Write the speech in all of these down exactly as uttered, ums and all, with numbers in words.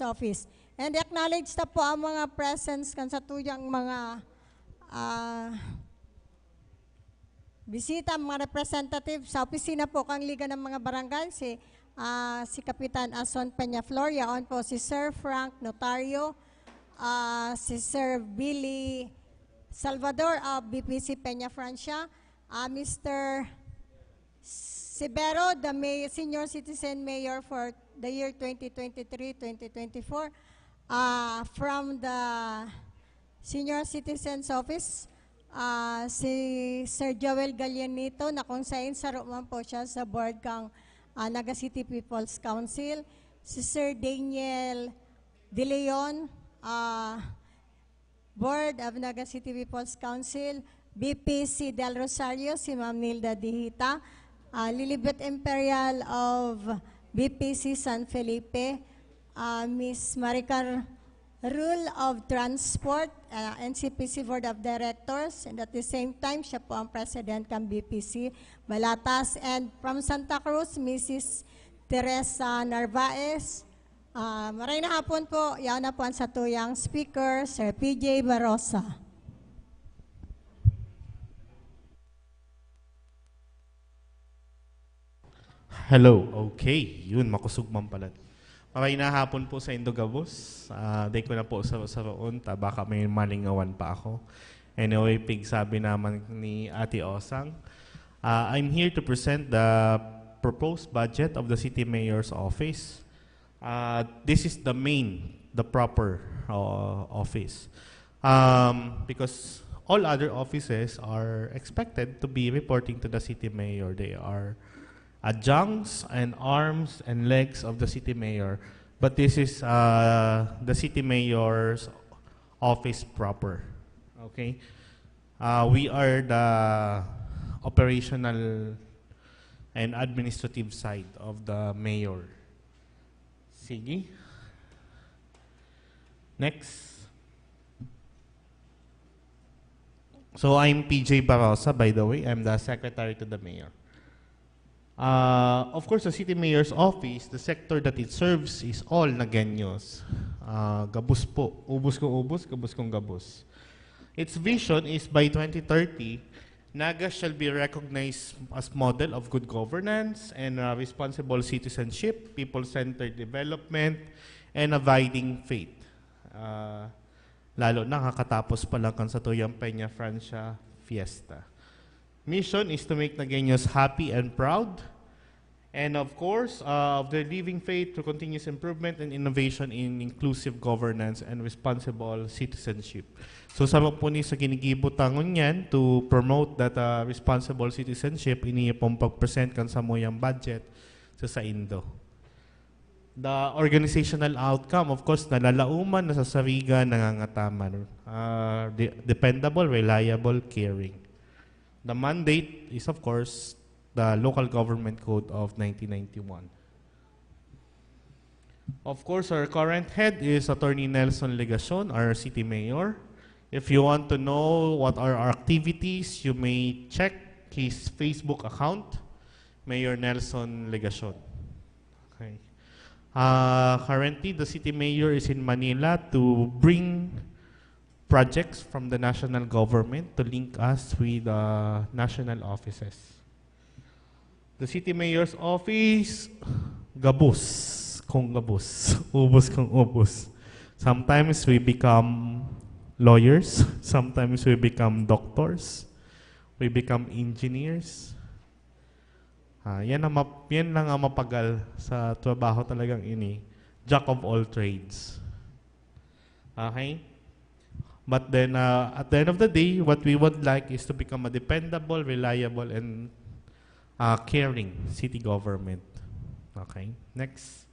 Office. And acknowledge ta po ang mga presence kan sa tuyang mga ah, bisita, mga representative sa opisina po kan Liga ng mga Barangay, si ah, si Kapitan Ason Peñaflor, yaon po si Sir Frank Notario, ah, si Sir Billy Salvador of B P C Peña Francia, ah, Mister Sibero, the may, Senior Citizen Mayor for the year twenty twenty-three, twenty twenty-four, ah, from the Senior Citizens Office, ah, si Sir Joel Gallianito, na kung sain saro man po siya sa board kang ah, Naga City People's Council, si Sir Daniel De Leon, ah, Board of Naga City People's Council, B P C Del Rosario, si Ma'am Nilda Dihita, ah, Lilibet Imperial of B P C San Felipe, ah, Miss Maricar Rule of Transport, ah, N C P C Board of Directors, and at the same time, siya po ang President ng B P C Balatas. And from Santa Cruz, Missus Teresa Narvaez. Ah, maray na hapon po, yaon na po ang satuyang speaker, Sir P J Barosa. Hello. Okay. Yun, makusog man pala. Maray na hapon po sa indo gabos. Ah, di ko na po sa saroon, ta baka may malingawan pa ako. Anyway, pigsabi naman ni Ate Osang. Ah, I'm here to present the proposed budget of the City Mayor's Office. Uh, this is the main, the proper uh, office. Um, because all other offices are expected to be reporting to the city mayor. They are adjuncts and arms and legs of the city mayor. But this is uh, the city mayor's office proper. Okay? Uh, we are the operational and administrative side of the mayor. Sige. Next. So, I'm P J Barosa, by the way. I'm the secretary to the mayor. Uh, of course, the city mayor's office, the sector that it serves is all Nagueños. Uh, gabos po. Ubos kong ubos, gabos kong gabos. Its vision is by twenty thirty, Naga shall be recognized as model of good governance and uh, responsible citizenship, people-centered development, and abiding faith. Uh, lalo na kakatapos pa lang kan satuyang Peña Francia Fiesta. Mission is to make Nagueños happy and proud, and of course, uh, of their living faith through continuous improvement and innovation in inclusive governance and responsible citizenship. So, sama po ni sa ginigibo ta ngunyan to promote that uh, responsible citizenship, ini pong pag-present kan samuyang budget sa saindo. The organizational outcome, of course, nalalauman, nasasarigan, nangangataman. Uh, de- dependable, reliable, caring. The mandate is, of course, the Local Government Code of nineteen ninety-one. Of course, our current head is Attorney Nelson Legacion, our city mayor. If you want to know what are our activities, you may check his Facebook account, Mayor Nelson Legacion. Okay. Uh, currently, the city mayor is in Manila to bring projects from the national government to link us with uh, national offices. The city mayor's office, gabos kung gabos, ubos kung ubos. Sometimes we become lawyers, sometimes we become doctors, we become engineers. Ah, yan, ang map- yan lang ang mapagal sa trabaho talagang ini. Jack of all trades. Okay? But then, uh, at the end of the day, what we would like is to become a dependable, reliable, and uh, caring city government. Okay? Next.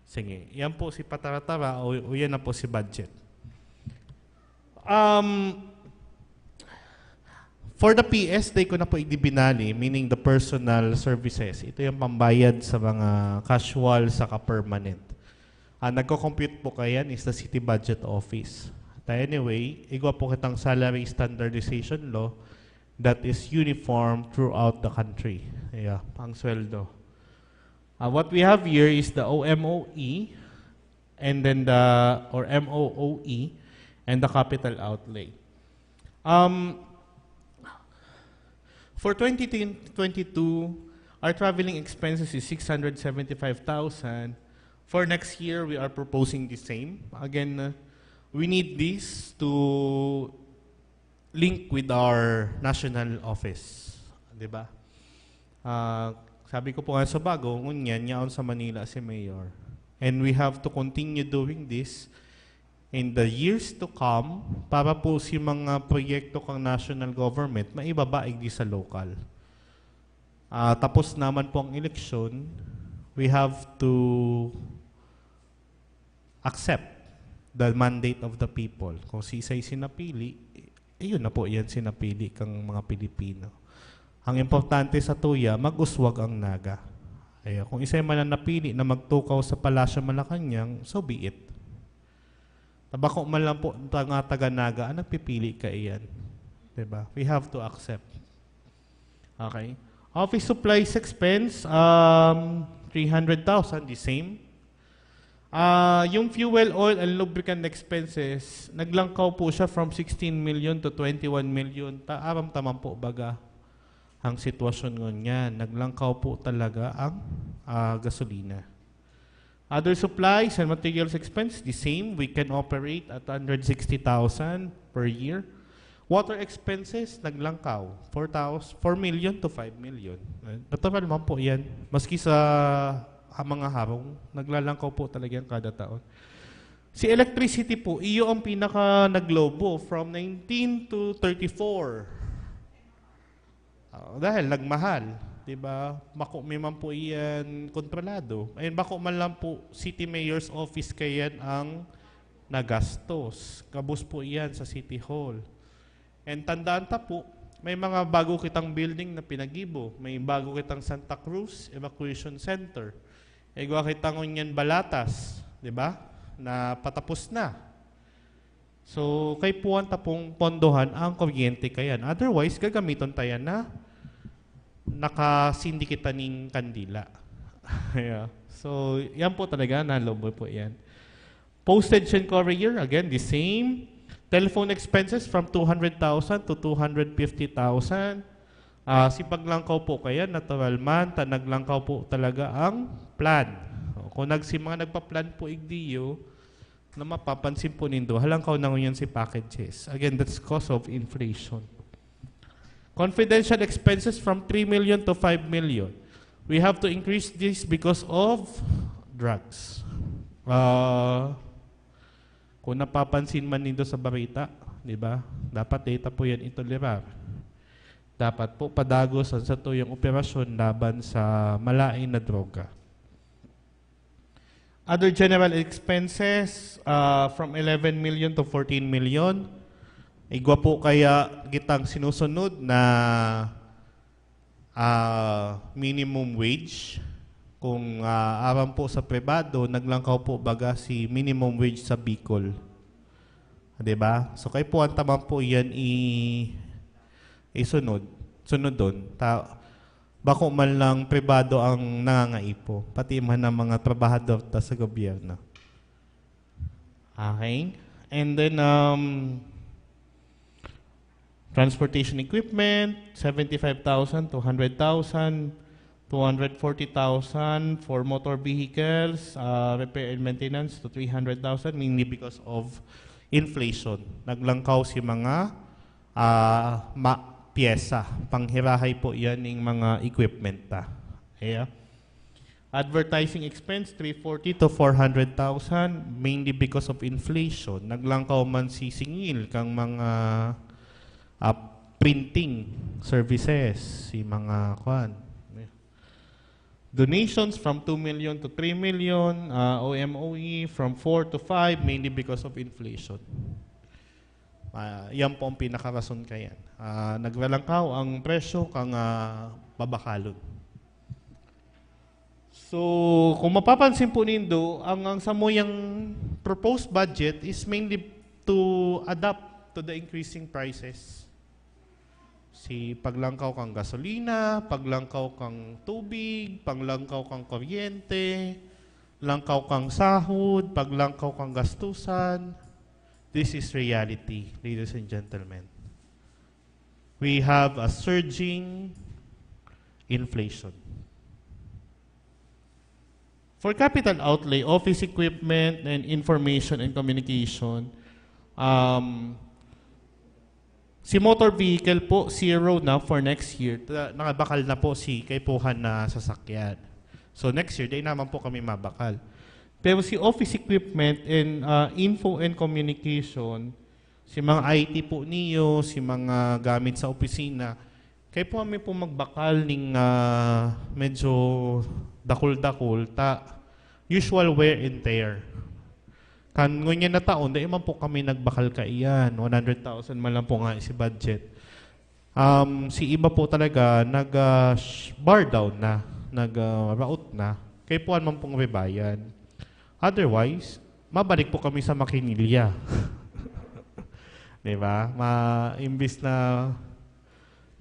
Sige. Yan po si Patara-tara o, o yan na po si budget. Um, for the P S, di ko na po idibinali, meaning the personal services. Ito yung pambayad sa mga casual saka permanent. Ang nagko-compute po kayan is the City Budget Office. At anyway, igwa po kitang salary standardization law that is uniform throughout the country. Yeah, ang sweldo. Uh, what we have here is the O M O E, and then the, or M O O E, and the capital outlay. Um, for twenty twenty-two, our traveling expenses is six hundred seventy-five thousand. For next year, we are proposing the same. Again, uh, we need this to link with our national office. Di ba? Ah, sabi ko po nga sa bago, ngunyan, yaon sa Manila si Mayor. And we have to continue doing this in the years to come para po si mga proyekto kang national government maibaba igdi sa local. Ah, tapos naman po ang eleksyon, we have to accept the mandate of the people. Kung si isay sinapili, ayun na po yan sinapili kang mga Pilipino. Ang importante sa tuya, mag-uswag ang Naga. Ay, kung isay man ang napili na magtukaw sa Palasyo Malacañang, so be it. Tabako man lang po ang mga taga-Naga ang nagpipili kaiyan. Diba? We have to accept. Okay. Office supplies expense, um, three hundred thousand, the same. Ah, yung fuel, oil, and lubricant expenses, naglangkaw po siya from sixteen million to twenty-one million. Ta aram taman po baga ang sitwasyon ngunyan. Naglangkaw po talaga ang, ah, gasolina. Other supplies and materials expense, the same. We can operate at hundred sixty thousand per year. Water expenses, naglangkaw. Four thousand, four million to five million. Eh, natural man po yan. Maski sa ha-, mga harong, naglalangkaw po talaga yan kada taon. Si electricity po, iyo ang pinaka naglobo from nineteen to thirty-four. Ah, dahil nagmahal, di ba? Bako mi man po iyan kontrolado. Ayun, bako man lang po city mayor's office kayan ang nagastos. Gabos po iyan sa City Hall. And tandaan ta po, may mga bago kitang building na pinagibo. May bago kitang Santa Cruz Evacuation Center. Igwa kita ngunyan Balatas, di ba? Na patapos na. So, kaipuhan ta pong pondohan ang kuryente kayan. Otherwise, gagamiton ta yan na nakasindi kita ning kandila. Yeah. So, yan po talaga, nalobo po yan. Postage and courier, again, the same. Telephone expenses from two hundred thousand to two hundred fifty thousand. Ah, si paglangkaw po kaya, natural man, ta naglangkaw po talaga ang plan. O, kung nagsi-, mga nagpa-plan po igdiyo, na mapapansin po nindo, halangkaw na ngunyan si packages. Again, that's cause of inflation. Confidential expenses from three million to five million. We have to increase this because of drugs. Ah, kung napapansin man nindo sa balita, di ba? Dapat data po yan itolerar. Dapat po padagos ang satuyang operasyon laban sa malain na droga. Other general expenses, ah, from eleven million to fourteen million. Igwa po kaya gitang sinusunod na, ah, minimum wage. Kung, ah, aram po sa pribado, naglangkaw po baga si minimum wage sa Bicol. Di ba? So, kaipuhan ta man po yan i-, isunod. Sunodon. Ta-, bako man lang pribado ang nangangaipo, pati man ang mga trabahador ta sa gobyerno. Okay? And then, um, transportation equipment, seventy-five thousand, two hundred thousand, two hundred forty thousand for motor vehicles, uh, repair and maintenance to three hundred thousand, mainly because of inflation. Naglangkaw si mga ah, ma-, pyesa. Panghirahay po yan ning mga equipment ta. Ayan. Advertising expense, three forty to four hundred thousand, mainly because of inflation. Naglangkaw man si singil kang mga, ah, printing services, si mga, kwan. Donations from two million to three million, ah, O M O E from four to five, mainly because of inflation. Ah, yan po ang pinakarason kayan. Ah, naglalangkaw ang presyo kang, ah, babakalon. So, kung mapapansin po nindo, ang, ang samuyang proposed budget is mainly to adapt to the increasing prices. Si paglangkaw kang gasolina, paglangkaw kang tubig, paglangkaw kang kuryente, Langkaw kang sahod, paglangkaw kang gastusan. This is reality, ladies and gentlemen. We have a surging inflation. For capital outlay, office equipment and information and communication, um, si motor vehicle po, zero na for next year. Ta-, nakabakal na po si kaipuhan na sasakyan. So next year, di naman po kami mabakal. Pero si office equipment and, ah, info and communication, si mga I T po niyo, si mga gamit sa opisina, kaipuhan mi po magbakal ning, ah, medyo dakul-dakul, ta usual wear and tear. Kan ngunyan na taon, dai man po kami nagbakal kaiyan. One hundred thousand man lang po nga si budget. Um, si iba po talaga nag, ah, sh-, bar down na, nag, ah, raot na. Kaipuhan man pong rebayan. Otherwise, mabalik po kami sa makinilya. Di ba? Ma-, imbis na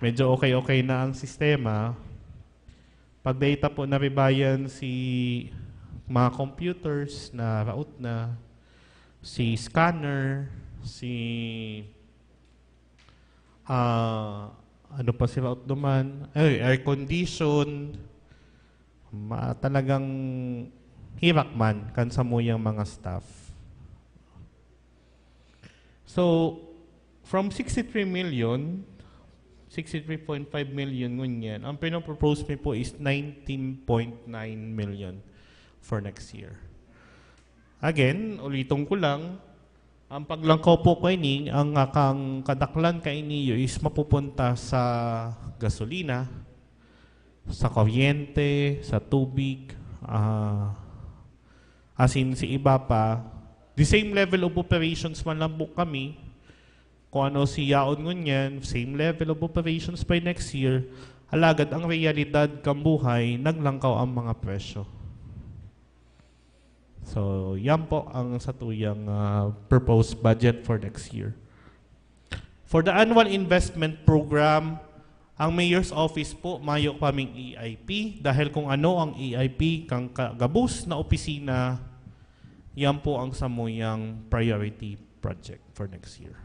medyo okay-okay na ang sistema, pag data po na rebayan si mga computers na raot na, si scanner, si, ah, ano pa si raot naman? Ay, air condition. Ma-, talagang hirak man kan samuyang mga staff. So, from sixty-three million, sixty-three point five million ngunyan, ang pinopropose mi po is nineteen point nine million for next year. Again, uliton ko lang, ang paglangkaw po kaini, ang, ah, kang kadaklan kaini is mapupunta sa gasolina, sa kuryente, sa tubig, ah, as in, si iba pa, the same level of operations man lang po kami, kung ano si yaon ngunyan, same level of operations by next year, alagad ang realidad kan buhay, naglangkaw ang mga presyo. So, yan po ang satuyang, ah, proposed budget for next year. For the annual investment program, ang Mayor's Office po, mayo kaming E I P, dahil kung ano ang E I P kang ka-, gabos na opisina, yan po ang samuyang priority project for next year.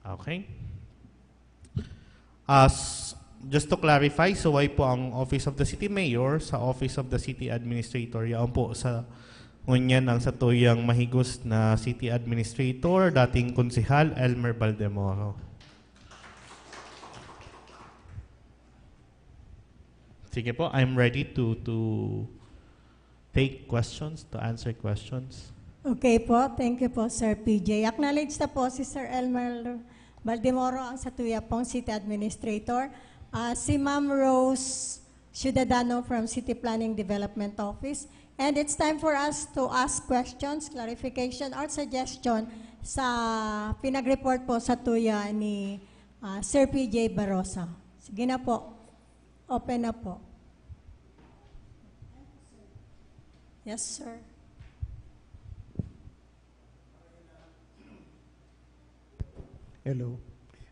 Okay? As, just to clarify, suway po ang Office of the City Mayor sa Office of the City Administrator. Yaon po sa ngunyan ang satuyang mahigos na City Administrator, dating Konsehal Elmer Baldemoro. Sige po, I'm ready to, to take questions, to answer questions. Okay po, thank you po, Sir P J. Acknowledge na po si Sir Elmer Baldemoro, ang satuya pong City Administrator. Ah, si Ma'am Rose Ciudadano from City Planning Development Office. And it's time for us to ask questions, clarification, or suggestion sa pinag-report po satuya ni, ah, Sir P J Barosa. Sige na po. Open na po. Yes, sir. Hello.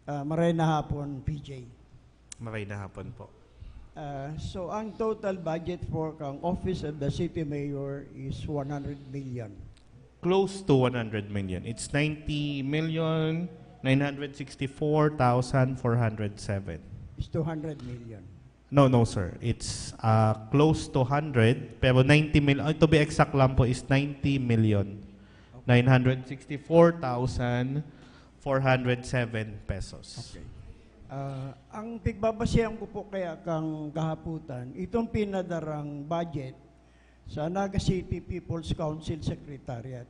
Ah, maray na hapon, P J. Maray na hapon po. Ah, so, ang total budget for kang Office of the City Mayor is one hundred million. Close to one hundred million. It's ninety million nine hundred sixty-four thousand four hundred seven. It's two hundred million. No, no, sir. It's, uh, close to hundred, pero ninety mil-, uh, to be exact lang po is ninety million nine hundred sixty-four thousand four hundred seven pesos. Okay. Ah, ang pigbabasehan ko po kaya kang kahaputan, itong pinadarang budget sa Naga City People's Council Secretariat.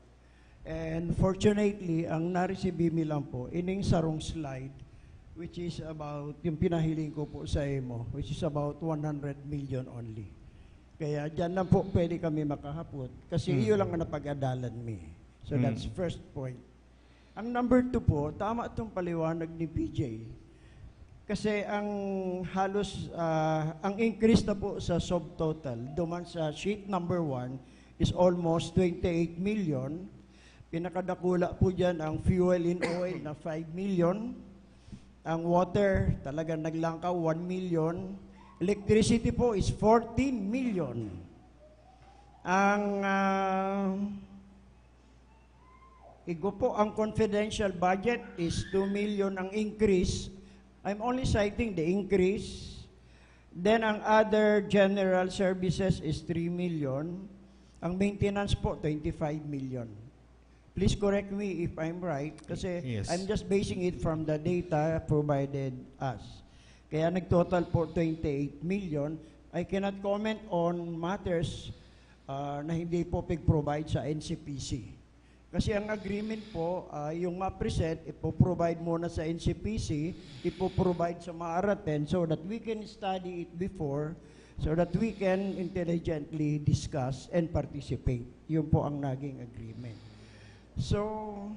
And fortunately, ang naresibi mi lang po, ining sarong slide, which is about, yung pinahiling ko po sa imo, which is about one hundred million only. Kaya dyan lang po pwede kami makahapot. Kasi Mm. iyo lang ang napag-adalan mi. So Mm. that's first point. Ang number two po, tama itong paliwanag ni P J. Kasi ang halos, ah, ang increase na po sa subtotal, duman sa sheet number one, is almost twenty-eight million. Pinakadakula po dyan ang fuel and oil na five million. Ang water, talagang naglangkaw, one million. Electricity po is fourteen million. Ang, ah, igo po, ang confidential budget is two million ang increase. I'm only citing the increase. Then, ang other general services is three million. Ang maintenance po, twenty-five million. Please correct me if I'm right, kasi Yes. I'm just basing it from the data provided us. Kaya nag-total po twenty-eight million. I cannot comment on matters, ah, na hindi po pig-provide sa N C P C. Kasi ang agreement po, ah, yung ma-present, ipo-provide muna sa N C P C, ipo-provide sa MARATEN so that we can study it before, so that we can intelligently discuss and participate. Yun po ang naging agreement. So,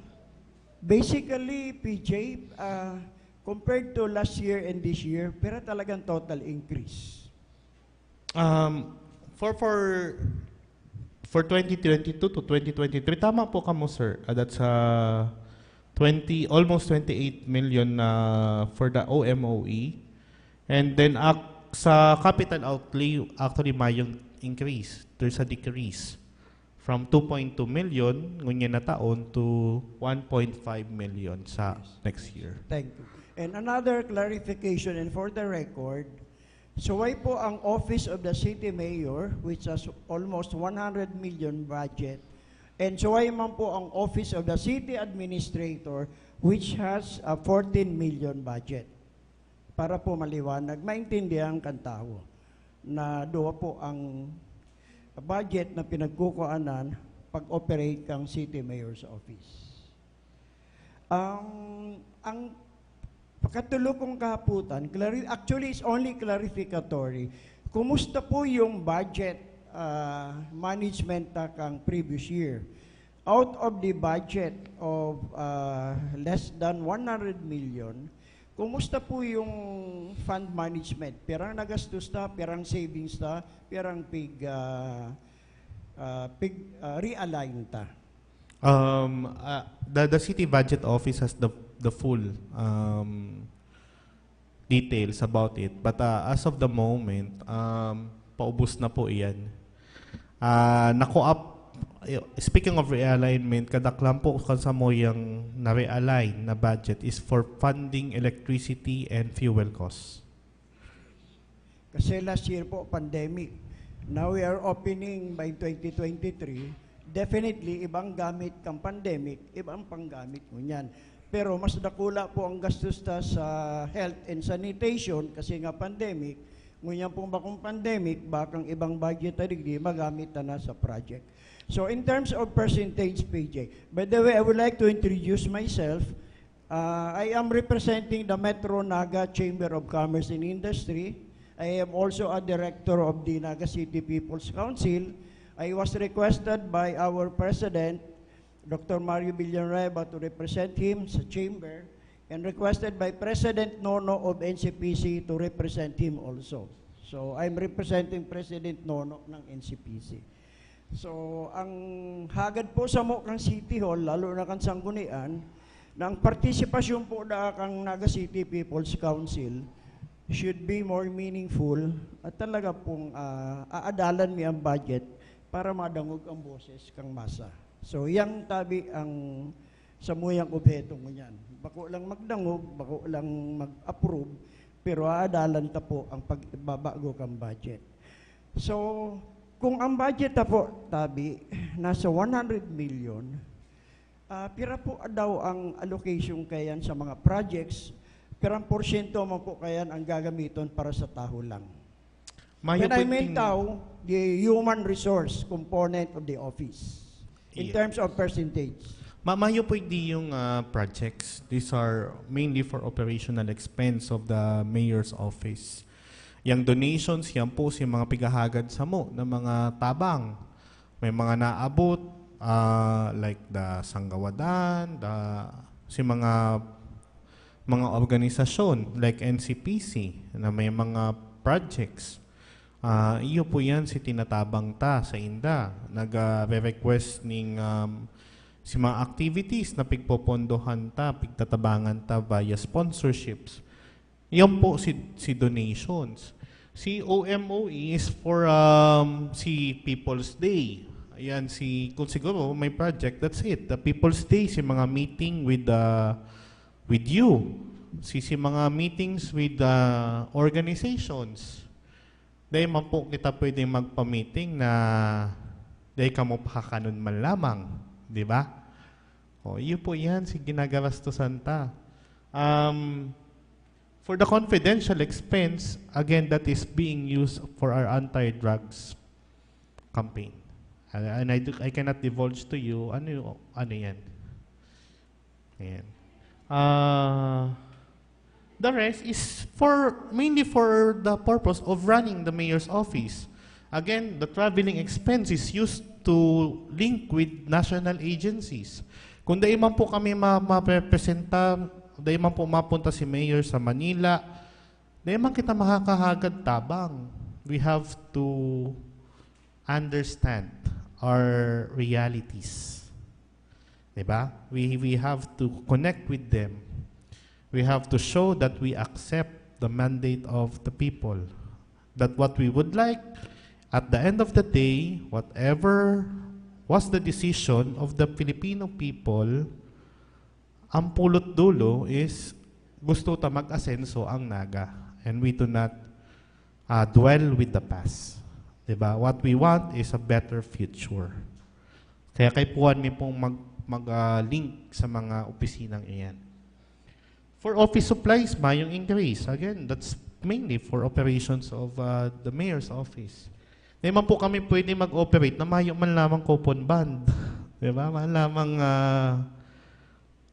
basically, P J, ah, compared to last year and this year, pira talagang total increase? Um, for for for twenty twenty-two to twenty twenty-three, tama po kamo, sir. Ah, that's uh, twenty, almost twenty-eight million na for the O M O E. And then, ak- sa capital outlay, actually, mayong increase. There's a decrease from two point two million ngunyan na taon to one point five million sa next year. Thank you. And another clarification, and for the record, suway po ang Office of the City Mayor, which has almost one hundred million budget, and suway man po ang Office of the City Administrator, which has a fourteen million budget. Para po maliwanag, maintindihan kan tawo na duwa po ang budget na pinagkukuanan pag-operate kang City Mayor's Office. Ang, ang pakatulo kong kahapotan, clari-, actually, it's only clarificatory. Kumusta po yung budget, ah, management ta kang previous year? Out of the budget of, ah, less than one hundred million, kumusta po yung fund management? Pirang nagastos ta, pirang savings ta, pirang pig, ah, ah, pig, ah, realign ta? Um, uh, the, the city budget office has the the full um, details about it. But uh, as of the moment, um, paubos na po iyan. Uh, nakuap, speaking of realignment, kadaklan po kan samuyang na-realign na budget is for funding electricity and fuel costs. Kasi last year po, pandemic. Now we are opening by twenty twenty-three. Definitely, ibang gamit kang pandemic, ibang panggamit mo niyan. Pero mas dakula po ang gastos ta sa health and sanitation kasi nga pandemic. Ngunyan pong bakong pandemic, bakang ibang budget na digdi, magamit na, na sa project. So in terms of percentage, P J, by the way, I would like to introduce myself. Uh, I am representing the Metro Naga Chamber of Commerce and Industry. I am also a director of the Naga City People's Council. I was requested by our president, Doctor Mario Villanueva, to represent him sa chamber and requested by President Nono of N C P C to represent him also. So, I'm representing President Nono ng N C P C. So, ang hagad po samo kan City Hall, lalo na kan Sanggunian, na ang partisipasyon po da kang Naga City People's Council should be more meaningful at talaga pong, ah, aadalan mi ang budget para madangog ang boses kang masa. So, yang tabi ang samuyang obheto ngunyan. Bako lang magdangog, bako lang mag-approve, pero aadalan ta po ang pagbabago kang budget. So, kung ang budget ta po, tabi, nasa one hundred million, ah, pira po daw ang allocation kayan sa mga projects? Pirang porsyento man po kayan ang gagamiton para sa tawo lang? Mayo When I po mean ting- tao, the human resource component of the office in Yes. terms of percentage. Ma mayo po di yung ah, projects. These are mainly for operational expense of the mayor's office. Yang donations, yan po si mga pigahagad samo ng mga tabang. May mga naabot, ah, like the Sanggawadan, the, si mga mga organisasyon like N C P C na may mga projects. Ah, iyo po yan si tinatabang ta sa inda. Nag-request ning um, si mga activities na pigpopondohan ta, pigtatabangan ta via sponsorships. Yan po si, si donations. Si O M O E is for, um, si People's Day. Ayan, si, kung siguro may project, that's it. The People's Day, si mga meeting with the, with you. Si, si mga meetings with the organizations. Dai man po kita pwedeng magpa-meeting na dai kamo pakakanon man lamang, di ba? O, iyo po yan, si ginagabastusan ta. Um, for the confidential expense, again, that is being used for our anti-drugs campaign. And, and I, do, I cannot divulge to you, ano, y- ano yan. Ayan. Ah, the rest is for, mainly for the purpose of running the mayor's office. Again, the traveling expense is used to link with national agencies. Kung dai man po kami ma-, maprepresenta, dai man po mapunta si mayor sa Manila, dai man kita makakahagad tabang. We have to understand our realities. Diba? We, we have to connect with them. We have to show that we accept the mandate of the people. That what we would like, at the end of the day, whatever was the decision of the Filipino people, ang pulot dulo is gusto ta mag-asenso ang Naga. And we do not ah, dwell with the past. Diba? What we want is a better future. Kaya kaipuhan mi pong mag, mag, ah, link sa mga opisinang iyan. For office supplies, mayong increase. Again, that's mainly for operations of, ah, the mayor's office. Di man po kami pwede mag-operate na mayo man lamang coupon bond. Diba? Man lamang, ah,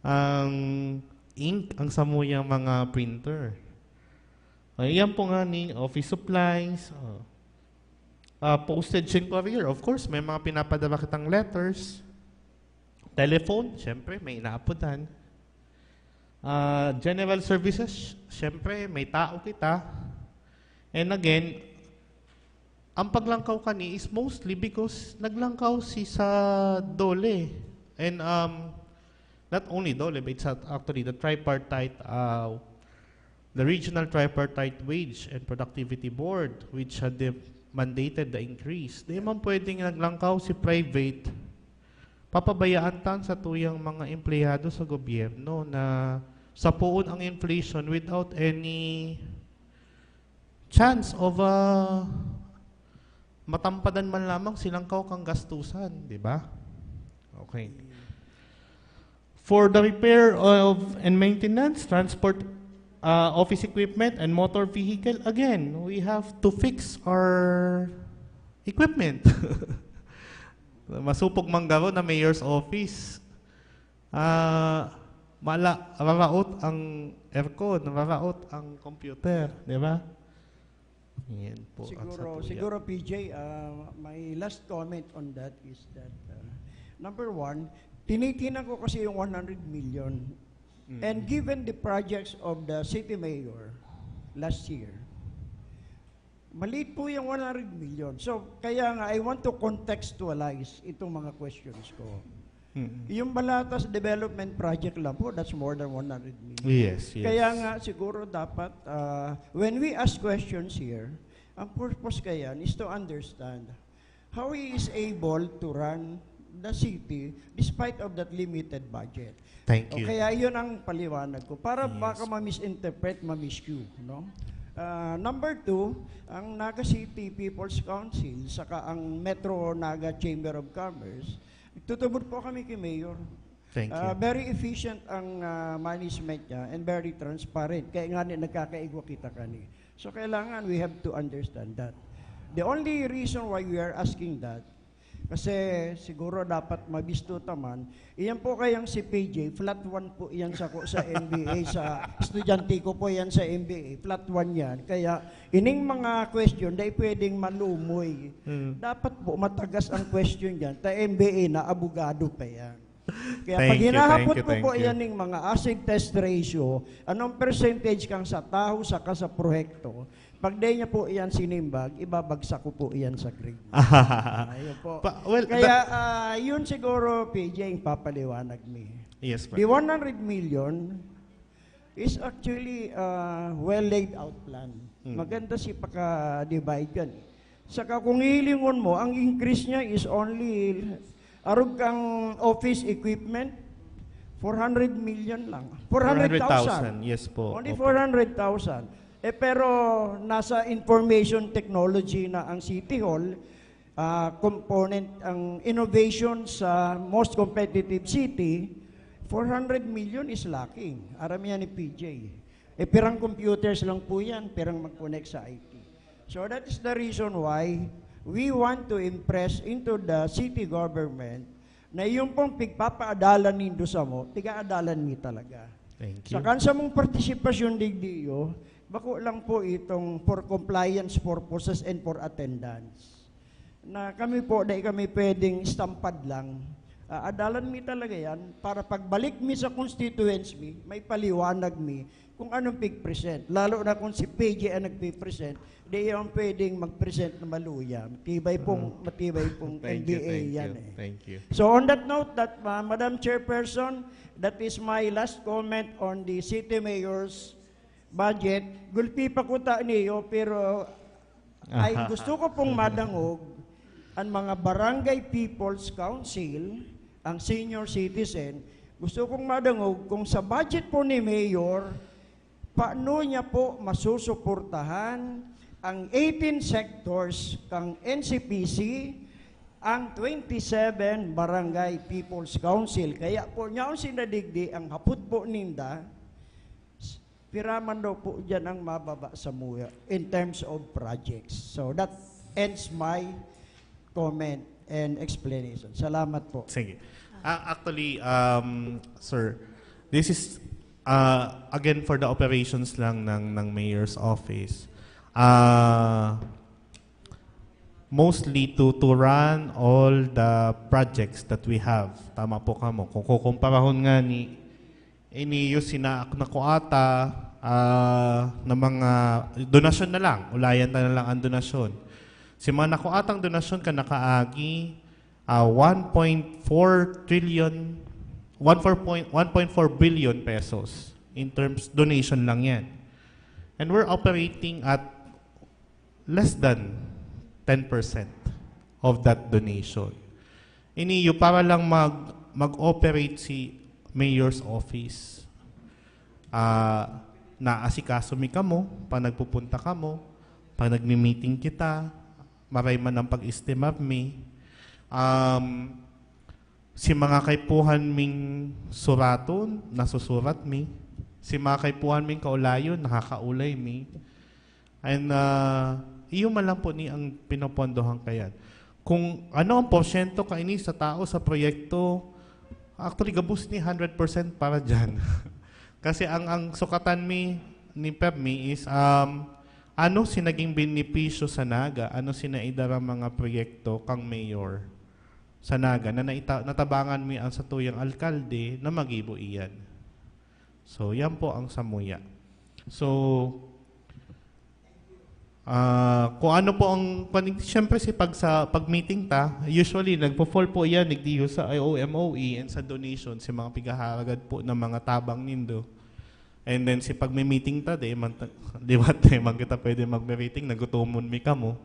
ang ink ang samuyang mga printer. Ay, yan po nga ni office supplies, oh. Ah, postage and courier, of course, may mga pinapadala kitang letters. Telephone, syempre, may inaapodan. Ah, general services, syempre, may tao kita. And again, ang paglangkaw kani is mostly because naglangkaw si sa DOLE. And, um, not only DOLE, but it's at-, actually the tripartite, uh, the Regional Tripartite Wage and Productivity Board, which had de-, mandated the increase. Di man pwedeng naglangkaw si private, papabayaan tan sa tuyang mga empleyado sa gobyerno na sapoon ang inflation without any chance of, ah, matampadan man lamang si langkaw kang gastusan, di ba? Okay. For the repair of and maintenance, transport, ah, office equipment and motor vehicle, again, we have to fix our equipment. Masupog man garo na mayor's office. Ah, mala-, raraot ang aircon, raraot ang computer, di ba? Yan po ang sa Siguro, tuya. Siguro, P J, ah, my last comment on that is that, ah, number one, tinitingnan ko kasi yung one hundred million. Mm. And given the projects of the city mayor last year, maliit po yung one hundred million. So, kaya nga, I want to contextualize itong mga questions ko. Mm. Yung Balatas Development Project lang po, that's more than one hundred million. Yes, yes. Kaya nga, siguro dapat, ah, when we ask questions here, ang purpose kaya is to understand how he is able to run the city despite of that limited budget. Thank O you. Kaya yun ang paliwanag ko. Para Yes. baka ma-misinterpret, ma-miscue, no? Ah, number two, ang Naga City People's Council saka ang Metro Naga Chamber of Commerce, nagtutubod po kami kay Mayor. Thank Ah, you. Very efficient ang, ah, management niya and very transparent. Kaya nga ni nagkakaigwa kita kani. So, kailangan we have to understand that. The only reason why we are asking that, kasi siguro dapat mabisto ta man, iyan po kayang si P J, flat one po iyan sa ko-, sa M B A, sa estudyante ko po iyan sa M B A, flat one yan. Kaya ining mga question, dai pwedeng malumoy. Mm. Dapat po matagas ang question yan. Ta M B A na, abogado pa yan. Kaya Thank pag you, hinahapot thank you, ko po thank you. Yan ning mga acid test ratio, anong percentage kang sa taho saka sa proyekto, pag di niya po iyan sinimbag, ibabagsak ko po iyan sa grade. Ayun po. Pa-, well, Kaya, that ah, yun siguro, P J, ang papaliwanag mi. Yes, Di Brad. One hundred million, Is actually uh, well laid out plan. Mm. Maganda si paka-divide yan. Saka kung hihilingon mo, ang increase niya is only arog kang office equipment, four hundred million lang. Four hundred thousand. Four hundred thousand, yes po. Only four hundred thousand. Eh, pero nasa information technology na ang City Hall, ah, component, ang innovation sa most competitive city, four hundred million is lacking. Aram yan ni P J. Eh, pirang computers lang po yan, pirang mag-connect sa I T. So that is the reason why we want to impress into the city government na yung pong pigpapaadalan nindo samo, tigaadalan mi talaga. Thank Sa you. kansa mong partisipasyon digdiyo, bako lang po itong for compliance purposes and for attendance. Na kami po, dahil kami pwedeng stampad lang. Ah, adalan mi talaga yan para pagbalik mi sa constituents mi, may paliwanag mi kung anong pig-present. Lalo na kung si P J ang nagpipresent, di yan pwedeng mag-present na maluya. Matibay pong, matibay pong Thank you, N B A thank yan you, eh. thank you. So on that note, that uh, Madam Chairperson, that is my last comment on the city mayor's budget. Gulpi pa kuta niyo, pero ay gusto ko pong madangog ang mga barangay people's council, ang senior citizen, gusto kong madangog kung sa budget po ni Mayor, paano niya po masusuportahan ang eighteen sectors kang N C P C, ang twenty-seven Barangay People's Council. Kaya po niya ang sinadigdi, ang hapot po ninda, piraman daw po dyan ang mababa sa muya in terms of projects. So that ends my comment and explanation. Salamat po. Sige. Ah, actually, um, sir, this is uh, again for the operations lang ng ng mayor's office. Ah, mostly to to run all the projects that we have. Tama po kamo. Kung kukumparahon nga ni ini yung sina nakuata ah, na mga donasyon na lang. Ulayan ta na lang ang donasyon. Si mga nakuatang donasyon ka nakaagi ah, one point four trillion, one four point, one point four billion pesos in terms donation lang yan. And we're operating at less than ten percent of that donation. Ini yung para lang mag mag-operate si mayor's office. Ah, naasikaso mi kamo pag nagpupunta kamo, pag nagmi-meeting kita, maray man ang pag-estimar mi. Um, si mga kaipuhan ming suraton, nasusurat mi. Si mga kaipuhan ming kaulayon, nakakaulay mi. And uh, iyo man lang po ni ang pinopondohan kayan. Kung ano ang porsyento kaini sa tao sa proyekto, actually gabos ni hundred percent para dyan. Kasi ang ang sukatan mi ni Permi is um, ano si naging benepisyo sa Naga, ano si naidara mga proyekto kang mayor sa Naga na naita, natabangan mi ang satuyang alkalde na magibo iyan. So, yan po ang samuya. So, ah, kung ano po ang, kung, siyempre si pag sa pag-meeting ta, usually nagpo-fall po yan, nagdiyo sa I O M O E and sa donation, sa mga pigaharagad po ng mga tabang nindo. And then si pag-meeting ta, di man, di ba, di man kita pwede mag-meeting, nagutomon mi kamo.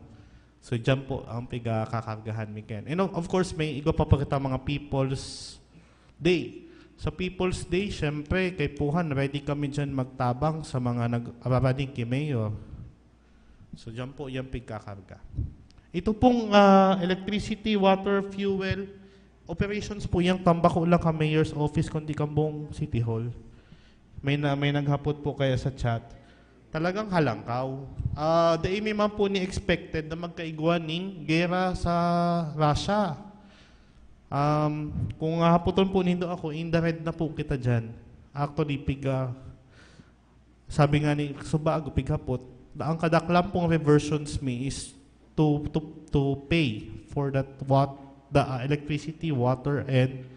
So, dyan po ang pigakakargahan mi kayan. And of of course, may igo pa po kita mga People's Day. Sa People's Day, syempre, kay Puhan, ready kami dyan magtabang sa mga nag-araraning ki Mayor. So, dyan po yan pigkakarga. Ito pong ah, electricity, water, fuel, operations po yung tambako lang ka Mayor's Office, kundi kang buong City Hall. May, na, may naghapot po kaya sa chat. Talagang halangkaw. Ah, dai mi man po ni expected na magkaigwa ning gera sa Russia. Um, kung hahapoton po nindo ako, in the red na po kita dyan. Actually, piga, sabi nga ni Subago, pighapot, ang kadaklan pong reversions mi is to, to, to pay for that what the uh, electricity, water, and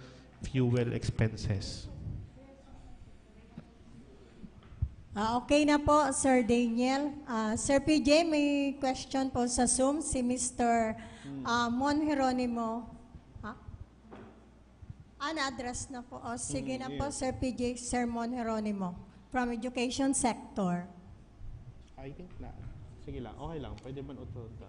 fuel expenses. Ah, okay na po, Sir Daniel. Ah, Sir P J, may question po sa Zoom si Mister ah, Mon Jeronimo. Ha? Ah, na-address na po. O, sige na po, Sir P J, Sir Mon Jeronimo. From education sector. I think na. Sige lang, okay lang. Pwede man utuhon ta.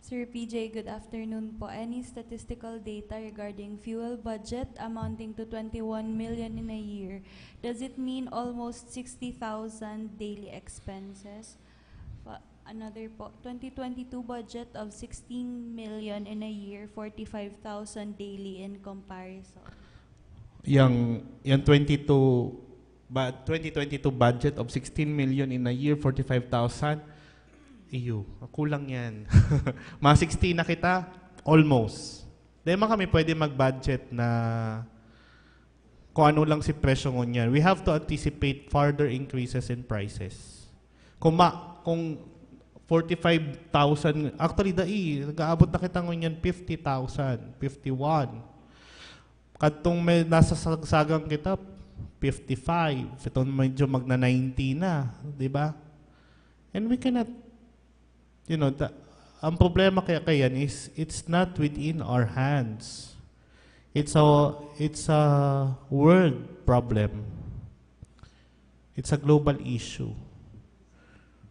Sir P J, good afternoon po. Any statistical data regarding fuel budget amounting to twenty-one million in a year? Does it mean almost sixty thousand daily expenses? Pa- another po, twenty twenty-two budget of sixteen million in a year, forty-five thousand daily in comparison. Yang, yang twenty-two, ba, twenty twenty-two budget of sixteen million in a year, forty-five thousand. Iyo, kulang yan. Mga sixteen na kita, almost. Di man kami pwede mag-budget na kung ano lang si presyo ngunyan. We have to anticipate further increases in prices. Kung, ma, kung forty-five thousand, actually, dai, nag-aabot na kita ngunyan fifty thousand, fifty-one. Kadtong may nasa sagsagan kita, fifty-five. Itong medyo magna ninety na, di ba? And we cannot, you know, the, ang problema kaya kayan is it's not within our hands. It's a, it's a world problem. It's a global issue.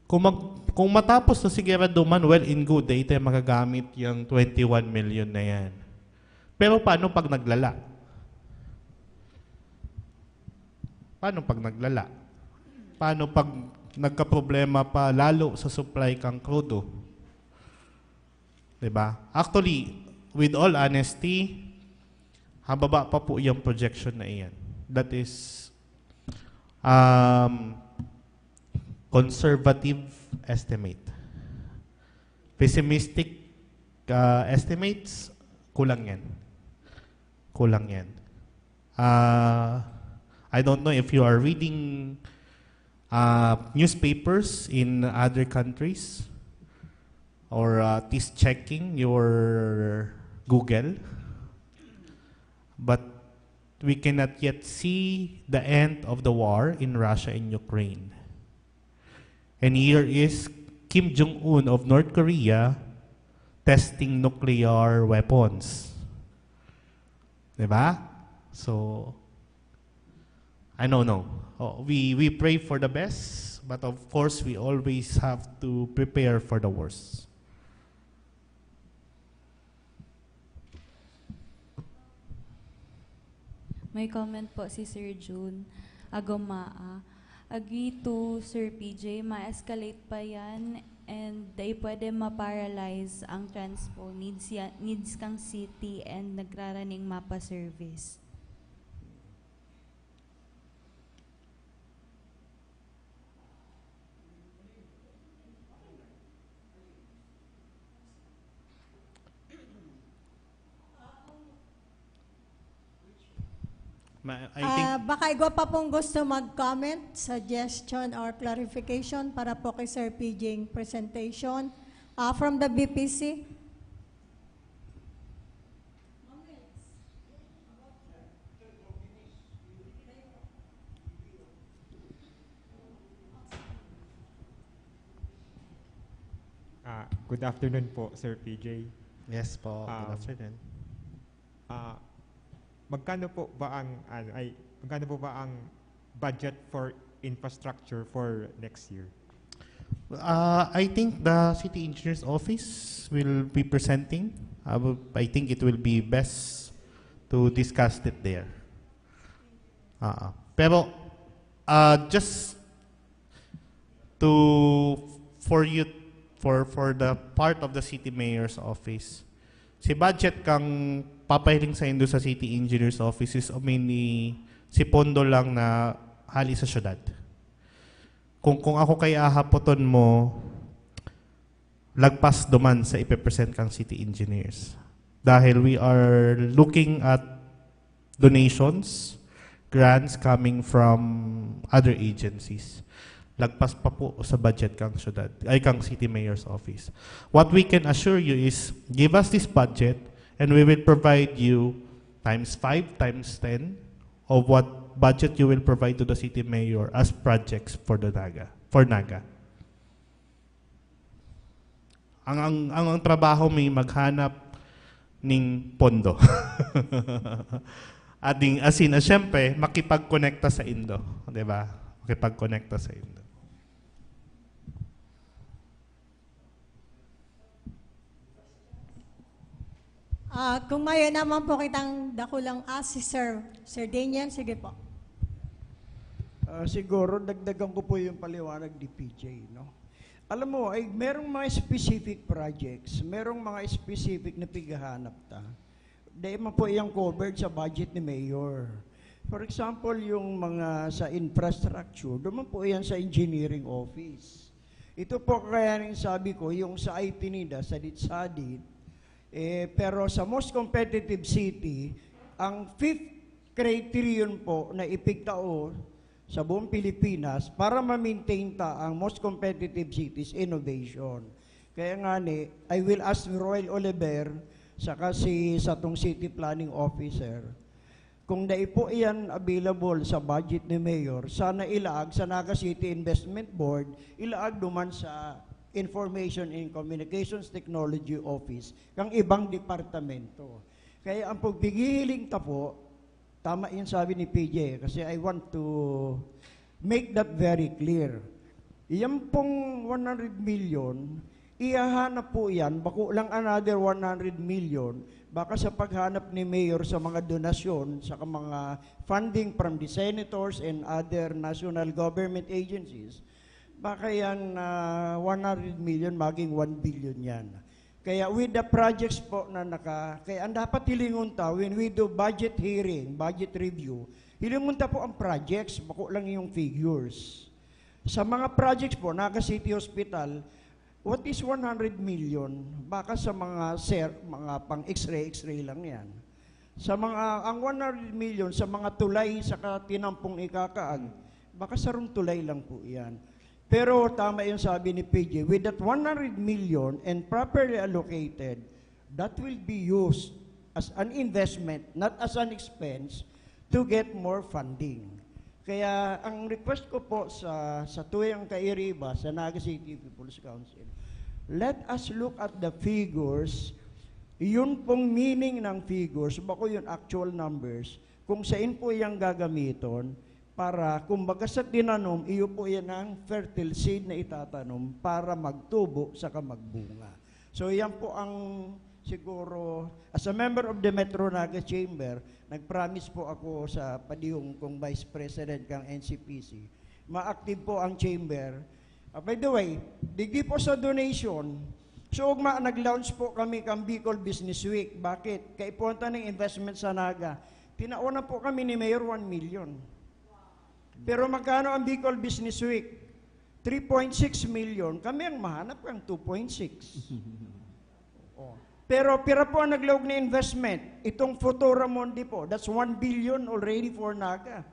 Kung, mag, kung matapos na sigurado man, well and good, dahil tayo magagamit yung twenty-one million na yan. Pero paano pag naglala? Paano pag naglala? Paano pag nagkaproblema pa lalo sa supply kang krudo? Diba? Actually, with all honesty, hababa pa po yung projection na iyan. That is um, conservative estimate. Pessimistic uh, estimates, kulang yan. Kulang yan. Uh, I don't know if you are reading uh, newspapers in other countries or uh, at least checking your Google. But we cannot yet see the end of the war in Russia and Ukraine. And here is Kim Jong-un of North Korea testing nuclear weapons. Diba? So, I don't know. Oh, we, we pray for the best, but of course, we always have to prepare for the worst. May comment po si Sir June Agomaa. Agree to Sir P J, ma-escalate pa yan and dai pwede ma-paralyze ang transpo needs, ya, needs kang city and nagraraning mapa service. Ma- I think Ah, baka igwa pa pong gusto mag-comment, suggestion, or clarification para po kay Sir P J presentation. Ah, from the B P C. Ah, good afternoon po, Sir P J. Yes po, good Um, afternoon. Ah, magkano po ba ang ano, ay magkano po ba ang budget for infrastructure for next year? Uh, I think the city engineer's office will be presenting. I, will, I think it will be best to discuss it there. Ah, pero uh, just to for you for for the part of the city mayor's office, si budget kang papahiling sa indo sa city engineer's office is mainly si pondo lang na hali sa syudad. Kung kung ako kay ahapoton mo, lagpas duman sa ipe-present kang city engineers. Dahil we are looking at donations, grants coming from other agencies. Lagpas pa po sa budget kang syudad, ay kang city mayor's office. What we can assure you is give us this budget and we will provide you times five, times ten of what budget you will provide to the city mayor as projects for the Naga, for Naga. Ang ang ang, ang trabaho mi maghanap ning pondo. Ading asin na siyempre, makipagkonekta sa indo, di ba? Makipagkonekta sa indo. Ah, kung mayo naman po kitang dakulang ask si Sir, Sir Daniel, sige po. Ah, siguro, dagdagan ko po yung paliwanag ni P J, no? Alam mo, ay merong mga specific projects, merong mga specific na pighahanap ta. Dahil man po iyang covered sa budget ni Mayor. For example, yung mga sa infrastructure, doon man po yan sa engineering office. Ito po kaya rin sabi ko, yung sa I T nida, sa DITSADIT, eh, pero sa most competitive city, ang fifth criterion po na ipigtao sa buong Pilipinas para ma-maintain ta ang most competitive cities, innovation. Kaya nga ni, I will ask Roel Oliver, saka si satong city planning officer, kung dai po iyan available sa budget ni Mayor, sana ilaag sa Naga City Investment Board, ilaag duman sa Information and Communications Technology Office, kang ibang departamento. Kaya ang pagpigiling ta po, tama yung sabi ni P J, kasi I want to make that very clear. Yan pong one hundred million, ihahanap po yan, bako lang another one hundred million, baka sa paghanap ni Mayor sa mga donasyon, sa mga funding from the senators and other national government agencies, baka yan na one hundred million maging one billion yan. Kaya with the projects po na naka, kaya ang dapat hilingon ta, when we do budget hearing, budget review, hilingon ta po ang projects, bako lang yung figures. Sa mga projects po, Naga City Hospital, what is one hundred million? Baka sa mga, sir, mga pang x-ray, x-ray lang yan. Sa mga, ang one hundred million, sa mga tulay sa katinampong ikakaag, baka sarong tulay lang po yan. Pero tama yung sabi ni P J, with that one hundred million and properly allocated, that will be used as an investment, not as an expense, to get more funding. Kaya ang request ko po sa, sa tuyang kairiba, sa Naga City People's Council, let us look at the figures. Yun pong meaning ng figures, bako yung actual numbers, kung saan po iyang gagamiton para, kumbaga, sa tinanom, iyo po yan ang fertile seed na itatanom para magtubo saka magbunga. So, yan po ang siguro, as a member of the Metro Naga Chamber, nag-promise po ako sa padihong kong Vice President kang N C P C, ma-active po ang Chamber. Ah, by the way, digdi po sa donation, so ugma, nag-launch po kami kang Bicol Business Week. Bakit? Kaipuhan ta ng investment sa Naga. Tinaon na po kami ni Mayor one million. Pero magkano ang Bicol Business Week? Three point six million. Kami ang mahanap kang two point six. Oh. Pero pira po ang naglaog na investment? Itong Futura Mundi po, that's one billion already for Naga.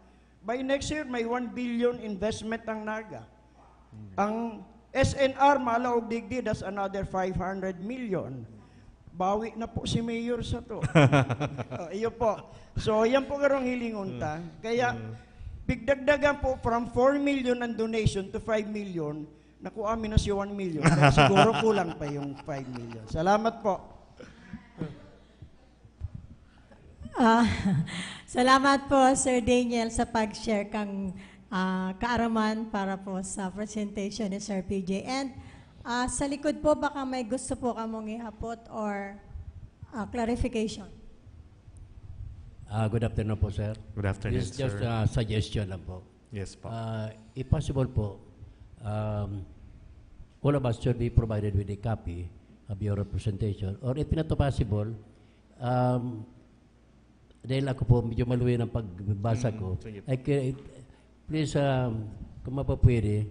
By next year, may one billion investment ang Naga. Ang S N R, malaog digdi, that's another five hundred million. Bawi na po si Mayor sa to. Oh, iyo po. So, yan po garong hilingon ta. Kaya, pigdagdagan po from four million ang donation to five million, nakuha mi na si one million. Kaya siguro kulang pa yung five million. Salamat po. Ah, salamat po, Sir Daniel, sa pag-share kang ah, kaaraman para po sa presentation ni Sir P J. And ah, sa likod po, baka may gusto po kamong ihapot or ah, clarification. Ah, good afternoon po, sir. Good afternoon, This is just sir. A suggestion lang po. Yes po. Ah, if possible po, um, all of us should be provided with a copy of your presentation. Or if not possible, um, dahil ako po, medyo maluwin ang pagbasa Mm, ko, sige po. I ca- please, um, kung mapapwede,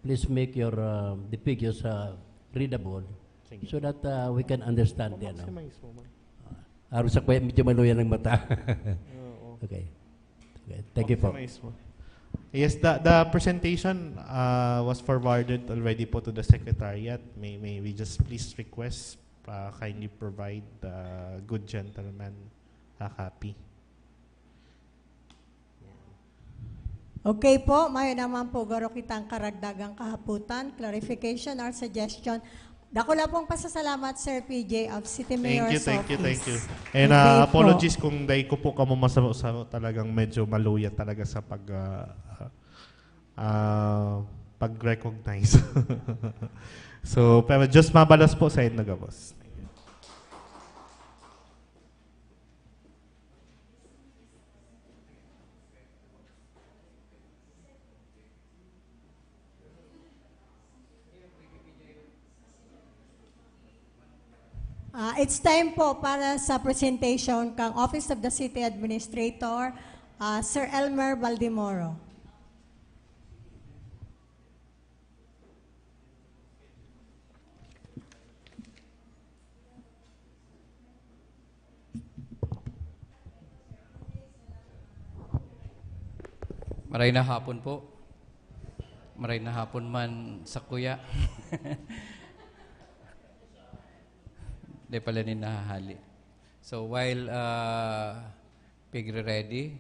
please make your um, the figures uh, readable Sige. so that uh, we can understand the ano. Maximize mo, ma'am. Aron sa kuya, medyo maluyan ang mata. Oo. Okay. Okay. Thank you po. Maximize mo. Yes, the, the presentation uh, was forwarded already po to the secretariat. May, may we just please request uh, kindly provide the good gentleman a copy. Okay po, mayo naman po garo kitang karagdagang kahaputan, clarification or suggestion. Dakula pong pasasalamat, Sir P J of City Thank Mayor's you, thank you, thank you. Office. And Good day uh, po. Apologies kung dai ko po kamo masamo-samo, talagang medyo maluya talaga sa pag uh, uh, pag-recognize. So, pero Diyos mabalos po sa inyo gabos. Ah, it's time po para sa presentation kang Office of the City Administrator, ah, Sir Elmer Baldemoro. Maray na hapon po. Maray na hapon man sa kuya. Di pala ni nahahali. So while uh, pigre-ready,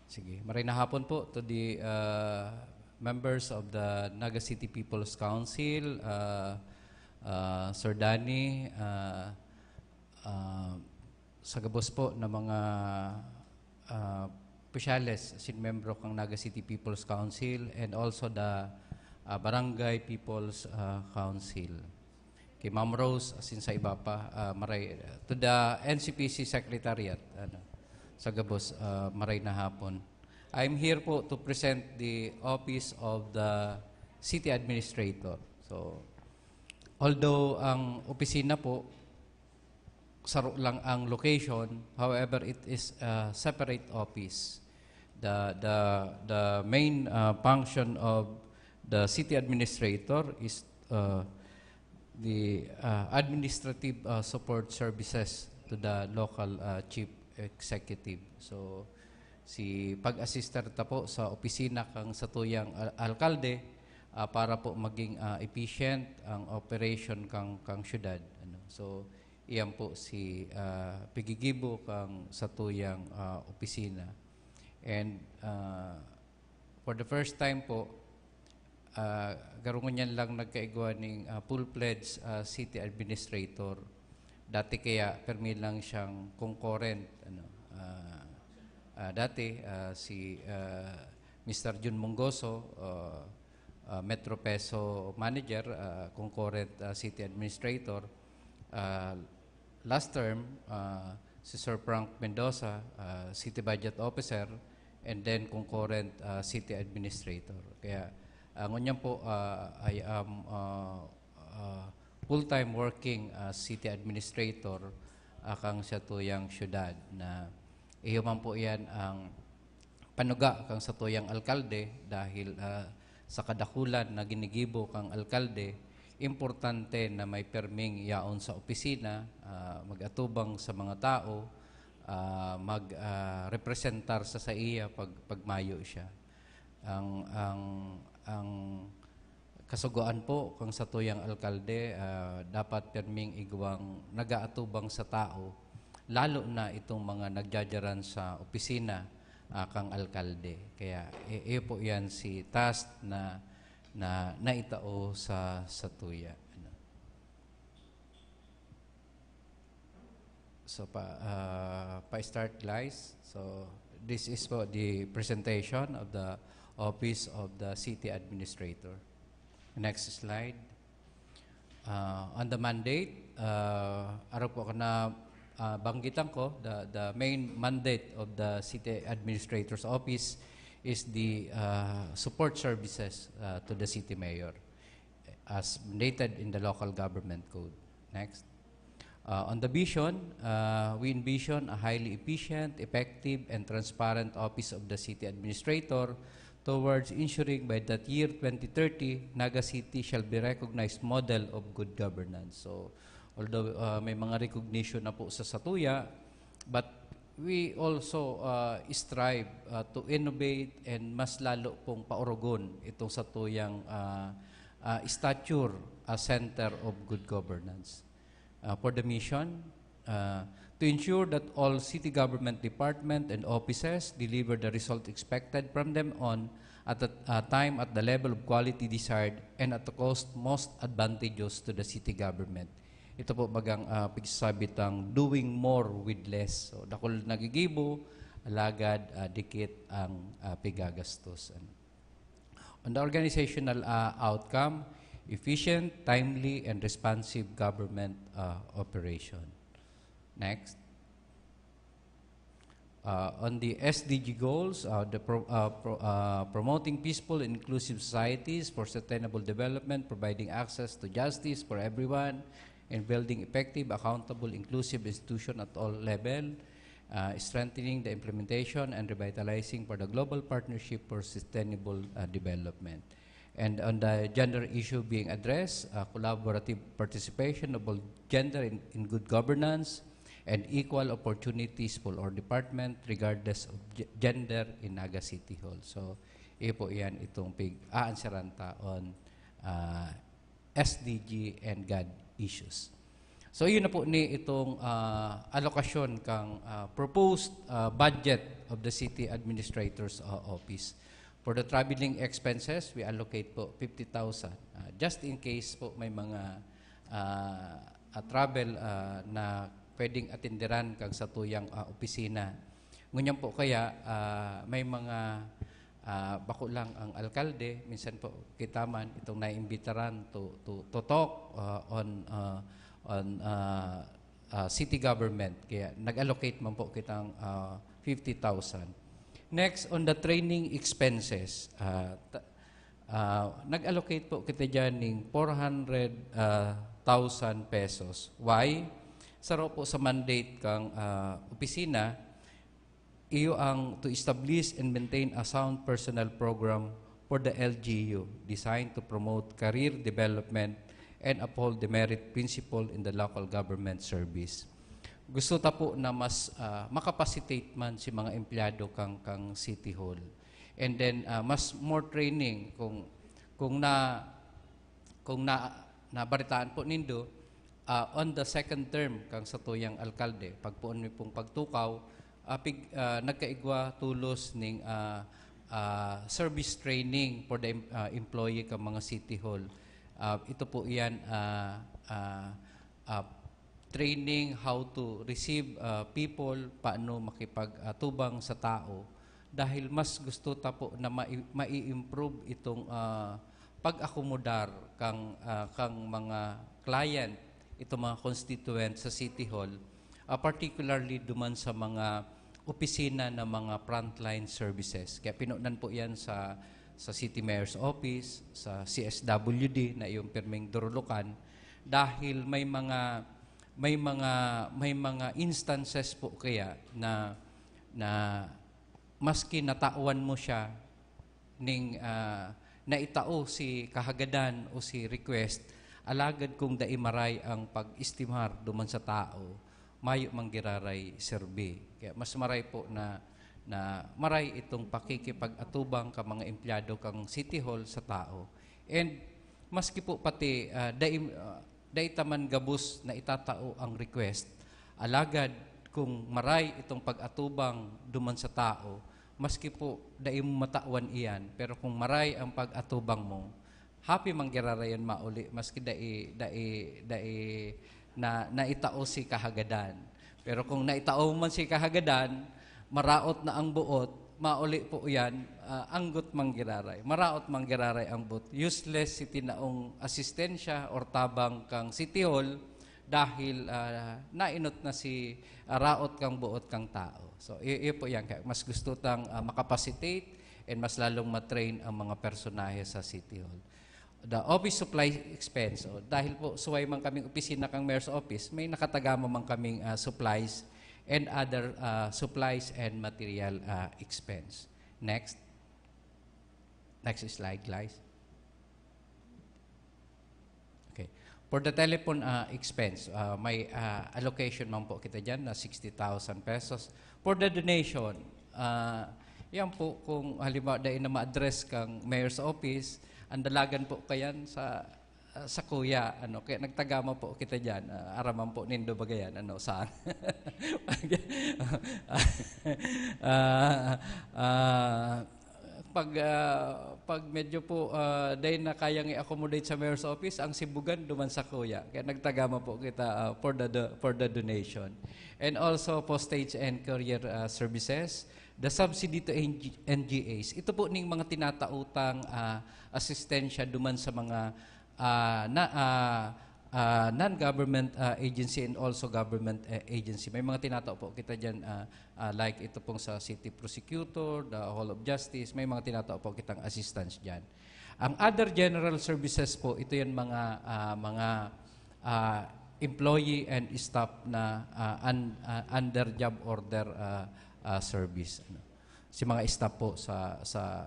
sige, maray na hapon po to the uh, members of the Naga City People's Council, uh, uh, Sir Danny, uh, uh, sa gabos po na mga uh, opisyales, asin membro kang Naga City People's Council and also the uh, Barangay People's uh, Council. Kay Ma'am Rose, asin sa iba pa, uh, maray, to the N C P C Secretariat, ano, sa gabos, uh, maray na hapon. I'm here po to present the office of the city administrator. So, although ang opisina po, saro lang ang location, however, it is a separate office. The, the, the main uh, function of the city administrator is uh, the uh, administrative uh, support services to the local uh, chief executive. So, si pag-assistar ta po sa opisina kang satuyang al- alkalde uh, para po maging uh, efficient ang operation kang kang syudad, ano. So, iyan po si uh, pigigibo kang satuyang uh, opisina. And uh, for the first time po, uh, garo ngunyan lang nagkaigwa ning uh, full-fledged uh, city administrator. Dati kaya permi lang siyang concurrent, ano, uh, uh, dati uh, si uh, Mister Jun Mongoso, uh, uh, Metro Peso manager, uh, concurrent uh, city administrator. Uh, last term, uh, si Sir Frank Mendoza, uh, city budget officer, and then concurrent uh, city administrator. Kaya uh, ngunyan po, uh, I am uh, uh, full-time working as city administrator uh, kang satuyang syudad na iyo man po yan ang panuga kang satuyang alkalde dahil uh, sa kadakulan na ginigibo kang alkalde, importante na may perming yaon sa opisina, uh, mag-atubang sa mga tao, uh, mag-representar uh, sa saiya pag pagmayo siya. Ang ang ang kasugoan po kang satuyang alkalde uh, dapat perming igwang nagaatubang sa tao, lalo na itong mga nagjajaran sa opisina uh, kang alkalde. Kaya iyo po yan si task na na naitao sa satuya. Ano? So pa uh, pa-start, guys. So this is po the presentation of the office of the city administrator. Next slide. Uh, on the mandate, uh, araw po na uh, banggitan ko, the, the main mandate of the city administrator's office is the uh, support services uh, to the city mayor as mandated in the local government code. Next. Uh, on the vision, uh, we envision a highly efficient, effective, and transparent office of the city administrator towards ensuring by that year twenty thirty, Naga City shall be recognized model of good governance. So, although uh, may mga recognition na po sa satuya, but we also uh, strive uh, to innovate and mas lalo pong paurugon itong satuyang uh, uh, stature as center of good governance. Uh, for the mission, uh, to ensure that all city government department and offices deliver the result expected from them on at a, a time at the level of quality desired and at the cost most advantageous to the city government. Ito po bagang, ah, pigsasabi tang doing more with less. So, dakul nagigibo, alagad, ah, dikit ang, ah, pigagastos. Ano? On the organizational, ah, outcome, efficient, timely, and responsive government, ah, operation. Next. Uh, on the S D G goals, uh, the pro-, uh, pro-, uh, promoting peaceful and inclusive societies for sustainable development, providing access to justice for everyone, and building effective, accountable, inclusive institution at all level, uh, strengthening the implementation and revitalizing for the global partnership for sustainable, uh, development. And on the gender issue being addressed, uh, collaborative participation of all gender in, in good governance, and equal opportunities for all department regardless of ge-, gender in Naga City Hall. So, iyo po yan itong pig-aansaran ta on, ah, S D G and God issues. So, yun na po ni itong, ah, alokasyon kang, ah, proposed, ah, budget of the City Administrator's, ah, Office. For the traveling expenses, we allocate po fifty thousand. Ah, just in case po may mga, ah, ah, travel, ah, na pwedeng atenderan kang satuyang, ah, opisina. Ngunyan po kaya, ah, may mga, ah, bako lang ang alkalde, minsan po kita man itong naiimbitaran to, to, to talk, ah, on, ah, on, ah, ah, city government. Kaya nag-allocate man po kitang, ah, fifty thousand. Next, on the training expenses, ah, ta-, ah, nag-allocate po kita dyan ning four hundred thousand pesos. Why? Saro po sa mandate kang, ah, opisina, iyo ang to establish and maintain a sound personnel program for the L G U designed to promote career development and uphold the merit principle in the local government service. Gusto ta po na mas, ah, makapacitate man si mga empleyado kang, kang City Hall. And then, ah, mas more training kung, kung na, kung na, nabaritaan po nindo, ah, on the second term kang satuyang alkalde, pagpoon mi pong pagtukaw, ah, pig-, ah, nagkaigwa tolos ning, ah, ah, service training for the em-, ah, employee kang mga City Hall. Ah, ito po iyan, ah, ah, ah, training how to receive, ah, people, paano makipag-atubang sa tao. Dahil mas gusto ta po na mai-, mai-improve itong, ah, pag-akomodar kang, ah, kang mga client, itong mga constituent sa City Hall, ah, particularly duman sa mga opisina ng mga frontline services. Kaya pinunan po yan sa, sa City Mayor's Office, sa C S W D na iyong pirming durulukan, dahil may mga, may mga, may mga instances po kaya na, na maski natawan mo siya ning, ah, naitao si kahagadan o si request, alagad kung dai maray ang pag-estimar duman sa tao, mayo man giraray serbi. Kaya mas maray po na, na maray itong pakikipag-atubang ka mga empleyado kang City Hall sa tao. And maski po pati, ah, dai, ah, dai ta man gabos na itatao ang request, alagad kung maray itong pag-atubang duman sa tao, maski po dai mo matawan iyan, pero kung maray ang pag-atubang mo, happy man giraray an mauli, maski dai, dai, dai na, naitao si kahagadan. Pero kung naitao man si kahagadan, maraot na ang buot, mauli po iyan, ah, anggot man giraray. Maraot man giraray ang buot. Useless si tinaong asistensya or tabang kang City Hall dahil, ah, nainot na si, ah, raot kang buot kang tao. So, i-, iyo po yan. Kaya mas gusto tang, ah, makapacitate and mas lalong matrain ang mga personahe sa City Hall. The office supply expense. O, dahil po, suway man kaming opisina kang Mayor's Office, may nakatagama man kaming, ah, supplies and other, ah, supplies and material, ah, expense. Next. Next slide, guys. Okay. For the telephone, ah, expense, ah, may, ah, allocation man po kita dyan na sixty thousand pesos. For the donation, ah, yan po kung halimbawa dai na ma-address kang Mayor's Office, ang dalagan po kayan sa, ah, sa kuya, ano, kaya nagtagama po kita dyan. Ah, araman po nindo ba gayan, ano, saan? Ah, ah, Pag, ah, pag medyo po, ah, dai na kayang i-accommodate sa mayor's office, ang sibugan duman sa kuya. Kaya nagtagama po kita, ah, for the do-, for the donation. And also postage and courier, ah, services, the subsidy to N G, N G As. Ito po ning mga tinatautang, ah, asistensya duman sa mga, ah, na, ah, ah, non-government, ah, agency and also government, eh, agency. May mga tinatao po kita diyan, ah, ah, like ito pong sa city prosecutor, the Hall of Justice, may mga tinatao po kitang assistance diyan. Ang other general services po, ito yan mga, ah, mga, ah, employee and staff na, ah, un-, ah, under job order, ah, ah, service, ano. Si mga staff po sa, sa,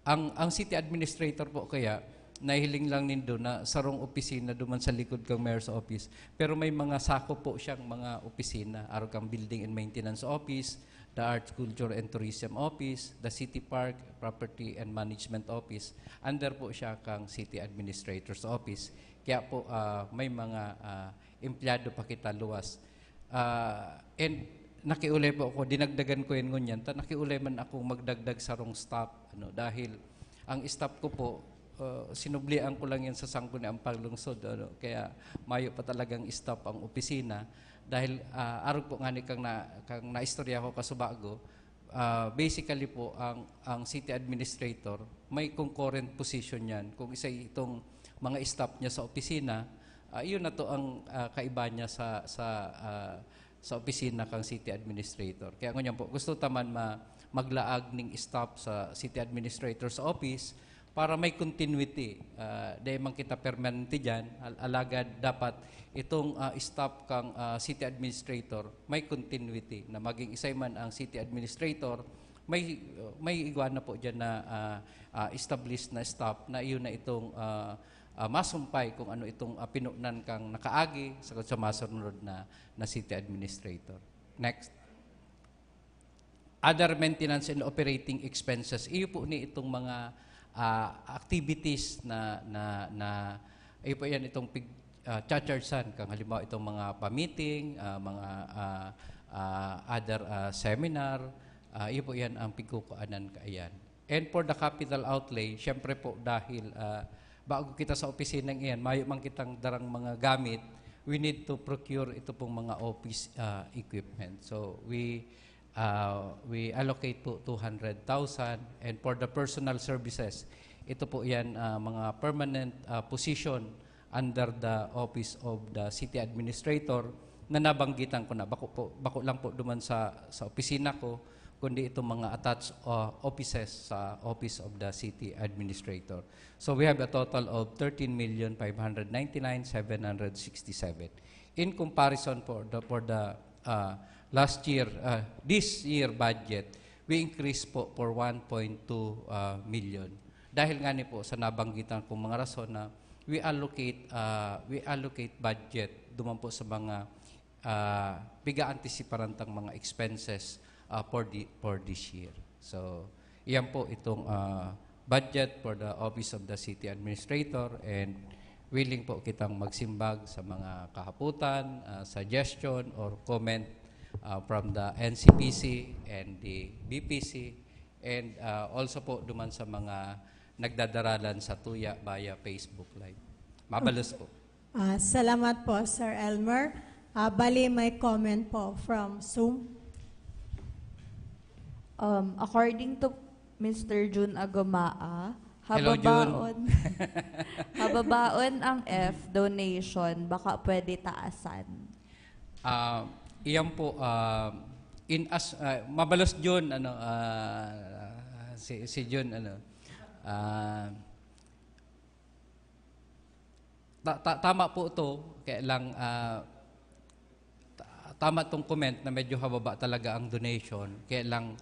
ang, ang city administrator po kaya, nahiling lang nindo na sarong opisina duman sa likod kang mayor's office, pero may mga sako po siyang mga opisina, arog kang building and maintenance office, the arts, culture, and tourism office, the city park, property, and management office. Under po siya kang city administrator's office. Kaya po, ah, may mga, ah, empleyado pa kita luwas. Ah, and nakiulay po ako, dinagdagan ko yan ngunyan, ta nakiulay man akong magdagdag sarong staff, ano, dahil ang staff ko po, ah, sinublian ko lang yan sa Sangguniang Panglungsod, ano, kaya mayo pa talagang staff ang opisina. Dahil, ah, arog po ngani kang na-, kang naistorya ko kasubago, ah, basically po, ang, ang city administrator, may concurrent position yan. Kung isa itong mga staff niya sa opisina, ah, yun na to ang, ah, kaiba niya sa, sa, ah, sa opisina kang city administrator. Kaya ngunyan po, gusto ta man ma-, maglaag ning staff sa city administrator's office para may continuity. Ah, dai man kita permanente diyan, al-, alagad dapat itong, ah, staff kang, ah, city administrator may continuity, na maging isay man ang city administrator, may, may igwa na po diyan na, ah, ah, established na staff na iyon na itong, ah, ah, masumpay kung ano itong, ah, pinunan kang nakaagi sagkod sa masunod na, na city administrator. Next. Other maintenance and operating expenses. Iyo po ni itong mga, ah, activities na, na, na, iyo po yan itong pig-, ah, charge-san. Kang halimbawa, itong mga pa-meeting, ah, mga, ah, ah, other, ah, seminar, ah, iyo po yan ang pigkukuanan kaiyan. And for the capital outlay, syempre po, dahil, ah, bago kita sa opisinang iyan, mayo man kitang darang mga gamit, we need to procure ito pong mga office, ah, equipment. So, we, ah, we allocate po two hundred thousand. And for the personal services, ito po yan, ah, mga permanent, ah, position under the office of the city administrator na nabanggitan ko na. Bako po, bako lang po duman sa, sa opisina ko, kundi itong mga attached, ah, offices sa Office of the City Administrator. So, we have a total of thirteen million five hundred ninety-nine seven hundred sixty-seven. In comparison, for the, for the, ah, last year, ah, this year budget, we increase po for one point two, ah, million. Dahil ngani po sa nabanggitan kong mga rason na we allocate, ah, we allocate budget duman po sa mga, ah, piga-antisiparan tang mga expenses, ah, for the, for this year. So, iyan po itong, ah, budget for the Office of the City Administrator, and willing po kitang magsimbag sa mga kahapotan, ah, suggestion or comment, ah, from the N C P C and the B P C, and, ah, also po duman sa mga nagdadaralan sa tuya via Facebook Live. Mabalos po. Ah, salamat po, Sir Elmer. Ah, bali, may comment po from Zoom. Um, according to Mister Jun Agumaa, Hello, Jun. Hababaon, hababaon ang F, donation, baka pwede taasan. Ah, iyan po, ah, in as, ah, mabalos Jun, ano, ah, si, si Jun, ano, ah, ta-, ta-, tama po to, kaya lang, ah, ta-, tama tong comment na medyo hababa talaga ang donation, kaya lang,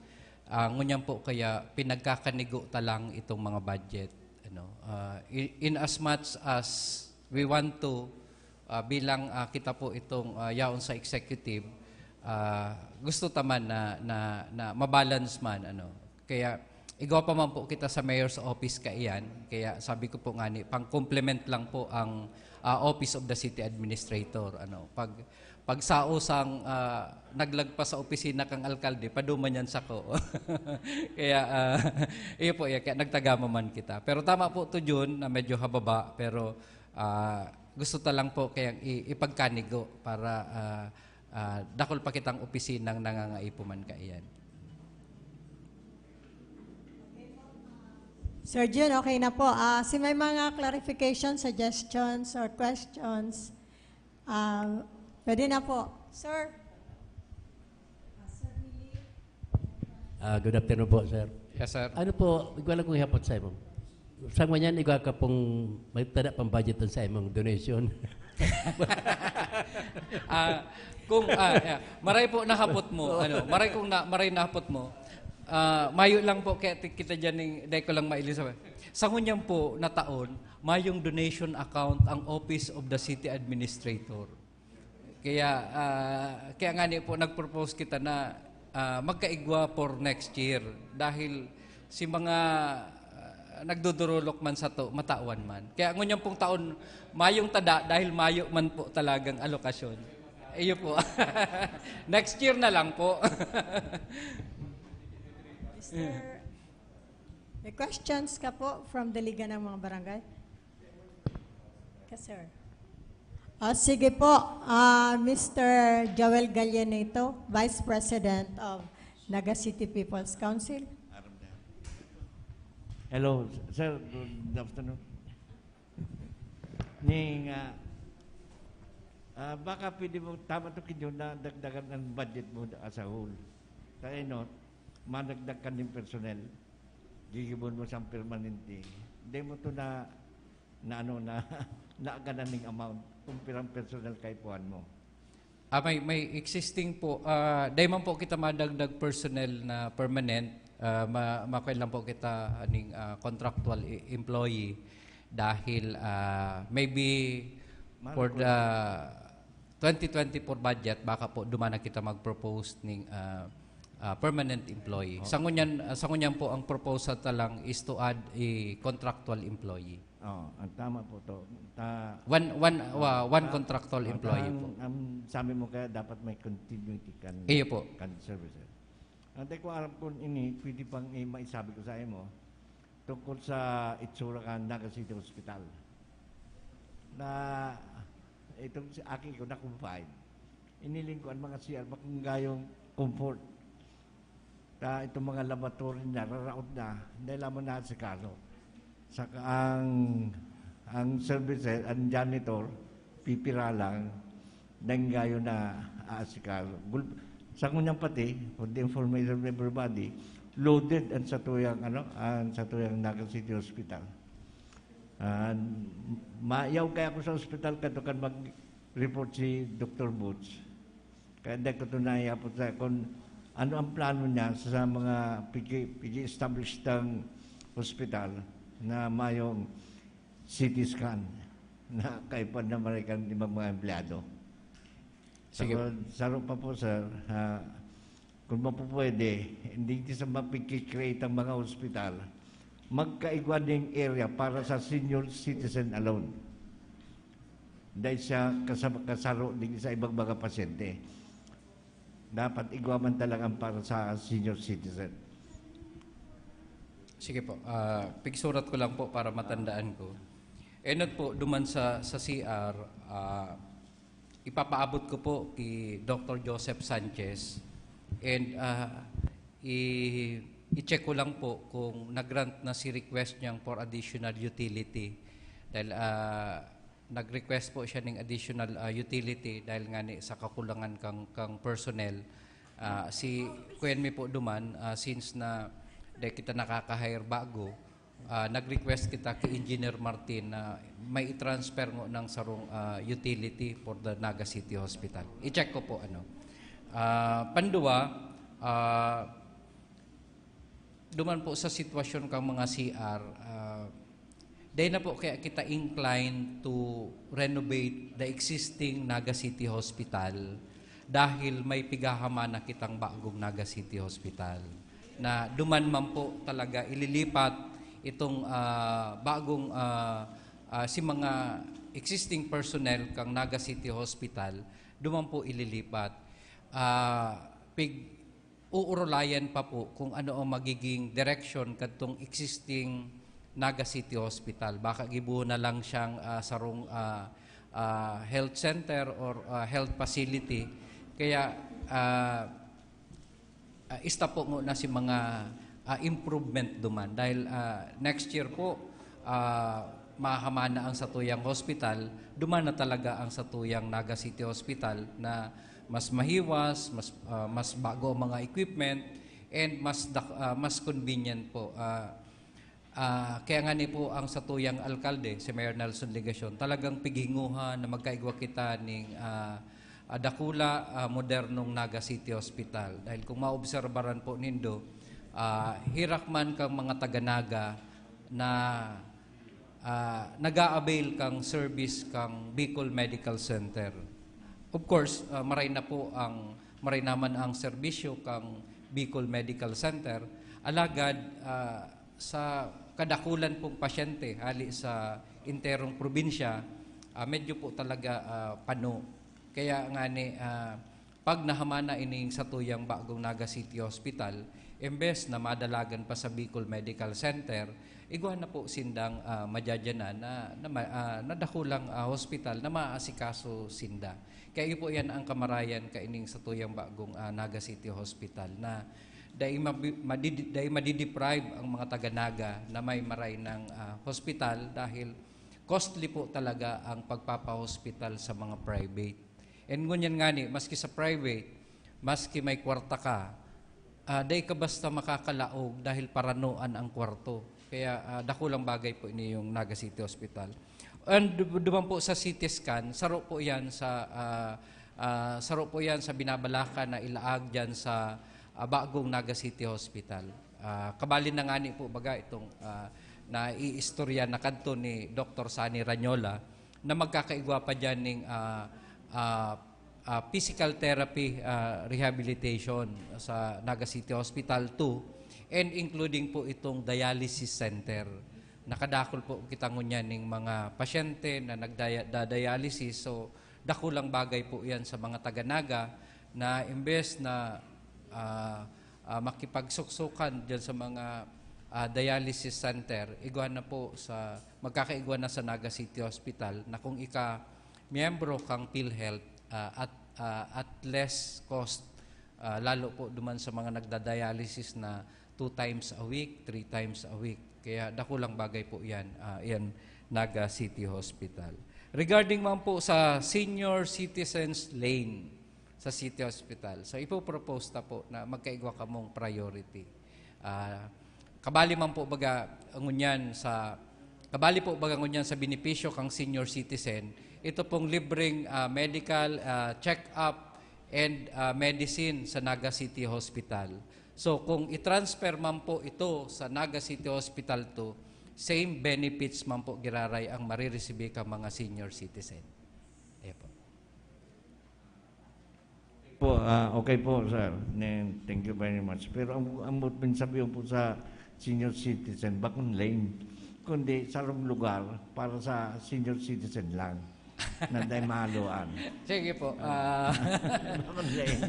ah, ngunyan po kaya pinagkakanigo ta lang itong mga budget, ano. Ah, i-, in as much as we want to, ah, bilang, ah, kita po itong, ah, yaon sa executive, ah, gusto ta man na, na, na mabalance man, ano. Kaya igwa pa man po kita sa mayor's office kaiyan, kaya sabi ko po ngani, pang-complement lang po ang, ah, Office of the City Administrator, ano. Pag, Pagsausang, ah, naglagpas sa opisina kang alkalde, paduman yan sako. Kaya, ah, iyo po, iya, kaya nagtagama man kita. Pero tama po to, Jun, na medyo hababa, pero, ah, gusto ta lang po kayang i-, ipagkanigo para, ah, ah, dakul pa kitang opisinang nangangaipo man kaiyan. Sir Jun, okay na po. Ah, si may mga clarification, suggestions, or questions, ah, pwede na po. Sir? Ah, good afternoon po, sir. Yes, sir. Ano po, igwa lang kong ihapot sa imo. Sa ngunyan, igwa ka pong may tada pang budget sa imong donation. Ah, kung ah, yeah. Maray po nahapot mo, ano, maray kung na, maray nahapot mo. Ah, mayo lang po kaya ti- kita diyan ning dai ko lang mailisa. Sa ngunyan po na taon, mayong donation account ang Office of the City Administrator. Kaya ah, kaya nga ni po nag-propose kita na ah, magkaigwa for next year dahil si mga ah, nagdudurulok man sato matawan man. Kaya ngunyan pong taon mayong tada dahil mayo man po talagang alokasyon. Iyo po. Next year na lang po. Mister, may questions ka po from the Liga ng mga Barangay? Ka, sir. Ah, sige po, ah, Mister Joel Gallianito, Vice President of Naga City People's Council. Hello, sir. Good afternoon. Ning, ah, ah, baka pwede mo, tama to, Kinyo, na dagdagan ang budget mo as a whole. Kaya no, madagdag ka ng personnel, gigibon mo siyang permanente. Hindi mo to na, na ano, na, na ganun ning amount kung pirang personnel kaipuhan mo. Ah, may, may existing po, ah, dai man po kita madagdag personnel na permanent, ah, ma, makuha lang po kita aning ah, contractual e- employee dahil ah, maybe Mahal for ko the twenty twenty-four budget, baka po duman na kita mag-propose ning ah, ah, permanent employee. Sa ngunyan, ah, sa ngunyan po, ang proposal ta lang is to add a contractual employee. Oh, ang tama po to. Ta, One, one, wa- one ta- contractual oh, employee ang, po. Ang sabi mo kaya dapat may continuity kan, Iyo po. Kan services. Ang di ko alam kung ini, pwede pang i- maisabi ko sa imo tungkol sa itsura kan Naga City Hospital. Na itong si aki ko na-confine. Iniling ko ang mga C R, bakong gayong comfort. Ta itong mga laboratory na, raraot na, dahil lamang na si Carlo. Saka ang, ang services, ang janitor, pipira lang, nanggayo na aasikaso. Gul- sa ngunyan pati, for the information of everybody, loaded ang satuyang, ano, ang satuyang Naga City Hospital. And mayaw kaya ako sa hospital, kato kan mag-report si Doctor Boots. Kaya dahil ko ito naiyapot sa kung ano ang plano niya sa mga pigi-, pigi-establish ng hospital na mayong C T scan na kaipan na marikan ibang mga empleyado. Sige. Saro, saro pa po, sir, ha, kung mapupwede, hindi sa mapikikreate ang mga hospital, magkaigwa ding area para sa senior citizen alone. Dahil sa kasab- kasaro din sa ibang mga pasyente. Dapat igwa man talaga ang para sa senior citizen. Sige po, ah, pigsurat ko lang po para matandaan ko. Enot po, duman sa, sa C R, ah, ipapaabot ko po kay Doctor Joseph Sanchez and ah, i- i-check ko lang po kung nag-grant na si request niyang for additional utility. Dahil ah, nag-request po siya ng additional ah, utility dahil nga ni sa kakulangan kang, kang personnel. Ah, si kuyan mi po duman, ah, since na di kita nakaka-hire bago, ah, nag-request kita kay Engineer Martin na may i-transfer mo ng sarong ah, utility for the Naga City Hospital. I-check ko po ano. Ah, pandua, ah, duman po sa sitwasyon kang mga C R, ah, dahil na po kaya kita inclined to renovate the existing Naga City Hospital dahil may pigahaman na kitang bagong Naga City Hospital na duman man po talaga ililipat itong ah, bagong ah, ah, si mga existing personnel kang Naga City Hospital duman po ililipat. Ah, pig-uurulayan pa po kung ano ang magiging direksyon kadtong existing Naga City Hospital. Baka gibohon na lang siyang, ah, sarong, ah, ah, health center or, ah, health facility. Kaya, ah, ah, ista po ngona si mga, ah, improvement duman. Dahil, ah, next year po, ah, mahaman na ang satuyang hospital, duman na talaga ang satuyang Naga City Hospital na mas mahiwas, mas, ah, mas bago ang mga equipment, and mas dak-, ah, mas convenient po. Ah, ah, kaya ngani po ang satuyang alkalde, si Mayor Nelson Legacion, talagang pighinguha na magkaigwa kita ning, ah, ah, dakula, ah, modernong Naga City Hospital. Dahil kung maobserbaran po nindo, ah, hirak man kang mga taga-Naga na, ah, nag-a-avail kang service kang Bicol Medical Center. Of course, ah, maray na po ang, maray naman ang serbisyo kang Bicol Medical Center. Alagad, ah, sa kadakulan pong pasyente hali sa enterong probinsya, ah, medyo po talaga, ah, pano. Kaya ngani, ah, pag nahaman na ining satuyang bagong Naga City Hospital, imbes na madalagan pa sa Bicol Medical Center, igwa na po sindang, ah, madyadyana na, na, ma-, ah, na dakulang, ah, hospital na maaasikaso sinda. Kaya iyo po yan ang kamarayan kaining satuyang bagong, ah, Naga City Hospital na dai mabi-, madidi-, dai madideprive ang mga taga-Naga na may maray ng, ah, hospital dahil costly po talaga ang pagpapahospital sa mga private. And ngunyan ngani, maski sa private, maski may kwarta ka, ah, dai ka basta makakalaog dahil paranoan ang kwarto. Kaya, ah, dakulang bagay po ini yung Naga City Hospital. And du-, duman po sa C T scan, saro po yan sa, ah, ah, saro po yan sa binabalaka na ilaag dyan sa, ah, bagong Naga City Hospital. Ah, kabali na ngani po baga itong, ah, naiistorya na kadto ni Doktor Sunny Rañola na magkakaigwa pa dyan ning, ah, ah, ah, physical therapy, ah, rehabilitation sa Naga City Hospital two, and including po itong dialysis center. Nakadakol po kita ngunyan ning mga pasyente na nagdaya-, da-dialysis. So, dakulang bagay po yan sa mga taga-Naga na imbes na, ah, ah, makipagsuksukan dyan sa mga, ah, dialysis center, igwa na po sa, magkakaigwa na sa Naga City Hospital na kung ika miyembro kang PhilHealth, ah, at, ah, at less cost, ah, lalo po duman sa mga nagda-dialysis na two times a week, three times a week. Kaya dakulang bagay po yan, ah, yan, Naga City Hospital. Regarding man po sa Senior Citizens Lane sa City Hospital, so ipopropose ta po na magkaigwa kamong priority. Ah, kabali man po baga ngunyan sa, kabali po baga ngunyan sa benepisyo kang senior citizen, ito pong libreng, ah, medical, ah, check-up and, ah, medicine sa Naga City Hospital. So, kung i-transfer man po ito sa Naga City Hospital two, same benefits man po giraray ang mariresibi ka mga senior citizen. Ayan po. Po, ah, okay po, sir. Ne-, thank you very much. Pero ang, ang buot mong sabihin po sa senior citizen, bakong lane, kundi sarong lugar para sa senior citizen lang na dai mahaluan. Sige po. Ah, Bakong lane.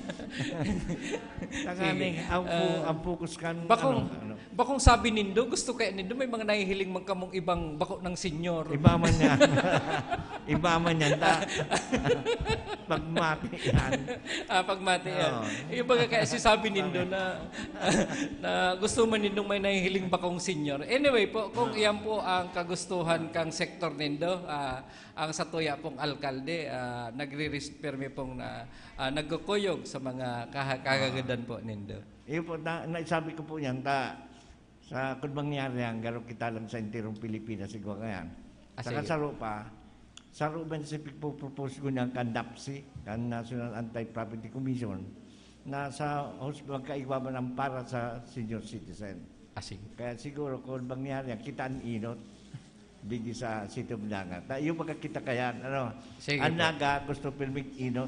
Tanganing, ang, po, Ah, ang focus kan, bakong, ano, ano, bakong sabi nindo, gusto kaya nindo, may mga nahihiling man kamong ibang bako ng senior. Iba man yan. Iba man yan. Ta, pagmati yan. Ah, pagmati yan. Oo. Yung baga kaya si sabi nindo na, na gusto man nindong may nahihiling bakong senior. Anyway po, kung iyan po ang kagustuhan kang sektor nindo, ah, ang satuya pong alkalde, ah, nagre-, permi pong na, ah, nagkukuyog sa mga kaha-, kagagadan po nindo. Iyo po, na, naisabi ko po yan, ta, sa kung mangyari yan, garo kita lang sa enterong Pilipinas, siguro yan. Ah, Saka sige. Saro pa, saro man si pagpo-propose ko niyang kan NAPSI, kan National Anti-Poverty Commission, na sa hos-, magkaigwa man ang para sa senior citizen. Ah, sige. Kaya siguro kung mangyari yan, kita ang inot. Bigi sa City of Naga. Ta, yung magkakita kayan, ano? Sige Ang po. Naga, gusto pirming inot.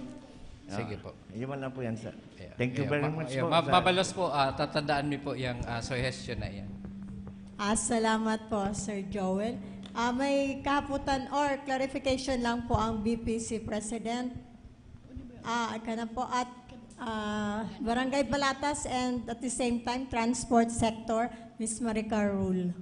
Sige Ah, po. Yun man lang po yan, sir. Yeah. Thank you Yeah, very ma-, much yeah, po, ma-, sir. Mabalos po, ah, tatandaan mi po yung, ah, suggestion na yan. Ah, salamat po, Sir Joel. Ah, may kahapotan or clarification lang po ang B P C President. Ah, kana po at, ah, Barangay Balatas and at the same time, transport sector, Miss Maricar Rule.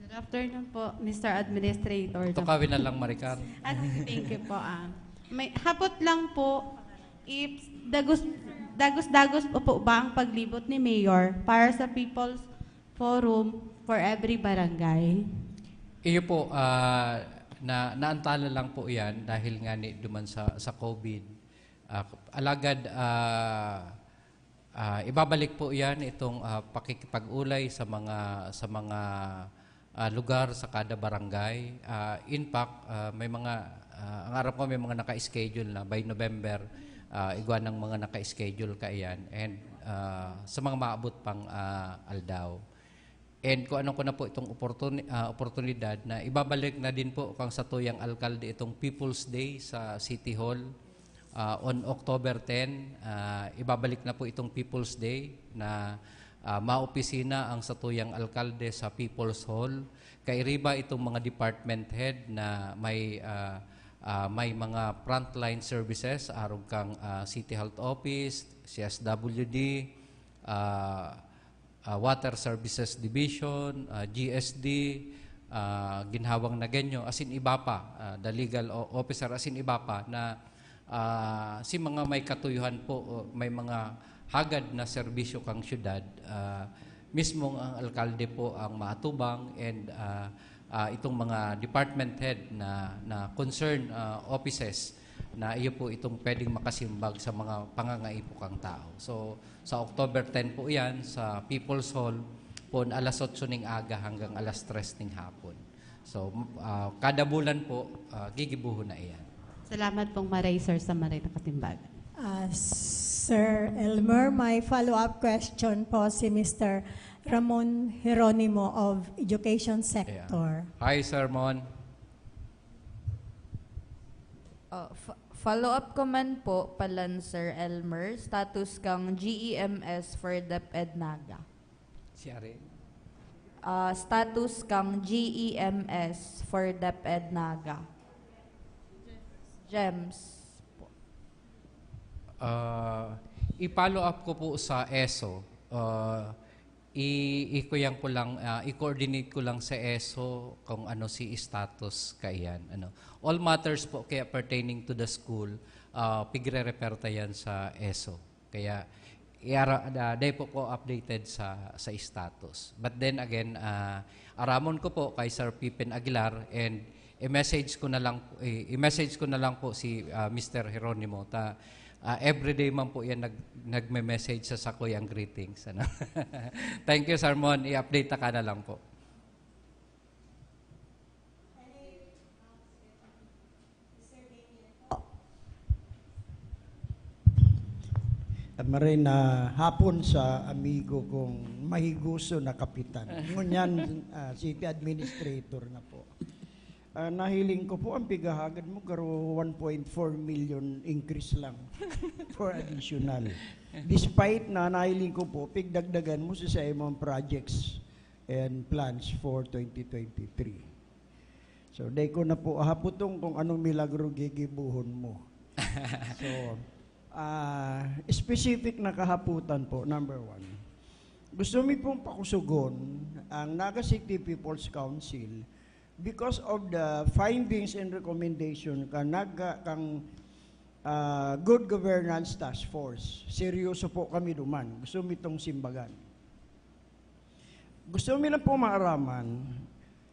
Good afternoon po, Mister Administrator. Tukawin na lang, Maricar. Ah, thank you po, ah. May hapot lang po, if dagos, dagos-dagos po, po ba ang paglibot ni Mayor para sa People's Forum for every barangay? Iyo po, ah, na, naantala lang po yan dahil nga ni, duman sa, sa COVID. Ah, alagad, ah, ah, ibabalik po yan itong, ah, pakikipag-ulay sa mga, sa mga, ah, lugar sa kada barangay. Ah, in fact, ah, may mga, ah, ang aram ko may mga naka-schedule na by November, ah, igwa ng mga naka-schedule kaiyan and, ah, sa mga maabot pang, ah, aldaw. And kung ano ko na po itong oportuni-, ah, oportunidad na ibabalik na din po kang satuyang alkalde itong People's Day sa City Hall, ah, on October ten. Ah, ibabalik na po itong People's Day na, ah, maopisina ang satuyang alkalde sa People's Hall. Kairiba itong mga department head na may, ah, ah, may mga frontline services, arog kang, ah, City Health Office, C S W D, ah, ah, Water Services Division, ah, G S D, ah, Ginhawang Nagenyo, asin iba pa, ah, the legal o-, officer, asin iba pa na, ah, si mga may katuyuhan po, o may mga hagad na serbisyo kang syudad, ah, mismong ang alkalde po ang maatubang and, ah, ah, itong mga department head na, na concerned, ah, offices na iyo po itong pwedeng makasimbag sa mga pangangaipo kang tao. So, sa October ten po yan, sa People's Hall, pon alas otso ning aga hanggang alas tres ning hapon. So, m-, ah, kada bulan po, ah, gigibuhon na iyan. Salamat pong maray, sir, sa maray na kasimbagan. Ah, Sir Elmer, may follow-up question po si Mister Ramon Jeronimo of Education Sector. Yeah. Hi, Sir Mon. Oh, f-, follow-up ko man po, palan Sir Elmer, status kang G E M S for DepEd Naga. Siya rin? Ah, status kang G E M S for DepEd Naga. Gems po. Ah, i-follow up ko po sa ESO. Ah, i-, ikuyan ko lang, ah, i-coordinate ko lang sa ESO kung ano si status kaiyan, ano. All matters po kaya pertaining to the school, ah, pigre-refer ta yan sa ESO. Kaya, iara-, da-, dai po ko updated sa, sa status. But then again, ah, aramon ko po kay Sir Pippen Aguilar and i-message ko na lang po, i-, i-message ko na lang po si, ah, Mister Jeronimo ta, ah, everyday man po yan nag-, nagme-message sa sakuyang greetings, ano. Thank you, Sir Mon. I-update ta ka na lang po. At maray na hapon sa amigo kong mahiguso na kapitan. Ngunyan, ah, city administrator na po. Ah, nahiling ko po, ang pigahagad mo, garo one point four million increase lang for additional. Despite na nahiling ko po, pigdagdagan mo sa, sa imong projects and plans for twenty twenty-three. So, dai ko na po haputong kung anong milagro gigibuhon mo. So, ah, specific na kahaputan po, number one. Gusto mi pong pakusugon ang Naga City People's Council because of the findings and recommendation ka Naga, kang, ah, Good Governance Task Force. Seryoso po kami duman. Gusto mi tong simbagan. Gusto mi lang po maaraman,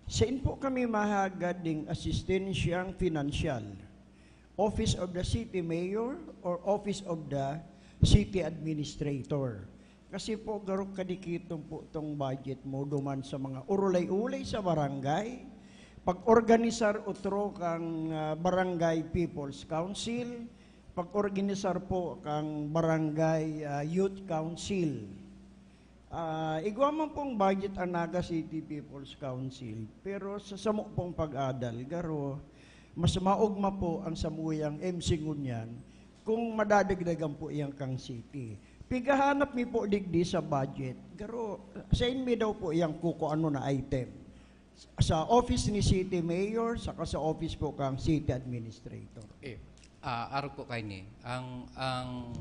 sain po kami mahagad ding asistensyang pinansyal? Office of the City Mayor or Office of the City Administrator? Kasi po, garo kadikiton po tong budget mo duman sa mga urulay-ulay sa barangay, pag-organisar otro kang, ah, Barangay People's Council, pag-organisar po kang Barangay, ah, Youth Council. Ah, igwa man pong budget ang Naga City People's Council, pero sa samo pong pag-adal, garo, mas maogma po ang samuyang M C ngunyan kung madadagdagan po iyan kang city. Pigahanap mi po digdi sa budget, garo, sain mi daw po iyang kukuanon na item? Sa office ni City Mayor, saka sa office po kang City Administrator. Eh, Ah, arog po kaini. Ang, ang,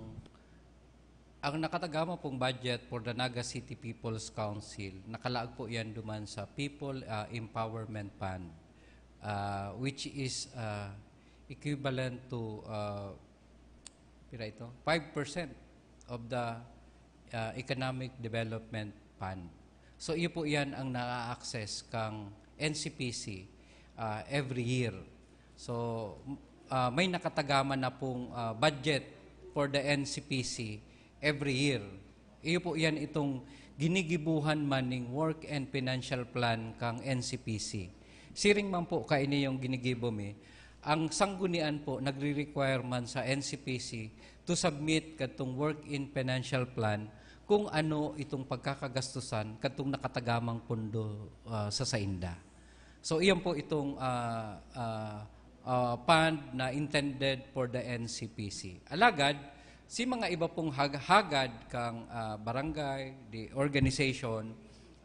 ang nakatagama pong budget for the Naga City People's Council, nakalaag po yan duman sa People, ah, Empowerment Fund, ah, which is, ah, equivalent to, ah, pira ito? Five percent of the, ah, Economic Development Fund. So, iyo po yan ang naa-access kang N C P C, ah, every year. So, m-, ah, may nakatagama na pong, ah, budget for the N C P C every year. Iyo po yan itong ginigibuhan man ning work and financial plan kang N C P C. Siring man po kaini yung ginigibo mi, ang sanggunian po nagre-require man sa N C P C to submit kadtong work in financial plan kung ano itong pagkakagastusan kadtong nakatagamang pondo, ah, sa sainda. So, iyan po itong, ah, ah, ah, fund na intended for the N C P C. Alagad, si mga iba pong hag-, hagad kang, ah, barangay, the organization,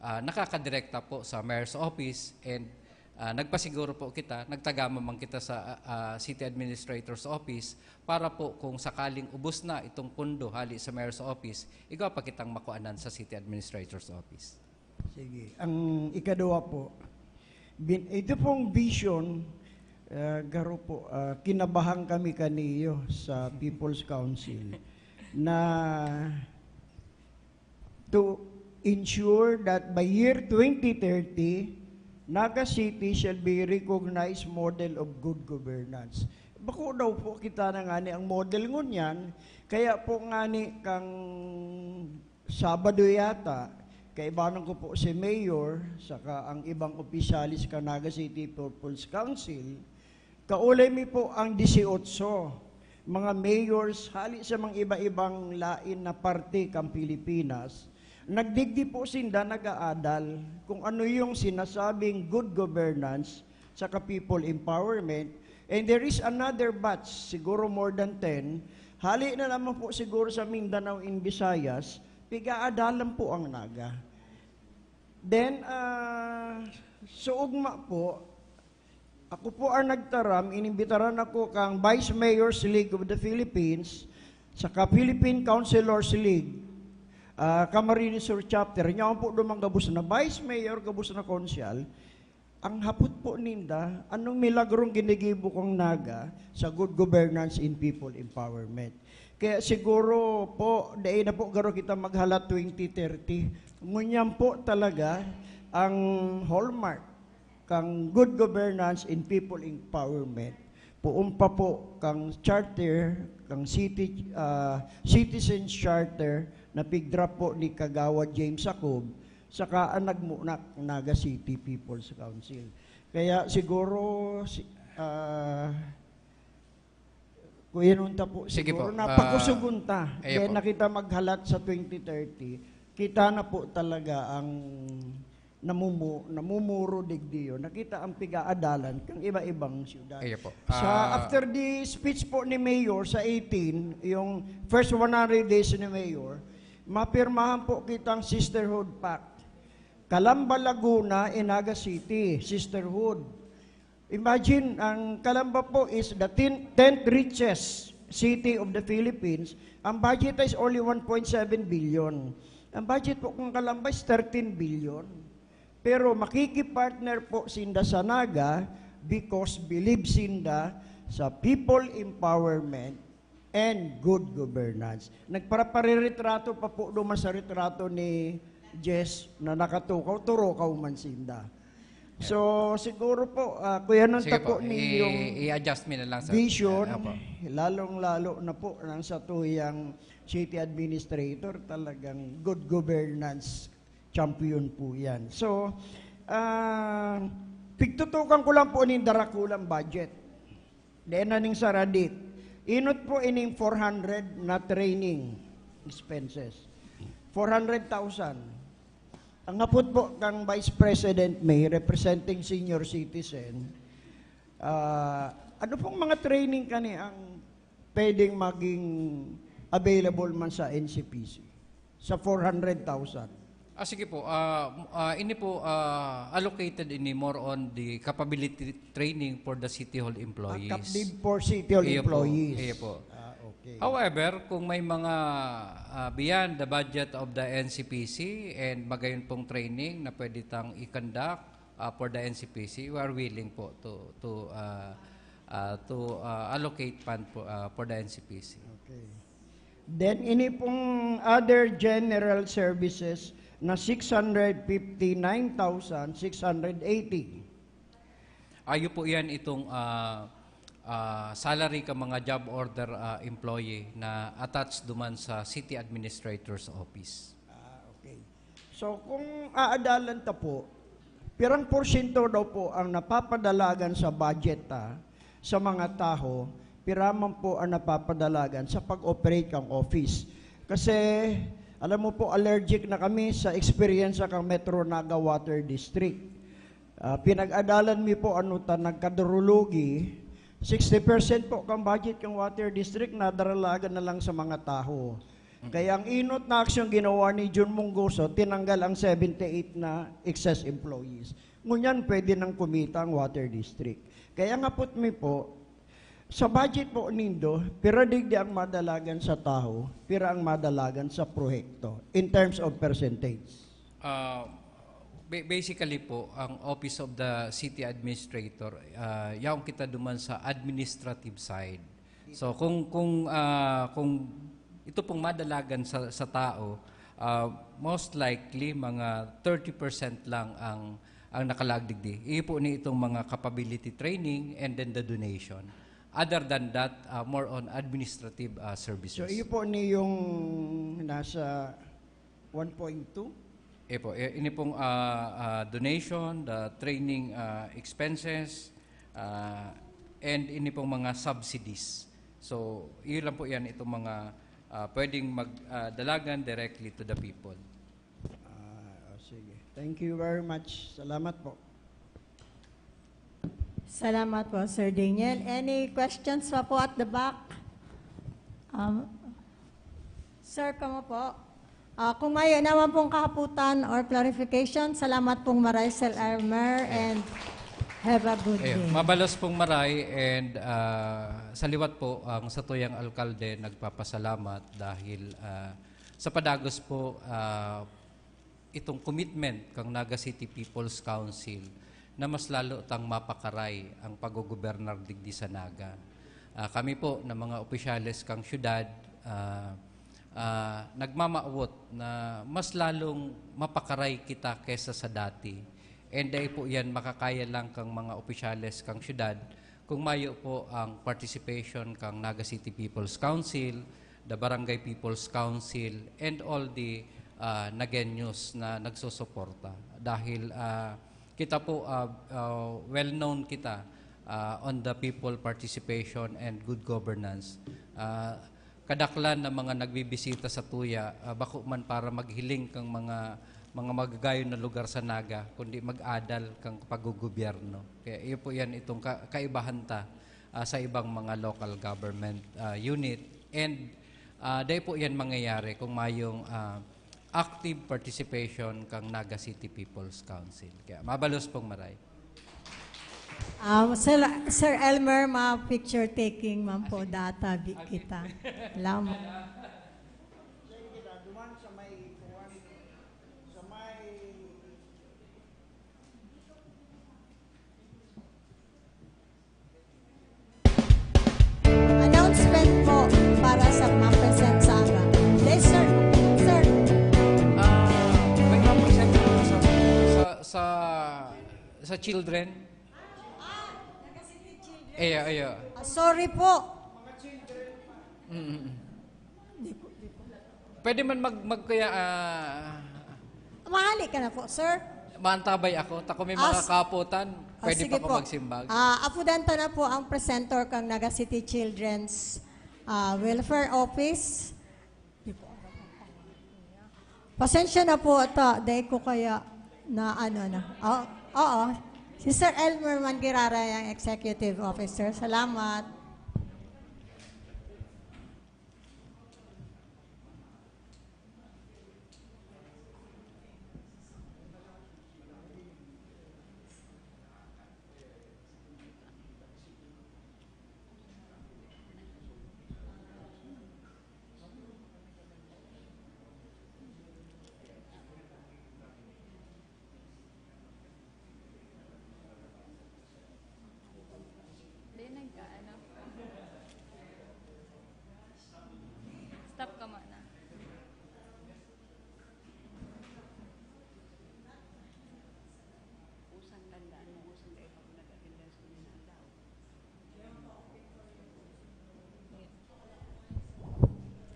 ah, nakakadirekta po sa mayor's office and, ah, nagpasiguro po kita, nagtagama man kita sa, ah, city administrator's office para po kung sakaling ubos na itong pondo hali sa mayor's office, igwa pa kitang makuanan sa city administrator's office. Sige. Ang ikaduwa po, bin-, ito pong vision, ah, garo po, ah, kinabahan kami kaniyo sa People's Council na to ensure that by year twenty thirty, Naga City shall be recognized model of good governance. Bako daw po kita na ngani ang model ngunyan, kaya po ngani kang Sabado yata, kaibahan ko po si Mayor, saka ang ibang opisyalis kan Naga City People's Council, kaulay mi po ang dieciocho, mga mayors hali sa mga iba-ibang lain na parte kan Pilipinas, nagdigdi po sinda nag-aadal kung ano yung sinasabing good governance saka people empowerment. And there is another batch, siguro more than ten, hali na naman po siguro sa Mindanao and Visayas, pigaadalan po ang Naga. Then, ah, suugma po, ako po ang nagtaram, inimbitaran ako kang Vice Mayor's League of the Philippines, saka Philippine Councilors League, ah, Camarines Sur Chapter. Inyo po duman gabos na Vice Mayor, gabos na Konsehal. Ang hapot po ninda, anong milagrong ginigibo kang Naga sa good governance in people empowerment? Kaya siguro po, dai na po garo kita maghalat twenty thirty. Ngunyan po talaga ang hallmark kang good governance in people empowerment. Poon pa po kang charter, kang city, ah, citizens charter na pigdraft po ni Kagawad James Jacob, saka ang nagmunak Naga City People's Council. Kaya siguro, si, ah, kuyanon ta po, Sige siguro po, ah, napakusugon ta. Ayan Kaya po. na kita maghalat sa twenty thirty, kita na po talaga ang namumu-, namumuro digdiyo. Nakita ang pigaadalan kang iba-ibang siyudad. Ayan po. Sa, Ah, after the speech po ni Mayor sa eighteen, yung first one hundred days ni Mayor, mapirmahan po kitang Sisterhood Pact. Calamba, Laguna, and Naga City, Sisterhood. Imagine, ang Calamba po is the ten-, tenth richest city of the Philippines. Ang budget is only one point seven billion. Ang budget po kung Calamba is thirteen billion. Pero makikipartner po sinda sa Naga because believe sinda sa people empowerment and good governance. Nagparapareretrato pa po duman sa retrato ni Jess na nakatukaw, turukaw man sinda. So, siguro po, ah, kuyanon Sige ta po, po ni i-, yung i-adjust mi na lang sa vision, Opo. lalong-lalo na po ng satuyang city administrator, talagang good governance champion po yan. So, ah, pigtutukan ko lang po ning darakulang budget. Then, aning saradit. Inot po ining four hundred na training expenses. Four hundred thousand. Ang hapot po kang Vice President May, representing senior citizen, ah, ano pong mga training kani ang pwedeng maging available man sa N C P C? Sa four hundred thousand? Ah, sige po. Ah, m- ah, ini po, ah, allocated ini more on the capability training for the City Hall Ah, employees. Capdib for City Hall Iyo po, employees. iyo po. Ah, okay. However, kung may mga ah, beyond the budget of the N C P C and magayon pong training na pwede tang i-conduct ah, for the N C P C, we are willing po to to ah, ah, to ah, allocate fund po, ah, for the N C P C. Okay. Then, ini pong other general services na six hundred fifty-nine thousand six hundred eighty. Ayo po yan itong ah, ah, salary ka mga job order ah, employee na attached duman sa City Administrator's Office. Ah, okay. So, kung aadalan ta po, pirang porsyento daw po ang napapadalagan sa budget ta sa mga taho, pira man po ang napapadalagan sa pag-operate kang office. Kasi, alam mo po, allergic na kami sa experience sa kang Metro Naga Water District. Ah, pinag-adalan mi po ano ta nagkadurulugi, sixty percent po kang budget kang Water District nadaralagan na lang sa mga taho. Kaya ang inot na aksyon ginawa ni Jun Munggoso, tinanggal ang seventy-eight na excess employees. Ngunyan, pwede nang kumita ang Water District. Kaya nga put mi po, sa budget po nindo, pira digdi ang madalagan sa taho, pira ang madalagan sa proyekto in terms of percentage? Ah, ba- basically po, ang Office of the City Administrator, ah, yaon kita duman sa administrative side. So kung kung ah, kung ito pong madalagan sa sa tao, ah, most likely mga thirty percent lang ang ang nakalaag digdi. Iyo po ni itong mga capability training and then the donation. Other than that, ah, more on administrative ah, services. So, iyo po ni yung nasa one point two? Eh po, eh, ini pong ah, ah, donation, the training ah, expenses, ah, and ini pong mga subsidies. So, yun lang po yan, itong mga ah, pwedeng magdalagan directly to the people. Ah, oh, sige. Thank you very much. Salamat po. Salamat po, Sir Daniel. Any questions pa po at the back? Um, sir, kamo po. Ah, kung may naman pong kahaputan or clarification, salamat pong maray, Sir Elmer, and have a good Eh, day. Mabalos pong maray and ah, sa liwat po, ang satuyang alkalde nagpapasalamat dahil ah, sa padagos po ah, itong commitment kang Naga City People's Council na mas lalo tang mapakaray ang paggogobernar digdi sa Naga. Ah, kami po na mga opisyales kang syudad, ah, ah, nagmamawot na mas lalong mapakaray kita kesa sa dati. And dai po yan makakaya lang kang mga opisyales kang syudad kung mayo po ang participation kang Naga City People's Council, the Barangay People's Council, and all the ah, Nagueños na nagsusuporta. Dahil ah, kita po, ah, ah, well-known kita ah, on the people participation and good governance. Ah, kadaklan na mga nagbibisita sa tuya, ah, bako man para maghiling kang mga mga magagayon na lugar sa Naga, kundi mag-adal kang paggogobyerno. Kaya iyo po yan itong ka- kaibahan ta ah, sa ibang mga local government ah, unit. And ah, dai po yan mangyayari kung mayong ah, active participation kang Naga City People's Council. Kaya mabalos pong maray. Um, Sir, Sir Elmer, ma-picture taking man po, data bi- kita. Salamat. Announcement po para sa ma-present sa aga. Yes, sir. Sir. Ah, may mapresent po sa, sa, sa, sa children. Ayo, ayo. Ah, sorry po. Mm, mm, mm. Pwede man mag, mag kaya, ah, Mahali ka na po, sir. Maantabay ako. Tako may mga As- kaputan. Ah, Pwede sige pa ako po. Magsimbag. Ah, apudan ta na po ang presenter kang Naga City Children's ah, Welfare Office. Di po. Pasensya na po, ta, dahil ko kaya na ano na. Oo, oo. Si Sir Elmer Mangirara, yung executive officer. Salamat.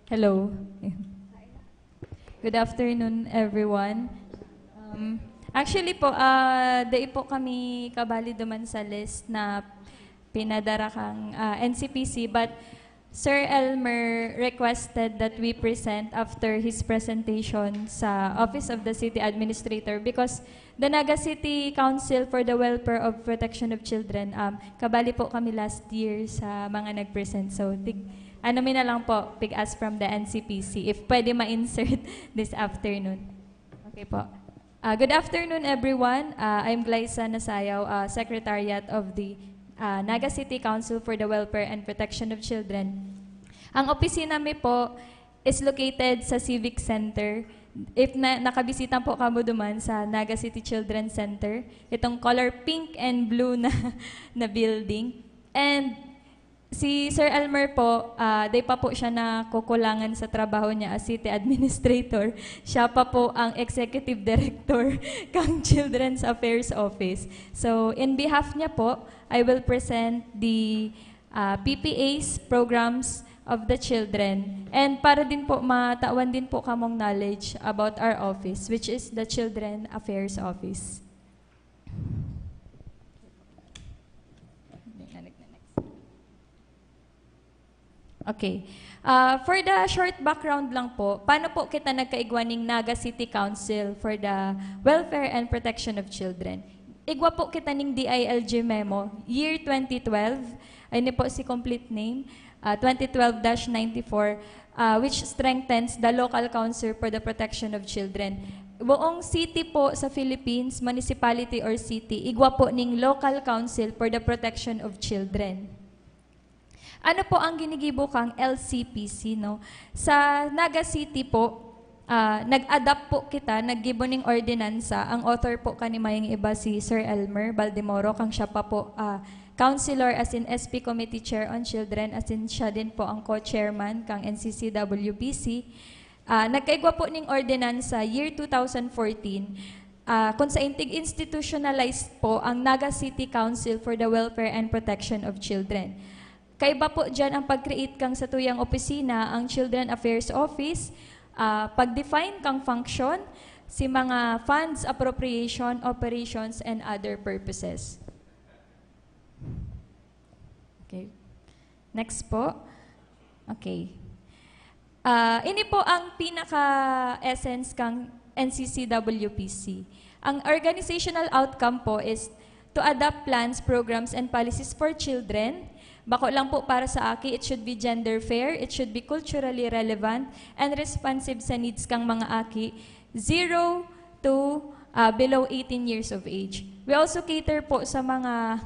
Hello. Good afternoon, everyone. Um, actually po, ah, dai po kami kabali duman sa list na pinadara kang, ah, N C P C, but Sir Elmer requested that we present after his presentation sa Office of the City Administrator because the Naga City Council for the Welfare of Protection of Children, um, kabali po kami last year sa mga nag-present. So, tig-, ano mi na lang po, pig-ask from the N C P C if pwede ma-insert this afternoon. Okay po. Ah, good afternoon, everyone. Ah, I'm Glyza Nasayaw, ah, Secretariat of the, ah, Naga City Council for the Welfare and Protection of Children. Ang opisina mi po is located sa Civic Center. If na, nakabisita po kamo duman sa Naga City Children's Center, itong color pink and blue na, na building. And si Sir Elmer po, ah, dai pa po siya nakukulangan sa trabaho niya as city administrator. Siya pa po ang executive director kang Children's Affairs Office. So, in behalf niya po, I will present the, ah, P P As, programs of the children. And para din po, matawan din po kamong knowledge about our office, which is the Children Affairs Office. Okay. Ah, for the short background lang po, paano po kita nagkaigwa ning Naga City Council for the Welfare and Protection of Children? Igwa po kita ning D I L G memo, year twenty twelve. Ayun po si complete name, ah, twenty twelve dash ninety-four, ah, which strengthens the local council for the protection of children. Buong city po sa Philippines, municipality or city, igwa po ning local council for the protection of children. Ano po ang ginigibo kang L C P C, no? Sa Naga City po, ah, nag-adapt po kita, naggibo ning ordinansa. Ang author po kani mayong iba si Sir Elmer Baldemoro, kang siya pa po, ah, councilor, as in S P Committee Chair on Children, as in siya din po ang co-chairman kang N C C W P C. Ah, nagkaigwa po ning ordinansa year two thousand fourteen, ah, kung sain tig-institutionalize po ang Naga City Council for the Welfare and Protection of Children. Kaiba po diyan ang pag-create kang satuyang opisina, ang Children Affairs Office, ah, pag-define kang function, si mga funds, appropriation, operations, and other purposes. Okay. Next po. Okay. Ah, ini po ang pinaka-essence kang N C C W P C. Ang organizational outcome po is to adopt plans, programs, and policies for children. Bako lang po para sa aki, it should be gender fair, it should be culturally relevant, and responsive sa needs kang mga aki, zero to, ah, below eighteen years of age. We also cater po sa mga,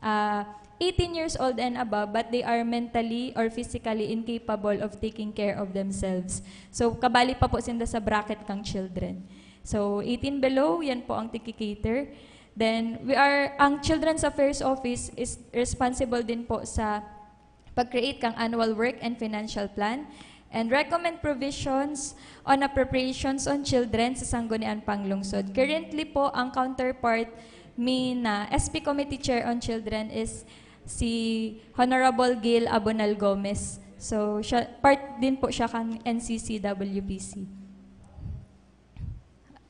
ah, eighteen years old and above, but they are mentally or physically incapable of taking care of themselves. So, kabali pa po sinda sa bracket kang children. So, eighteen below, yan po ang tiki-cater. Then, we are, ang Children's Affairs Office is responsible din po sa pag-create kang annual work and financial plan, and recommend provisions on appropriations on children sa Sangguniang Panglungsod. Currently po, ang counterpart mi na S P Committee Chair on Children is si Honorable Gail Abonal Gomez. So, siya, part din po siya kang N C C W P C.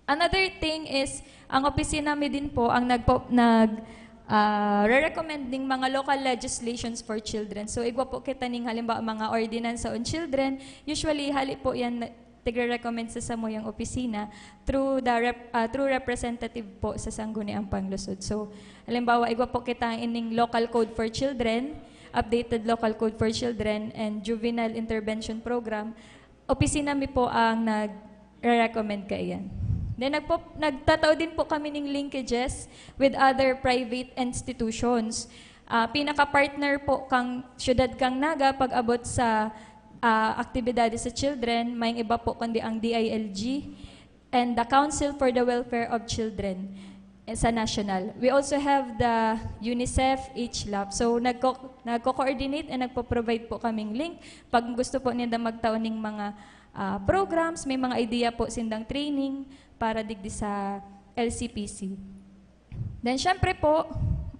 Another thing is, ang opisina mi din po ang nagpo-, nag, ah, re-recommend ning mga local legislations for children. So, igwa po kita ning halimbawa, mga ordinansa on children. Usually, hali po yan, tigre-recommend sa samuyang opisina through the rep-, ah, through representative po sa Sangguniang Panglungsod. So, halimbawa, igwa po kita ining Local Code for Children, updated Local Code for Children, and Juvenile Intervention Program. Opisina mi po ang nagre-recommend kaiyan. Then, nagpo-, nagtatao din po kami ning linkages with other private institutions. Ah, pinaka-partner po kang Siyudad kang Naga pag-abot sa, ah, aktibidades sa children, may iba po kundi ang D I L G and the Council for the Welfare of Children, eh, sa national. We also have the UNICEF H lap. So, nagko-, nagko-coordinate and nagpo-provide po kaming link. Pag gusto po ninda magtao ning mga, ah, programs, may mga idea po sindang training para digdi sa L C P C. Then, syempre po,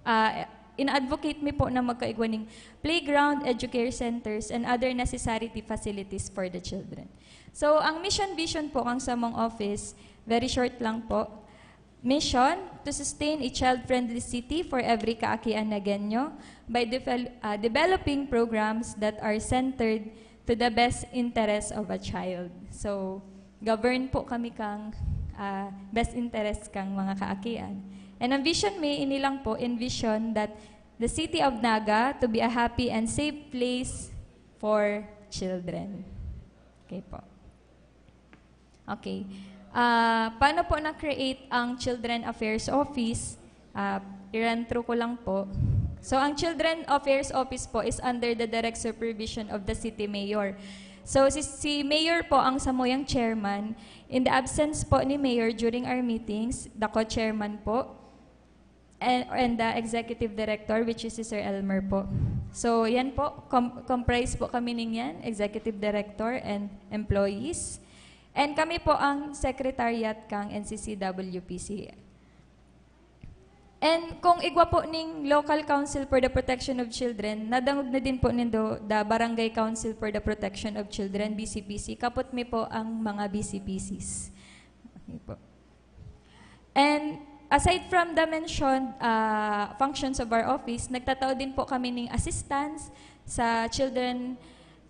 ah, ina-advocate mi po na magkaigwa ning playground, educare centers, and other necessary facilities for the children. So, ang mission vision po kang samong office, very short lang po. Mission, to sustain a child-friendly city for every kaakian Nagueño by devel- uh, developing programs that are centered to the best interest of a child. So, govern po kami kang uh, best interest kang mga kaakian. And ang vision mi, ini lang po, envision that the city of Naga to be a happy and safe place for children. Okay po. Okay. Ah, paano po na-create ang Children Affairs Office? Ah, i-run through ko lang po. So, ang Children Affairs Office po is under the direct supervision of the city mayor. So, si, si mayor po ang samuyang chairman. In the absence po ni mayor during our meetings, the co-chairman po, and, and the executive director, which is si Sir Elmer po. So, yan po, com- comprise po kami ningyan, executive director and employees. And kami po ang secretariat kang N C C W P C. And kung igwa po ning Local Council for the Protection of Children, nadangog na din po nindo the Barangay Council for the Protection of Children, B C P C. Kapot mi po ang mga B C P Cs. Okay po. And aside from the mentioned uh, functions of our office, nagtatao din po kami ng assistance sa children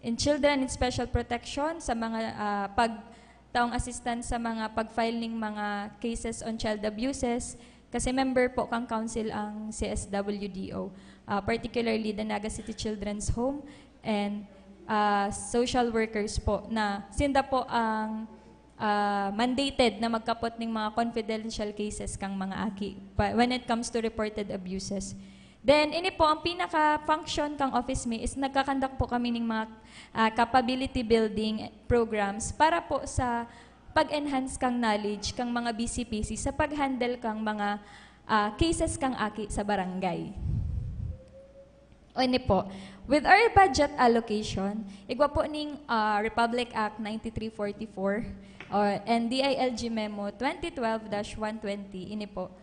in children in special protection, sa mga uh, pagtaong assistance sa mga pag-file ng mga cases on child abuses. Kasi member po kang council ang C S W D O, uh, particularly the Naga City Children's Home and uh, social workers po na sinda po ang uh, mandated na magkapot ning mga confidential cases kang mga aki pa- when it comes to reported abuses. Then, ini po, ang pinaka-function kang office mi is nagkakandak po kami ng mga uh, capability building programs para po sa pag-enhance kang knowledge kang mga B C P C sa pag-handle kang mga uh, cases kang aki sa barangay. O ini po, with our budget allocation, igwa po ning uh, Republic Act ninety-three forty-four or N D I L G Memo twenty twelve dash one twenty, ini po.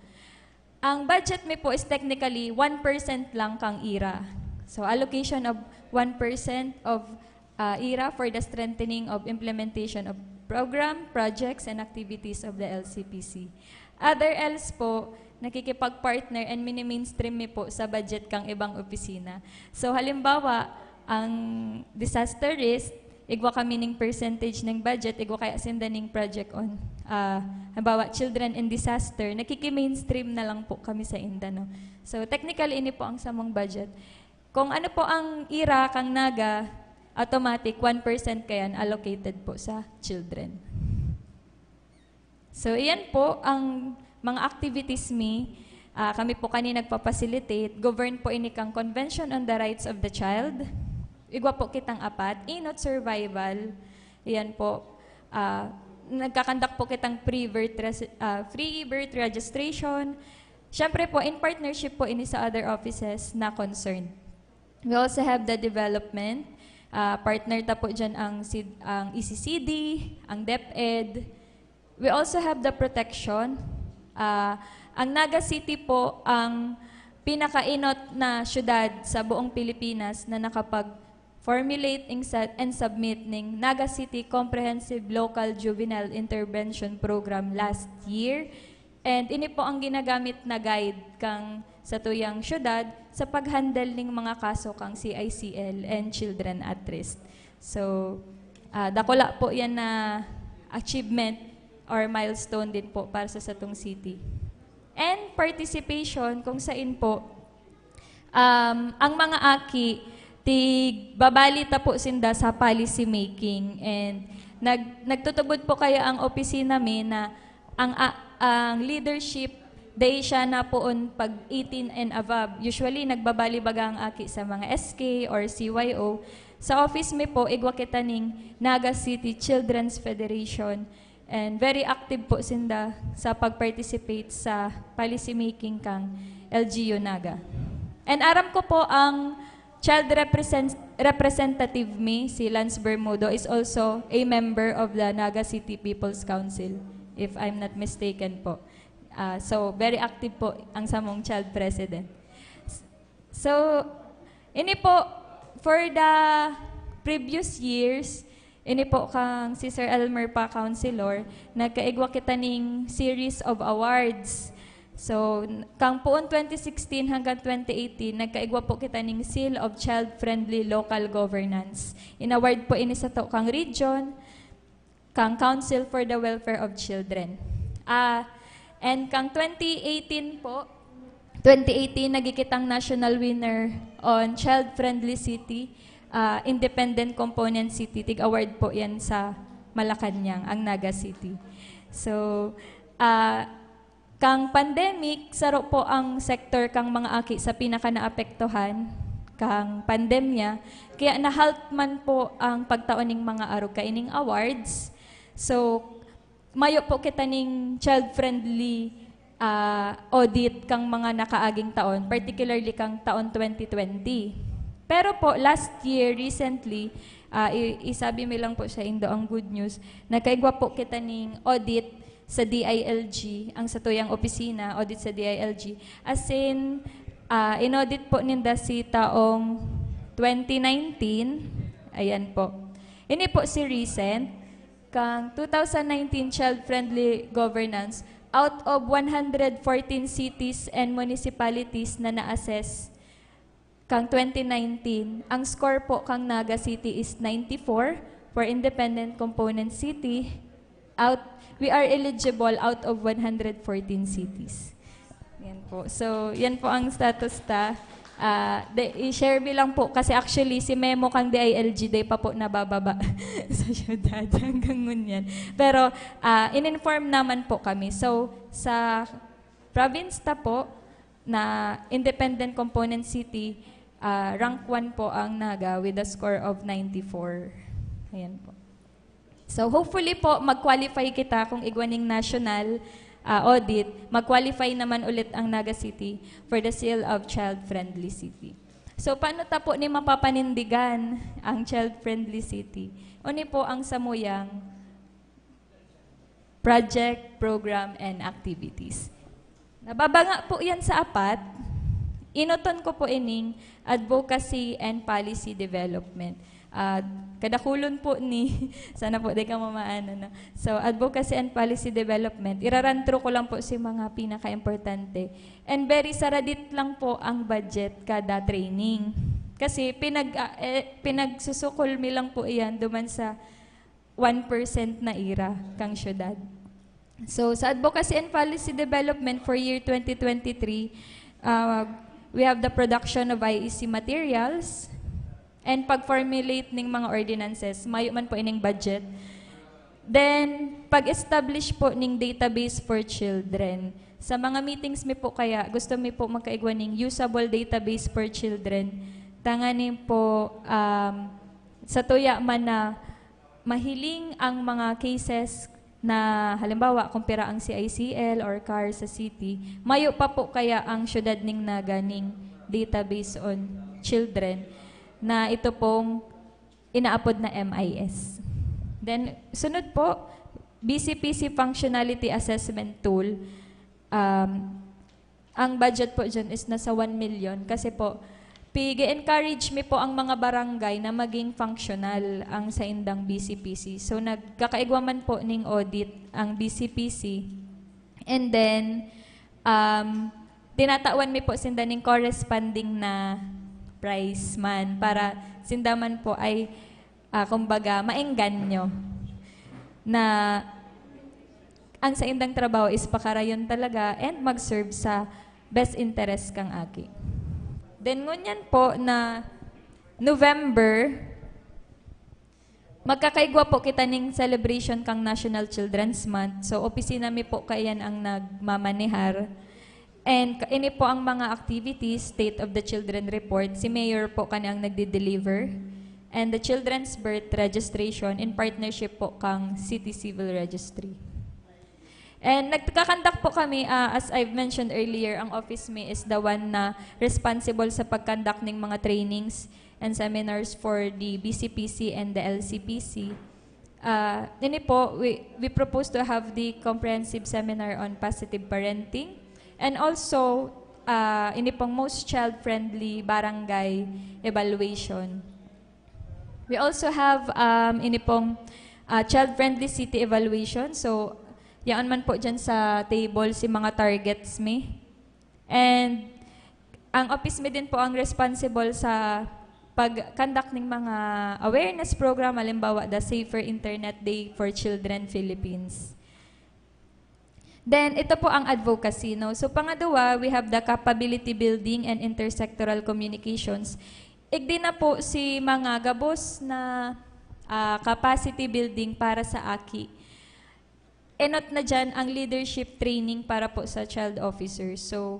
Ang budget mi po is technically one percent lang kang ira. So, allocation of one percent of uh, ira for the strengthening of implementation of program, projects, and activities of the L C P C. Other else po, nakikipag-partner and mini-mainstream mi po sa budget kang ibang opisina. So, halimbawa, ang disaster risk, igwa kami ning percentage ng budget, igwa kaya sinda ning project on, uh, halimbawa, children in disaster, nakiki-mainstream na lang po kami sa inda, no? So, technically, ini po ang samong budget. Kung ano po ang ira kang Naga, automatic, one percent kayan allocated po sa children. So, iyan po ang mga activities mi. Uh, kami po kani nagpa-facilitate. Govern po ini kang Convention on the Rights of the Child. Igwa po kitang apat. Inot survival. Iyan po. Uh, nagkakandak po kitang pre-birth, res- uh, free birth registration. Siyempre po, in partnership po ini sa other offices na concerned. We also have the development. Uh, partner ta po dyan ang, ang E C C D, ang DepEd. We also have the protection. Uh, ang Naga City po ang pinakainot na syudad sa buong Pilipinas na nakapag-formulate and submit ning Naga City Comprehensive Local Juvenile Intervention Program last year. And ini po ang ginagamit na guide kang sa tuyang syudad sa pag-handle ning mga kaso kang C I C L and children at risk. So, uh, dakula po yan na achievement or milestone din po para sa satong city. And participation, kung sain po, um, ang mga aki, tigbabali ta po sinda sa policy making. And nag, nagtutubod po kaya ang opisina mi na ang, ang leadership, dai siya na poon pag eighteen and above. Usually, nagbabali baga ang aki sa mga S K or C Y O. Sa office mi po, igwa kita ning Naga City Children's Federation. And very active po sinda sa pag-participate sa policy making kang L G U Naga. And aram ko po ang child represent- representative mi, si Lance Bermudo, is also a member of the Naga City People's Council, if I'm not mistaken po. Uh, so, very active po ang samong child president. So, ini po, for the previous years, ini po kang si Sir Elmer pa, Councilor, nagkaigwa kita ning series of awards. So, n-, kang poon twenty sixteen hanggang twenty eighteen, nagkaigwa po kita ning Seal of Child-Friendly Local Governance. In-award po ini sa to kang region, kang Council for the Welfare of Children. Ah, and kang twenty eighteen po, twenty eighteen, naging kitang national winner on Child-Friendly City, ah, Independent Component City. Tig-award po yan sa Malacañang, ang Naga City. So, ah, kang pandemic, saro po ang sector kang mga aki sa pinakanaapektuhan kang pandemya. Kaya na-halt man po ang pagtao ning mga arog kaining awards. So, mayo po kita ning child-friendly, ah, audit kang mga nakaaging taon, particularly kang taon twenty twenty. Pero po, last year, recently, ah, i-, isabi mi lang po sa indo ang good news, nagkaigwa po kita ning audit sa D I L G, ang satuyang opisina, audit sa D I L G. As in, ah, in-audit po ninda si taong twenty nineteen. Ayan po. Ini po si recent, kang two thousand nineteen Child-Friendly Governance, out of one hundred fourteen cities and municipalities na na-assess, kang twenty nineteen, ang score po kang Naga City is ninety-four for independent component city. Out, we are eligible out of one hundred fourteen cities. Yan po. So, yan po ang status ta. Ah, de, i-share mi lang po kasi actually si memo kang D I L G day pa po nabababa sa syudad hanggang ngunyan. Pero, ah, in-inform naman po kami. So, sa province ta po, na independent component city, ah, rank one po ang Naga with a score of ninety-four. Ayan po. So, hopefully po, mag-qualify kita kung igwa ning national, ah, audit, mag-qualify naman ulit ang Naga City for the seal of child-friendly city. So, paano ta po ni mapapanindigan ang child-friendly city? Uni po ang samuyang project, program, and activities. Nababanga po yan sa apat. Inoton ko po ining advocacy and policy development. Ah, kadakulon po ni, sana po di ka mamaan, ano. So, advocacy and policy development, ira-run through ko lang po si mga pinaka-importante. And very saradit lang po ang budget kada training. Kasi pinag-, ah, eh, pinagsusukol mi lang po iyan duman sa one percent na ira kang syudad. So, sa advocacy and policy development for year twenty twenty-three, ah, we have the production of I E C materials and pag-formulate ning mga ordinances. Mayo man po ining budget. Then, pag-establish po ning database for children. Sa mga meetings mi po kaya, gusto mi po magkaigwa ning usable database for children. Tanganing po, um, sa tuya man na mahiling ang mga cases na, halimbawa, kung pira ang C I C L or car sa city, mayo pa po kaya ang syudad ning Naga ning database on children na ito pong inaapod na M I S. Then, sunod po, B C P C Functionality Assessment Tool. Um, ang budget po dyan is nasa one million kasi po, pig-encourage mi po ang mga barangay na maging functional ang saindang B C P C. So, nagkakaigwa man po ning audit ang B C P C. And then, um, tinatawan mi po sinda ning corresponding na prize man para sinda man po ay, ah, kumbaga, maengganyo na ang saindang trabaho is pakarayon talaga and mag-serve sa best interest kang aki. Then, ngunyan po na November, magkakaigwa po kita ning celebration kang National Children's Month. So, opisina mi po kaiyan ang nagmamanehar. And ka-, ini po ang mga activities, State of the Children Report. Si Mayor po kani ang nagdi-deliver. And the Children's Birth Registration in partnership po kang City Civil Registry. And nagka-conduct po kami, ah, as I've mentioned earlier, ang office mi is the one na responsible sa pag-conduct ning mga trainings and seminars for the B C P C and the L C P C. Ah, ini po, we, we propose to have the comprehensive seminar on positive parenting. And also, ah, ini pong most child-friendly barangay evaluation. We also have, um, ini pong, ah, child-friendly city evaluation. So, yaon man po dyan sa table si mga targets mi. And ang office mi din po ang responsible sa pag-conduct ng mga awareness program, halimbawa, the Safer Internet Day for Children Philippines. Then, ito po ang advocacy, no? So, pangadwa, we have the capability building and intersectoral communications. Igdi na po si mga gabos na, ah, capacity building para sa aki. Enot na dyan ang leadership training para po sa child officers. So,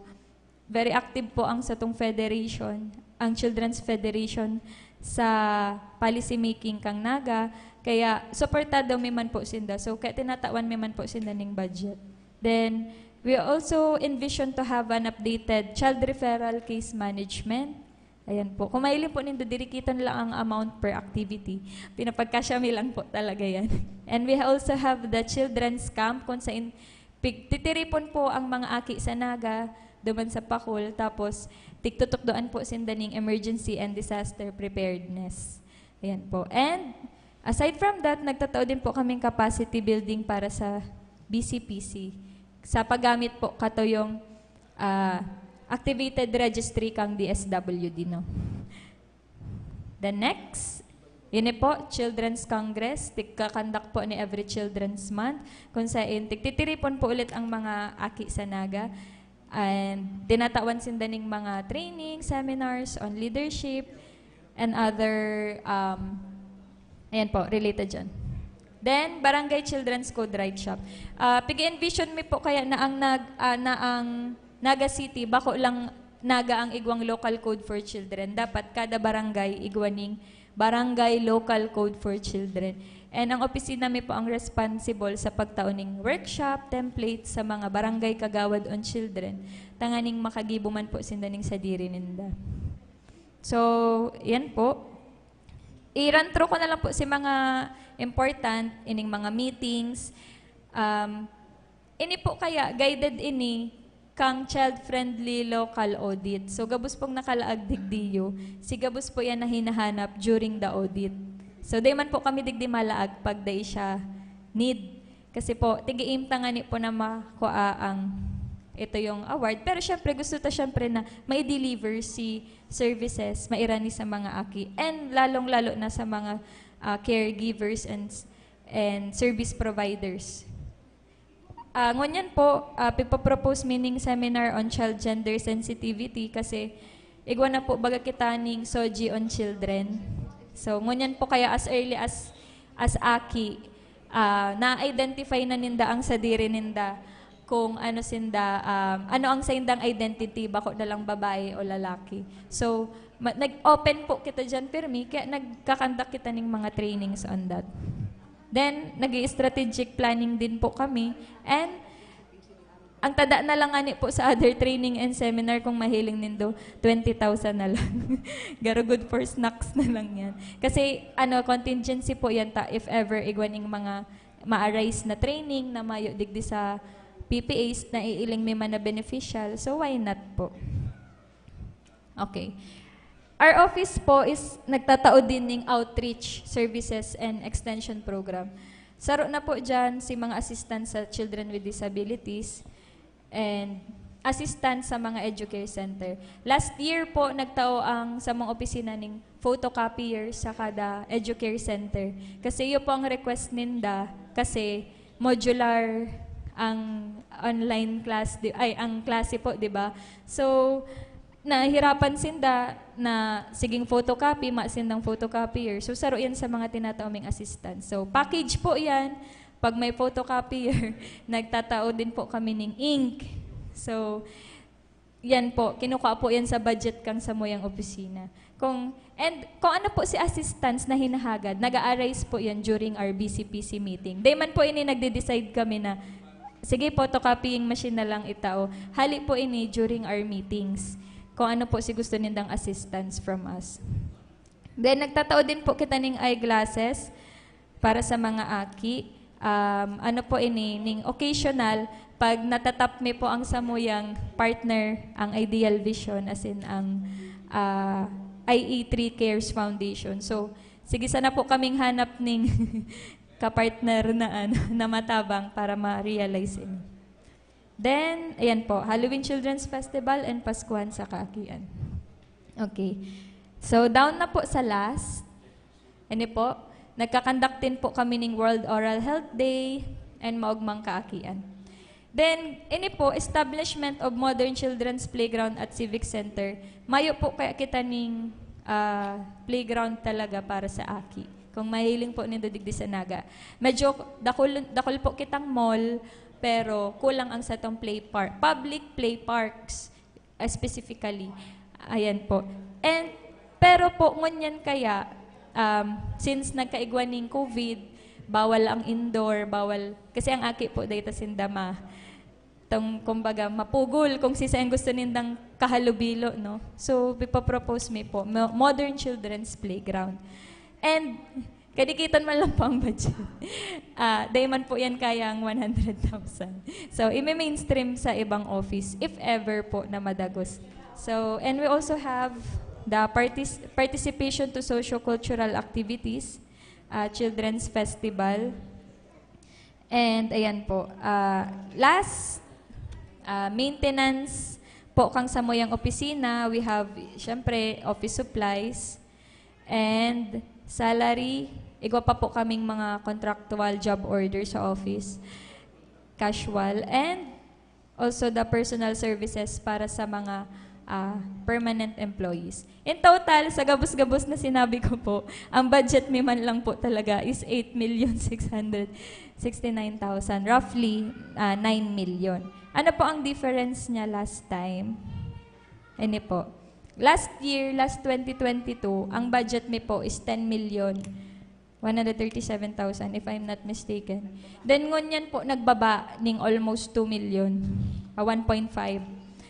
very active po ang satong federation, ang Children's Federation sa policy making kang Naga. Kaya, suportado mi man po sinda. So, kaya tinatawan mi man po sinda ning budget. Then, we also envision to have an updated child referral case management. Ayan po. Kung mahiling po nindo, dirikiton lang ang amount per activity. Pinapagkasya mi lang po talaga yan. And we also have the children's camp kung sa in, pig, titiripon po ang mga aki sa Naga, duman sa Pacol, tapos tigtutukdoan po sinda ning emergency and disaster preparedness. Ayan po. And aside from that, nagtatao din po kaming capacity building para sa B C P C. Sa paggamit po katuyong, ah, activated registry kang D S W D, no? The next, ini po, Children's Congress. Tigkakandak po ni every Children's Month. Kung sain, tigtitiripon po ulit ang mga aki sa Naga. And tinatawan sinda ning mga training, seminars on leadership, and other, um, ayan po, related dyan. Then, Barangay Children's Code Write Shop. Ah, pig-envision mi po kaya na ang nag-, ah, na ang Naga City, bako lang Naga ang igwang local code for children. Dapat kada barangay igwa ning Barangay Local Code for Children. And ang opisina mi po ang responsible sa pagtao ning workshop, template sa mga barangay kagawad on children, tanganing makagibo man po sinda ning sadiri ninda. So, yan po. I-run through ko na lang po si mga important, ining mga meetings. Um, ini po kaya, guided ini kang child-friendly local audit. So, gabos pong nakalaag digdiyo, si gabos po yan na hinahanap during the audit. So, di man po kami digdi malaag pag dai siya need. Kasi po, tigi-aim ta ngani po na makuha ang, ito yung award. Pero syempre, gusto ta syempre na mai-deliver si services, mairani sa mga aki. And lalong-lalo na sa mga, ah, caregivers and, and service providers. Ah, ngunyan po, ah, pipopropose mi ning seminar on child gender sensitivity kasi igwa na po baga kita ning SOGI on children. So, ngunyan po kaya as early as, as aki, ah, na-identify na ninda ang sadiri ninda kung ano sinda, um, ano ang saindang identity, bako na lang babae o lalaki. So, ma-, nag-open po kita dyan, pirmi, kaya nagkakandak kita ning mga trainings on that. Then, nag-i-strategic planning din po kami. And, ang tada na lang ngani po sa other training and seminar, kung mahiling nindo, twenty thousand na lang. Garo good for snacks na lang yan. Kasi, ano, contingency po yan ta, if ever igwa ning mga ma-arise na training na mayo digdi sa P P As na iiling mi man na beneficial. So, why not po? Okay. Our office po is nagtatao din ning outreach services and extension program. Saro na po dyan si mga assistance sa children with disabilities and assistance sa mga educare center. Last year po, nagtao ang sa mga opisina ning photocopier sa kada educare center. Kasi yun po ang request ninda, kasi modular ang online class, di, ay, ang klase po, di ba? So, nahihirapan sinda na siging photocopy, ma sindang photocopier. So, saro yan sa mga tinatao ming assistance. So, package po yan. Pag may photocopier, nagtatao din po kami ning ink. So, yan po, kinukuha po yan sa budget kang samuyang opisina. Kung, and kung ano po si assistance na hinahagad, nag-a-arise po yan during our B C P C meeting. Di man po ini nagde-decide kami na, "Sige, photocopying machine na lang itao." Hali po ini during our meetings. Kung ano po si gusto nindang assistance from us. Then, nagtatao din po kita ning eyeglasses para sa mga aki. Um, ano po ini, ning occasional, pag natatap mi po ang samuyang partner, ang Ideal Vision, as in ang, ah, I A three Cares Foundation. So, sige sana po kaming hanap ning kapartner na, ano, na matabang para ma-realize ini. Then, ayan po, Halloween Children's Festival and Paskuhan sa Kaakian. Okay. So, down na po sa last. Ini po, nagkakandak din po kami ning World Oral Health Day and Maogmang Kaakian. Then, ini po, establishment of modern children's playground at civic center. Mayo po kaya kita ning, ah, playground talaga para sa aki. Kung mahiling po nindo digdi sa Naga. Medyo dakul, dakul po kitang mall, pero kulang ang satong play park, public play parks, ah, specifically. Ayan po. And, pero po, ngunyan kaya, um, since nagkaigwa ning COVID, bawal ang indoor, bawal, kasi ang aki po, data sindama, tong, kumbaga, mapugol kung sisay ang gusto nindang kahalubilo, no? So, ipapropose mi po, mo-, modern children's playground. And, kadikitan man lang po ang budget. Ah, dai man po yan kaya ang one hundred thousand. So, imi-mainstream sa ibang office, if ever po na madagos. So, and we also have the partic-, participation to socio-cultural activities, ah, children's festival. And ayan po, ah, last, ah, maintenance po kang samuyang opisina, we have, syempre, office supplies and salary. Igwa pa po kaming mga contractual job order sa office, casual, and also the personal services para sa mga, ah, permanent employees. In total, sa gabos-gabos na sinabi ko po, ang budget mi man lang po talaga is eight million six hundred sixty-nine thousand, roughly, ah, nine million. Ano po ang difference niya last time? Ini po. Last year, last twenty twenty-two, ang budget mi po is ten million one hundred thirty-seven thousand, if I'm not mistaken. Then, ngunyan po, nagbaba ning almost two million, ah, one point five.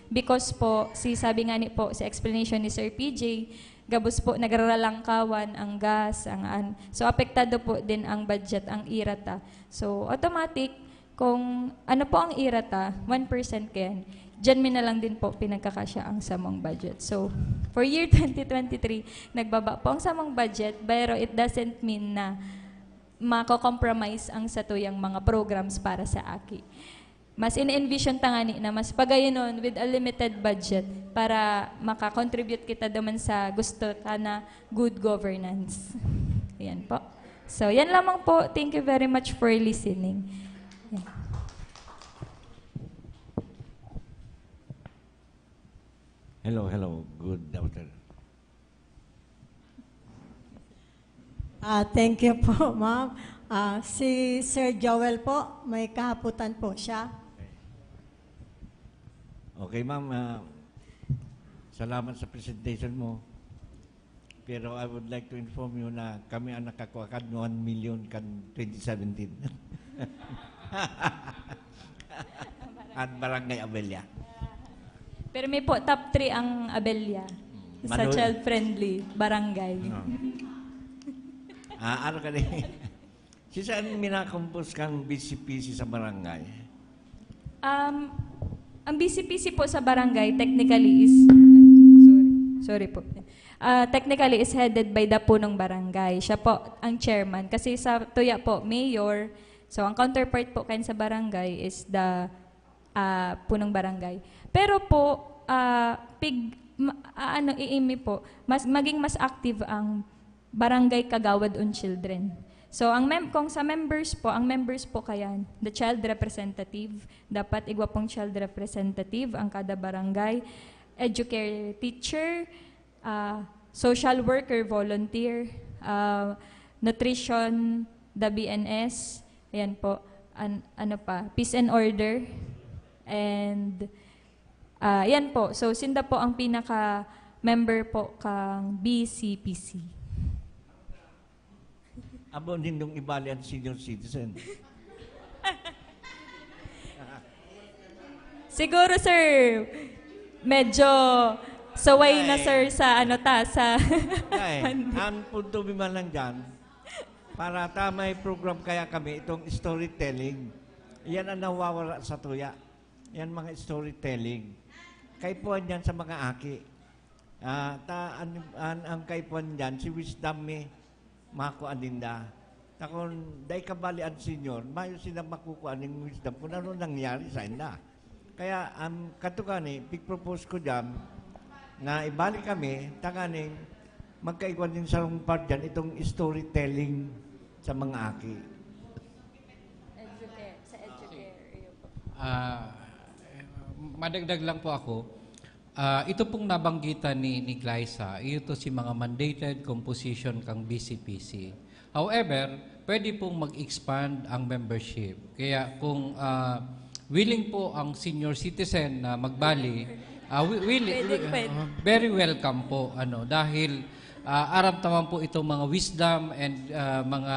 Because po, si, sabi nga ni po, sa explanation ni Sir P J, gabos po nagraralangkawan ang gas, ang an-, so, apektado po din ang budget, ang irata. So, automatic, kung ano po ang irata, one percent kayan, diyan mi na lang din po pinagkakasya ang samong budget. So, for year twenty twenty-three, nagbaba po ang samong budget, pero it doesn't mean na mako-compromise ang satuyang mga programs para sa aki. Mas in-envision ta ngani na mas pagayonon with a limited budget para maka-contribute kita duman sa gusto ta na good governance. Yan po. So, yan lamang po. Thank you very much for listening. Yan. Hello, hello. Good afternoon. Ah, thank you po, ma'am. Ah, si Sir Joel po, may kahaputan po siya. Okay, ma'am. Ah, salamat sa presentation mo. Pero I would like to inform you na kami ang nakakuha kan one million kan twenty seventeen. At Barangay Abella. Pero may po, top three ang Abella sa Manu- child-friendly barangay. No. Ah, ano ka di? Si saan minakompos kang B C P C sa barangay? Um, ang B C P C po sa barangay, technically, is, sorry, sorry po. Ah, technically, is headed by the punong barangay. Siya po ang chairman. Kasi sa tuya po, mayor. So, ang counterpart po kayan sa barangay is the, ah, punong barangay. Pero po, ah, pig, ma- ah, ano, iimi po, mas, maging mas active ang barangay kagawad on children. So, ang mem- kung sa members po, ang members po kayan, the child representative, dapat igwa pong child representative ang kada barangay, educare teacher, ah, social worker, volunteer, ah, nutrition, the B N S, ayan po, an- ano pa, peace and order, and, ah, yan po. So, sinda po ang pinaka-member po kang B C P C. Abo nindong ibali ang senior citizen. Siguro, sir, medyo saway na, Ay. Sir, sa ano ta, sa Ay, ang punto mi man lang dyan, Para ta may program kaya kami, itong storytelling. Yan ang nawawala sa tuya. Yan mga storytelling. Kaipuhan yan sa mga aki. Ah, ta, an, an, ang kaipuhan dyan, si wisdom mi, makua ninda. Ta kun dai kabali an senior, mayo sila makukua ning wisdom kung ano nangyari sa inda. Kaya, um, kato gani, pig-propose ko dyan na ibalik kami, tanganing magkaigwa nin sarong part dyan, itong storytelling sa mga aki. Educare, sa Educare. Iyo po. Ah, madagdag lang po ako. Ah, ito pong nabanggitan ni, ni Glyza, ito si mga mandated composition kang B C P C. However, pwede pong mag-expand ang membership. Kaya kung ah, willing po ang senior citizen na magbali, ah, wi- willing, Pwede, pwede. ah, very welcome po. Ano, dahil ah, aram naman po itong mga wisdom and ah, mga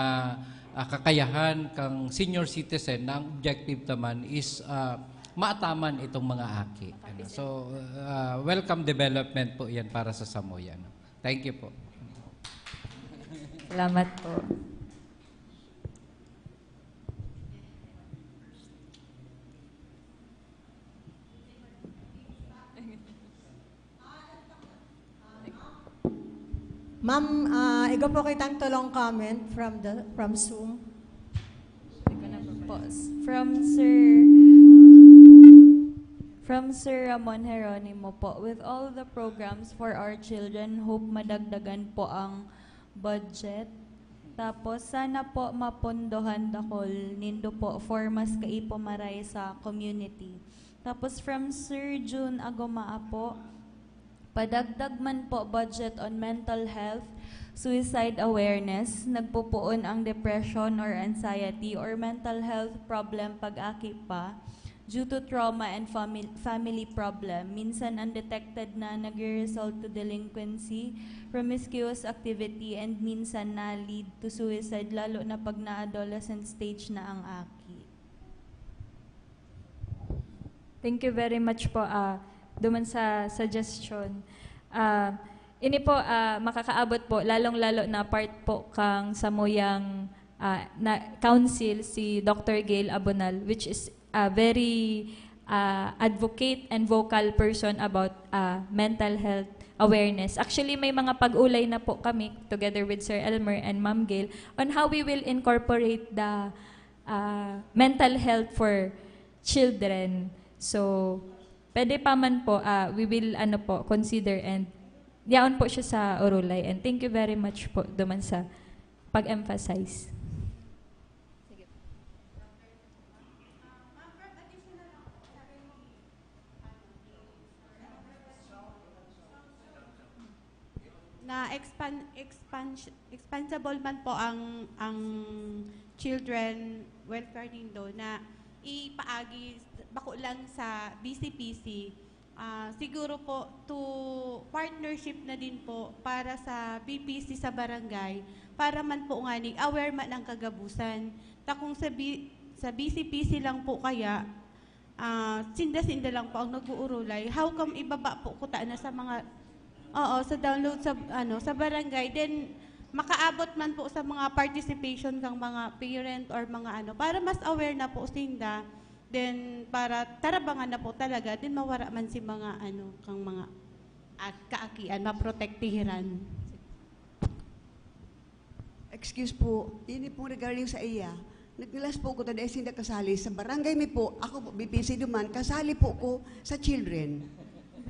ah, kakayahan kang senior citizen na ang objective naman is ah, maataman itong mga aki. Ano. So, ah, welcome development po yan para sa Samoy. Ano. Thank you po. Salamat po. Ma'am, ah, igwa po kitang tolong comment from the from Zoom. Pause. From Sir from Sir Ramon Jeronimo po, with all the programs for our children, hope madagdagan po ang budget. Tapos, sana po mapondohan dakol nindo po for mas kaipo maray sa community. Tapos, from Sir June Agomaa po, padagdag man po budget on mental health, suicide awareness, nagpupuon ang depression or anxiety or mental health problem pag-aki pa due to trauma and fami- family problem. Minsan undetected na nagre-result to delinquency, promiscuous activity, and minsan na-lead to suicide, lalo na pag na-adolescent stage na ang aki. Thank you very much po ah, duman sa suggestion. Ah, ini po ah, makakaabot po, lalong-lalo na part po kang samuyang ah, na council, si Doctor Gail Abonal, which is a very ah, advocate and vocal person about ah, mental health awareness. Actually, may mga pag-ulay na po kami together with Sir Elmer and Ma'am Gail on how we will incorporate the ah, mental health for children. So, pwede pa man po, ah, we will ano po, consider and yaon po siya sa Orulay. And thank you very much po duman sa pag-emphasize. Na expand, expand, expandable man po ang ang children welfare nindo na ipaagi bako lang sa B C P C. Ah, siguro po to partnership na din po para sa B P C sa barangay para man po ngani aware man ang kagabusan. Ta kung sa B, sa B C P C lang po kaya ah, sinda-sinda lang po ang nag-uurulay. How come ibaba po kuta na sa mga Oo, sa download sa ano, sa barangay, then makaabot man po sa mga participation kang mga parent or mga ano para mas aware na po sinda. Then para tarabangan na po talaga, then mawara man si mga ano kang mga at kaakian, maprotektihiran. Excuse po, ini pong regarding sa iya. Naglas po ko ta dai sinda kasali sa barangay mi po. Ako po, B P C duman, kasali po ko sa children.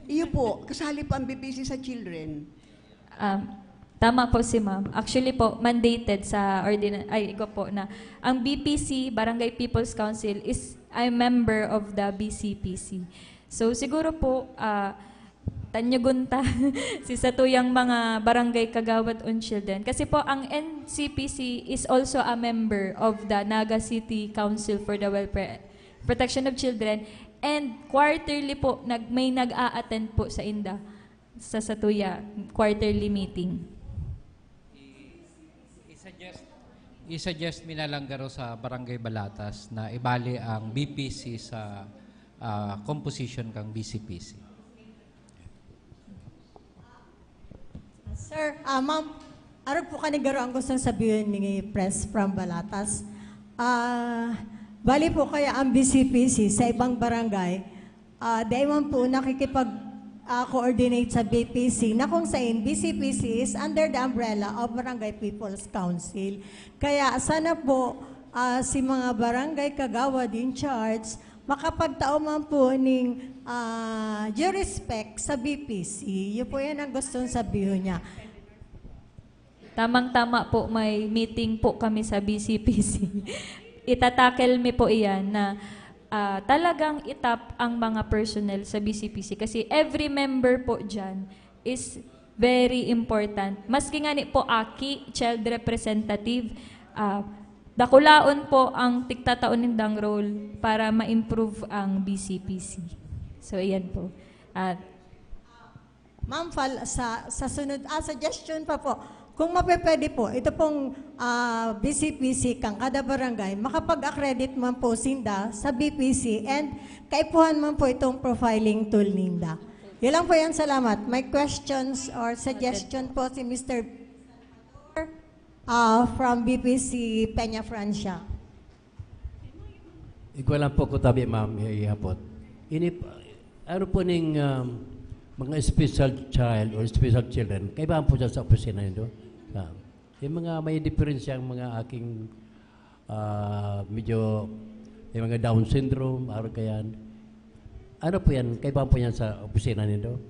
Iyo po, kasali po ang B P C sa children. Um, tama po si ma'am. Actually po, mandated sa ordinance, ay, igwa po na. Ang B P C, Barangay People's Council, is a member of the B C P C. So, siguro po, ah, tanyugon ta si satuyang mga barangay kagawad on children. Kasi po, ang N C P C is also a member of the Naga City Council for the Welfare Protection of Children. And quarterly po, nag, may nag-a-attend po sa inda sa satuya quarterly meeting. I-suggest, i-suggest mi na lang garo sa Barangay Balatas na ibali ang B P C sa ah, composition kang B C P C. Sir, ah, ma'am, Arog po kani garo ang gustong sabihon ni Pres from Balatas. Ah, bali po kaya ang B C P C sa ibang barangay, ah, dai man po nakikipag, ah, coordinate sa B P C na kung sain B C P C is under the umbrella of Barangay People's Council. Kaya sana po, ah, si mga barangay kagawad in charge, makapagtao man po ning, ah, due respect sa B P C. Yun po yan ang gustong sabihon niya. Tamang-tama po, may meeting po kami sa B C P C. Itatakel mi po iyan na, ah, talagang itap ang mga personnel sa B C P C kasi every member po dyan is very important. Maski ngani po aki, child representative, ah, dakulaon po ang tigtataon nindang role para ma-improve ang B C P C. So, iyan po. At Ma'am Fal, sa, sa sunod, ah, suggestion pa po. Kung mapepwede po, ito pong, ah, B C P C kang kada barangay, makapag-accredit man po sinda sa B P C and kaipuhan man po itong profiling tool ninda. Yun lang po yan, salamat. May questions or suggestion po si Mister, ah, from B P C Peña Francia. Igwa lang po ko tabi, ma'am, ihapot. Ini, ano po ning, um, mga special child or special children, kaibahan po siya sa opisina nindo? Ah, yung mga may diferensya ang mga aking, ah, medyo, yung mga Down syndrome, araw kayan. Ano po yan? Kaibahan po yan sa opisina nindo?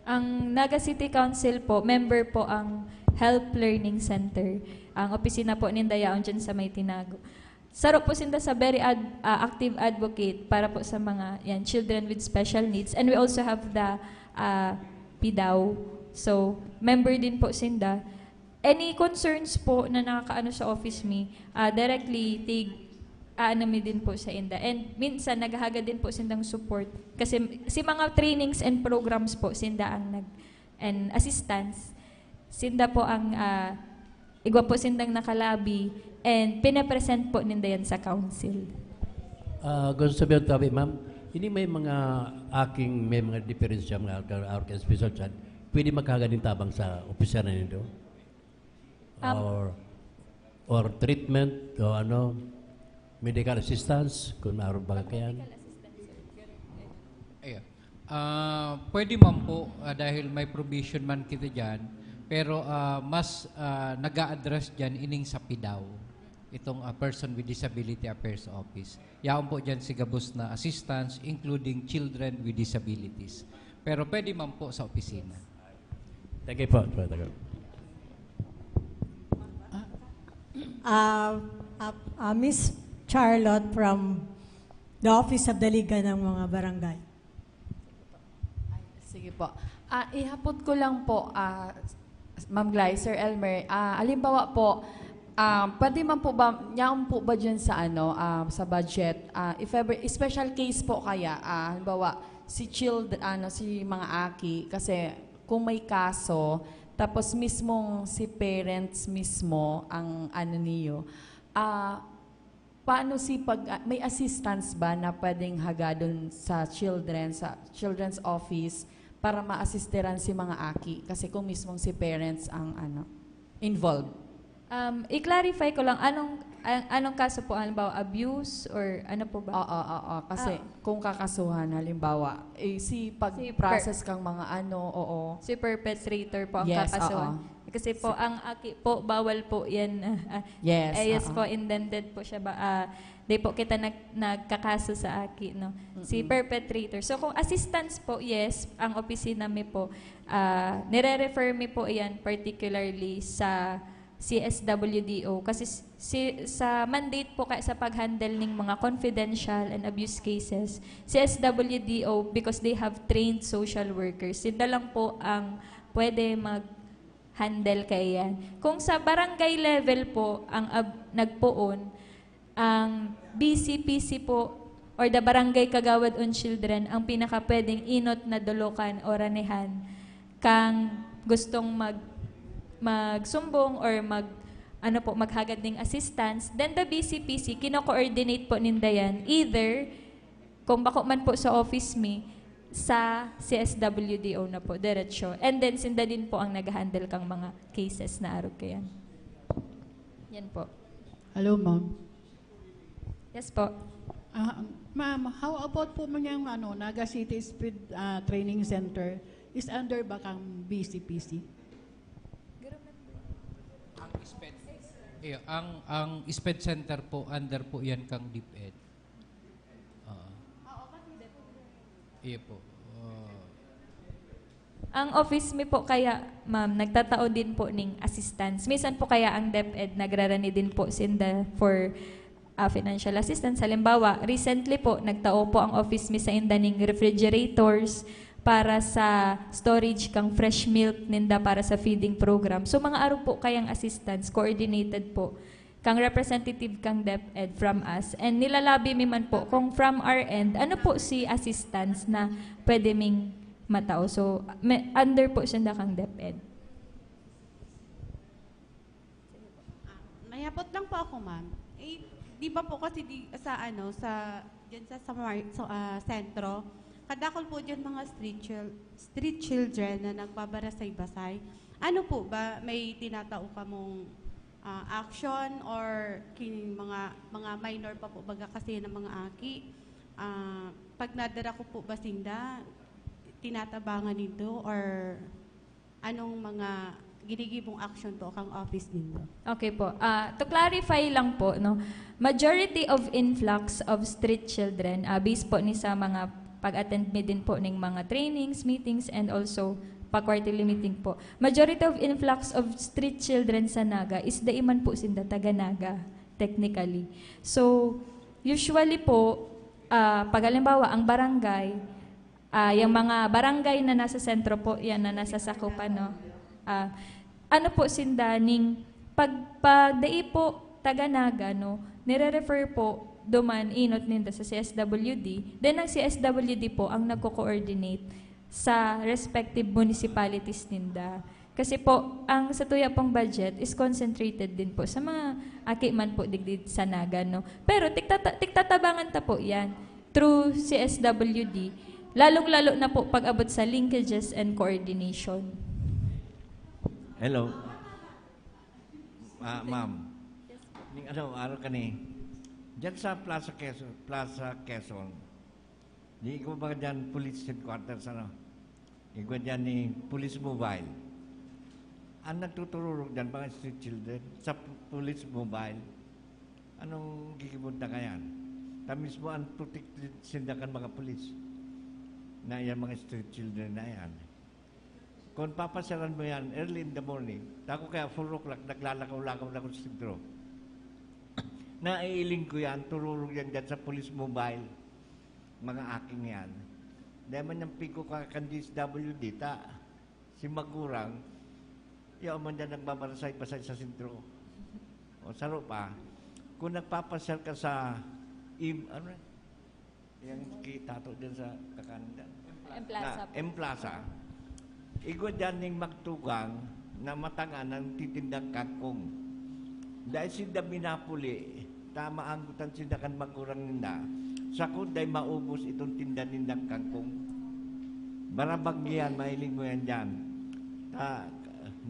Ang Naga City Council po, member po ang Help Learning Center. Ang opisina po ninda yaon dyan sa may Tinago. Saro po sinda sa very ad-, ah, active advocate para po sa mga, yan, children with special needs. And we also have the, ah, PDAW. So, member din po sinda. Any concerns po na nakakaano sa office mi, ah, directly tig-, aano mi din po sa inda. And minsan, naghahagad din po sindang support. Kasi si mga trainings and programs po, sinda ang nag-, and assistance, sinda po ang, ah, igwa po sindang nakalabi and pinapresent po ninda yan sa council. Ah, gusto sabihin tabi, ma'am, ini may mga aking, may mga diferensya, mga alka-, alka special chan, pwede magkahagad ng tabang sa opisina nindo? Um, Or, or treatment, o ano, medical assistance, kung maaron ba kayan? Ayan. Ah, pwede man po, ah, dahil may provision man kita dyan, pero, ah, mas, ah, nag-a-address dyan ining sa PDAW, itong, ah, Person with Disability Affairs Office. Yaon po dyan si gabos na assistance, including children with disabilities. Pero pwede man po sa opisina. Thank you po. Ah, ah, ah, Miss Charlotte from the Office of the Liga ng mga Barangay. Ay, sige po. Ah, ihapot ko lang po, ah, Ma'am Gly, Sir Elmer, ah, halimbawa po, ah, pwede man po ba, nyaon po ba dyan sa ano, ah, sa budget, ah, if ever, special case po kaya, ah, halimbawa, si child-, ano, si mga aki, kasi kung may kaso, tapos mismong si parents mismo ang ano niyo, ah, paano si pag, ah, may assistance ba na pwedeng hagadon sa children, sa children's office para maasisteran si mga aki? Kasi kung mismong si parents ang ano, involved. Um, i-clarify ko lang, anong, an-, anong kaso po? Halimbawa, abuse or ano po ba? Oo, oo, oo. Kasi Ah. kung kakasuhan, halimbawa, eh, si Si per- pag-process kang mga ano, oo. Si perpetrator po ang Yes, kakasuhan. oo. Kasi po, Si ang aki po, bawal po yan. Ah, Yes, eh, yes oo. po, indented po siya ba? Ah, di po kita nag-, nagkakaso sa aki, no? Si Mm-mm. perpetrator. So, kung assistance po, yes, ang opisina mi po, ah, nire-refer mi po yan particularly sa C S W D O. Kasi s-, si, sa mandate po kaya sa pag-handle ng mga confidential and abuse cases, C S W D O, because they have trained social workers, sila lang po ang pwede mag-handle kaya yan. Kung sa barangay level po ang ab-, nagpoon, ang B C P C po or the Barangay Kagawad on Children ang pinakapwedeng inot na dolokan o ranehan kang gustong mag-, magsumbong or mag-, ano po, maghagad ning assistance. Then the B C P C, kino-coordinate po ninda yan. Either, kung bako man po sa office mi, Sa C S W D O na po, diretso. And then, sinda din po ang nag-handle kang mga cases na arog kayan. Yan po. Hello, ma'am. Yes po. Ah, ma'am, how about po man yung ano, Naga City Speed ah, Training Center is under ba kang B C P C? Ang SPED, iyo, ang, ang SPED Center po, under po yan kang DepEd. Oo. Iyo po. Oo. Ang office mi po kaya, ma'am, nagtatao din po ning assistance. Minsan po kaya ang DepEd nagrarani din po sinda for ah, financial assistance. Halimbawa, recently po, nagtao po ang office mi sa inda ning refrigerators para sa storage kang fresh milk ninda para sa feeding program. So, mga arog po kayang assistance, coordinated po kang representative kang DepEd from us. And nilalabi mi man po kung from our end, ano po si assistance na pwede ming matao. So, may, under po siya kang DepEd. Ah, mayapot lang po ako, ma'am. Eh, di ba po kasi di, sa ano, sa, dyan sa, sa, mar- sa ah, sentro, kadakol po dyan mga street, chil- street children na nagbabarasay-basay. Ano po ba, may tinatao kamong ah, action or kin mga mga minor pa po baga kasi ng mga aki? Ah, pag nadara ko po ba sinda, tinatabangan nito or anong mga ginigibong action po kang office ninyo? Okay po. Ah, to clarify lang po, no, majority of influx of street children, ah, based po ni sa mga pag-attend mi din po ning mga trainings, meetings, and also pa quarterly meeting po. Majority of influx of street children sa Naga is dai man po sinda taga Naga, technically. So, usually po, ah, pag halimbawa, ang barangay, ah, yung mga barangay na nasa sentro po, yan na nasa sakupan, no? Ah, ano po sinda, ning pag, pag dai po taga Naga, no, nire-refer po duman, inot ninda sa C S W D. Then, ang C S W D po ang nagko-coordinate sa respective municipalities ninda. Kasi po, ang sa tuya pong budget is concentrated din po sa mga aki man po digdi sa Naga, no? Pero tigtata- tigtatabangan ta po yan through C S W D, lalong-lalo na po pag-abot sa linkages and coordination. Hello. Ah, ma'am. Ning ano, araw ka ni. Diyan sa Plaza Quezon, Plaza Quezon. Di ko ba diyan police headquarters, ano? Igwa diyan ni police mobile. Ang nagtutururog diyan, mga street children, sa p- police mobile. Anong gigibon na kayan? Ta mismo ang protected sinda kan mga police. Na yan, mga street children na yan. Kung papasyalan mo yan, early in the morning, tako kaya four o'clock, naglalakaw-lakaw na ako sa sentro. Naiiling ko yan, tururog yan dyan sa police mobile. Mga aking yan. Dahil man yung piko ka kan D S W D, ta, si Magurang, yaw man dyan nagbabarasay-basay sa sentro. O saro pa, kung nagpapasyal ka sa, im, ano, yung kita to dyan sa Kakandan. Emplaza Na, Emplaza. Igwa dyan ning magtugang na matangan ang titindang kangkong. Dahil sinda minapuli, tama ang gutan sinda kan magurang ninda. Sakod dahil maubos itong tinda nindang kangkong. Barabanggi yan, mahiling mo yan dyan. Ta,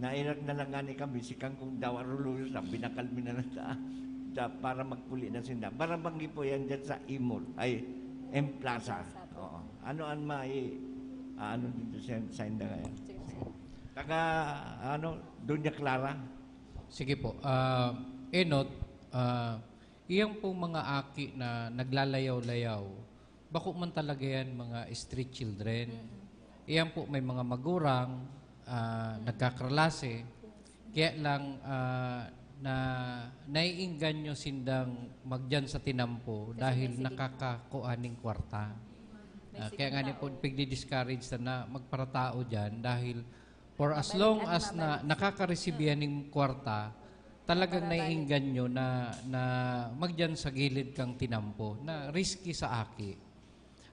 nairag na lang nga ni kami, si kangkong daw aruluyo sa binakal mi na lang sa, sa, para magpuli na sinda. Barabanggi po yan dyan sa Imol, ay, M Plaza. Oo. Ano ang mai, ah, ano dito sa, sa inda ngayon? Taga, ano, Doña Clara? Sige po. Ah, Enot, ah, iyang pong mga aki na naglalayaw-layaw, bako man talaga yan mga street children. Iyan po may mga magurang, ah, nagkakralase. Kaya lang, ah, na naiingganyo sindang magdiyan sa tinampo dahil nakakakuha ning kwarta. Ah, kaya nga ni po, pigdi-discourage na, na magparatao diyan dahil for as long as na nakaka-receive yan ng kwarta, talagang naiingganyo na, na magdiyan sa gilid kang tinampo na risky sa aki.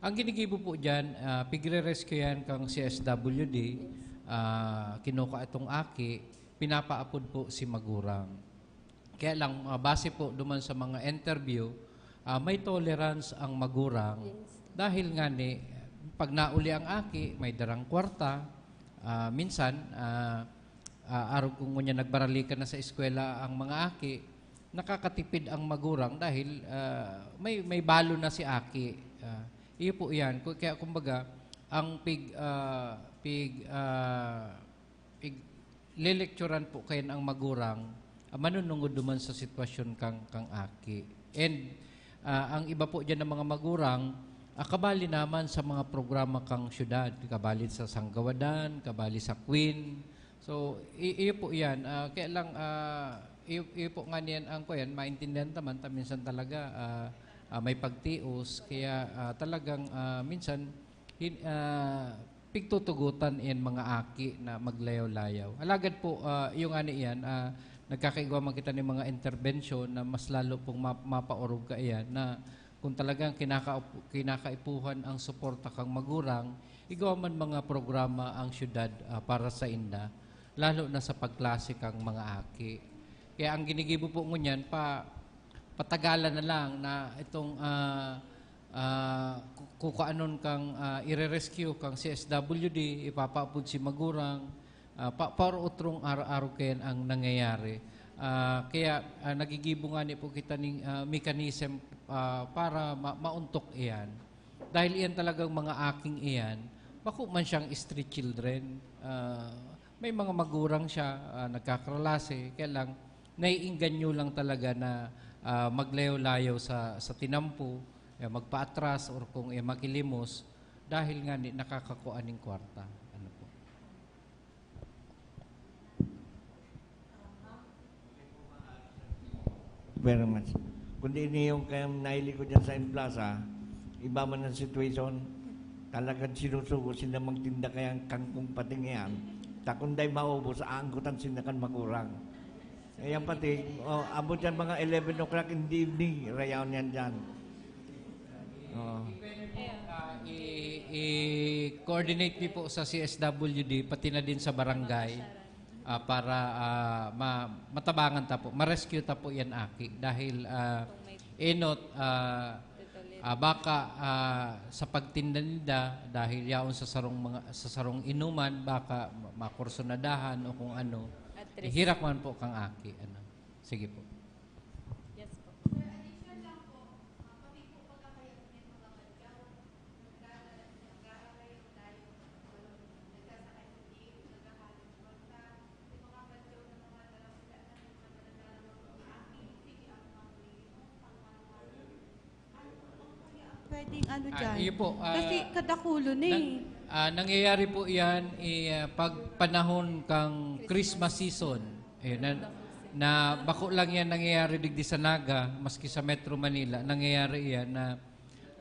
Ang ginigibo po diyan, ah, pigre-rescue yan kang C S W D, ah, kinukuha itong aki, pinapaapod po si magurang. Kaya lang, ah, base po duman sa mga interview, ah, may tolerance ang magurang dahil nga ni, Pag nauli ang aki, may darang kwarta. Ah, minsan, ah, ah, arog kung ngunyan nagbaralikan na sa eskwela ang mga aki, nakakatipid ang magurang dahil, ah, may, may balo na si aki. Ah, iyo po iyan. Ku-, kaya kumbaga, ang pig-, ah, pig-, ah, pig-, lelekturan po kayan ang magurang, ah, manunungod duman sa sitwasyon kang, kang aki. And, ah, ang iba po diyan ng mga magurang, ah, kabali naman sa mga programa kang syudad, kabali sa Sanggawadan, kabali sa Queen. So, i-, iyo po iyan. Ah, kaya lang, ah, iyo, iyo po nga niyan ang kuyan, maintindihan naman ta minsan talaga, ah, ah, may pagtios. Kaya, ah, talagang, ah, minsan, hin-, ah, pigtutugotan iyan mga aki na maglayaw-layaw. Alagad po, ah, iyo ngani iyan, ah, nagkakaigwa man kita nin mga interbensyon na mas lalo pong ma-, mapaorog kaiyan na kung talagang kinaka-, kinakaipuhan ang suporta kang magurang, igwa man mga programa ang syudad, ah, para sainda, lalo na sa pagklase kang mga aki. Kaya ang ginigibo po ngunyan, pa-, patagalan na lang na itong, ah, ah, ku-, kukuanon kang, ah, ire-rescue kang C S W D, ipapaapod si magurang, ah, pa-, para otrong ar-, arog kayan ang nangyayari. Ah, kaya, ah, nagigibo ngani po kita ning, ah, mechanism, ah, para ma-, maontok iyan. Dahil iyan talagang mga aking iyan, bako man siyang street children. Ah, may mga magurang siya, ah, nagkakalase, kaya lang, naiengganyo lang talaga na, ah, maglayo-layo sa, sa tinampo, eh, magpaatras or kung, eh, makilimos dahil ngani nakakakua nin kwarta. Ano po? Very much. Kundi ini yung kaya nailiko dyan sa Plaza, iba man ang situation, talagang sinusugo sila magtinda kaya ang kangkong pating yan. Ta kung dai maubos, aanggotan sila kan magurang. Ayan pati, oh, abot yan mga eleven o'clock in the evening, rayaon yan dyan. Oh. Ah, i-, i-coordinate niyo po sa C S W D, pati na din sa barangay, ah, para, ah, ma-, matabangan ta po, ma-rescue ta po yan aki. Dahil, ah, enot, ah, ah, baka, ah, sa pagtinda ninda, dahil yaon sa sarong mga, sa sarong inuman, baka ma-, makursunadahan o kung ano. At risk. Hirak man po kang aki, ano. Sige po. Yes po. Pwedeng ano Ah, dyan? Iyo po, ah, Kasi kadakulo na nang-, eh. Ah, nangyayari po yan, eh, ah, pag panahon kang Christmas season. Ayun, na, na bako lang yan nangyayari digdi sa Naga, maski sa Metro Manila, nangyayari yan na,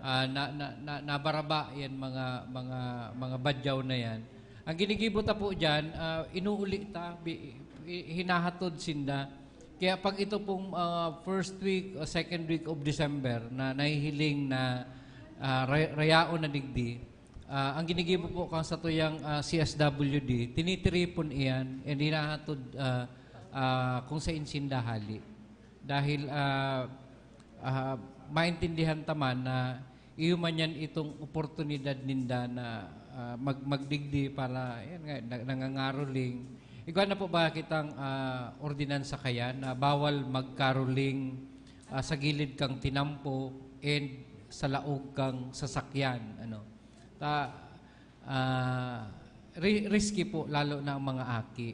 ah, na, na, na, nabaraba yan mga, mga, mga badyaw na yan. Ang ginigibo ta po dyan, ah, inuuli ta, bi-, i-, hinahatod sinda. Kaya pag ito pong, ah, first week o second week of December na nahihiling na, ah, ra-, rayaon na digdi, ah, ang ginigibo po kan satuyang, ah, C S W D, tinitiripon iyan and hinahatod, ah, ah, kung sain sinda hali. Dahil, ah, ah, maintindihan ta man na iyo man yan itong oportunidad ninda na, ah, mag-, magdigdi para, yan nga, na-, nangangaroling. Igwa na po ba kitang, ah, ordinansa kaya na bawal magkaroling, ah, sa gilid kang tinampo and sa laog kang sasakyan, ano? Ta-, ah, ri-, risky po, lalo na ang mga aki.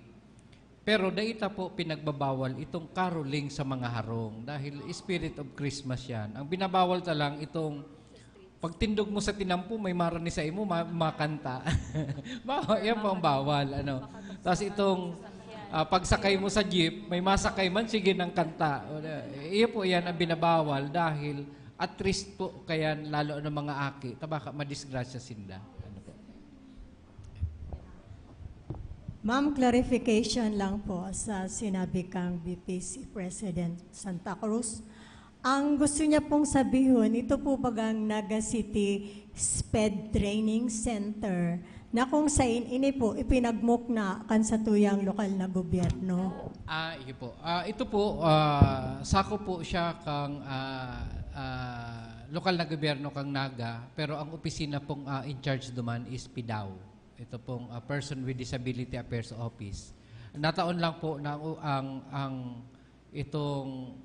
Pero dai ta po pinagbabawal itong caroling sa mga harong dahil spirit of Christmas yan. Ang binabawal ta lang itong pagtindog mo sa tinampo, may marani sa imo, ma-, makanta. Bawa-, yan po ang bawal, ano. Tas itong, ah, pagsakay mo sa jeep, may masakay man, sige nang kanta. Wala. Iyo po yan ang binabawal dahil at risk po kayan lalo ang mga aki, ta baka madisgrasya sinda. Ano po? Ma'am, clarification lang po sa sinabi kang B P C President Santa Cruz. Ang gusto niya pong sabihon, ito po bagang Naga City SPED Training Center na kung sain ini po ipinagmukna kan satuyang lokal na gobyerno? Ah, iyo po. Ah, ito po, ah, sako po siya kang, ah, ah, lokal na gobyerno kan Naga, pero ang opisina pong, ah, in charge duman is PDAO. Ito pong, ah, Person with Disability Affairs Office. Nataon lang po na ang, ang, ang itong,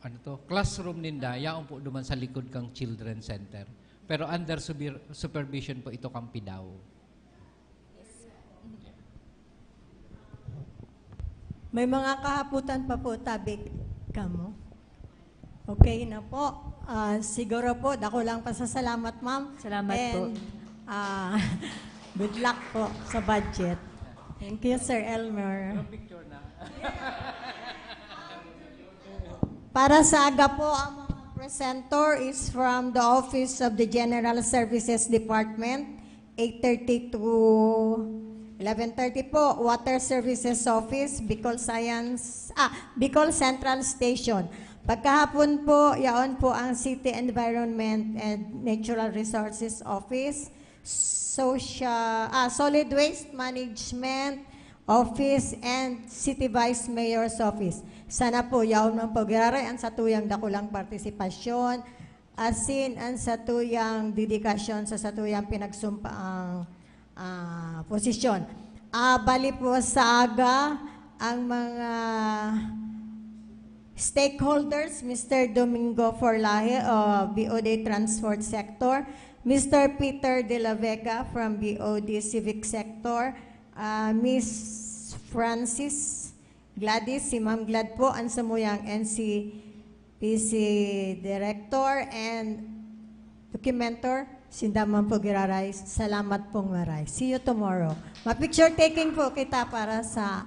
ano to, classroom ninda, yaon po duman sa likod kang Children's Center. Pero under subir-, supervision po ito kang PDAO. May mga kahapotan pa po, tabi kamo. Okay na po. Ah, siguro po, dako lang pasasalamat, ma'am. Salamat po. And, ah, good luck po sa budget. Thank you, Sir Elmer. Para sa aga po, ang mga presenter is from the Office of the General Services Department, eight thirty to eleven thirty po, Water Services Office, Bicol Science, ah, Bicol Central Station. Pagkahapon po, yaon po ang City Environment and Natural Resources Office, Social, ah, Solid Waste Management Office, and City Vice Mayor's Office. Sana po, yaon man po giraray ang satuyang dakulang partisipasyon, asin ang satuyang dedikasyon sa satuyang pinagsumpaang, ah, posisyon. Ah, bali po sa aga, ang mga stakeholders, Mister Domingo Forlahe, o B O D Transport Sector, Mister Peter De La Vega from B O D Civic Sector, ah, Miss Francis Gladys, si Ma'am Glad po, ang samuyang N C P C Director and Documentor. Sinda man po giraray. Salamat pong maray. See you tomorrow. Ma-picture taking po kita para sa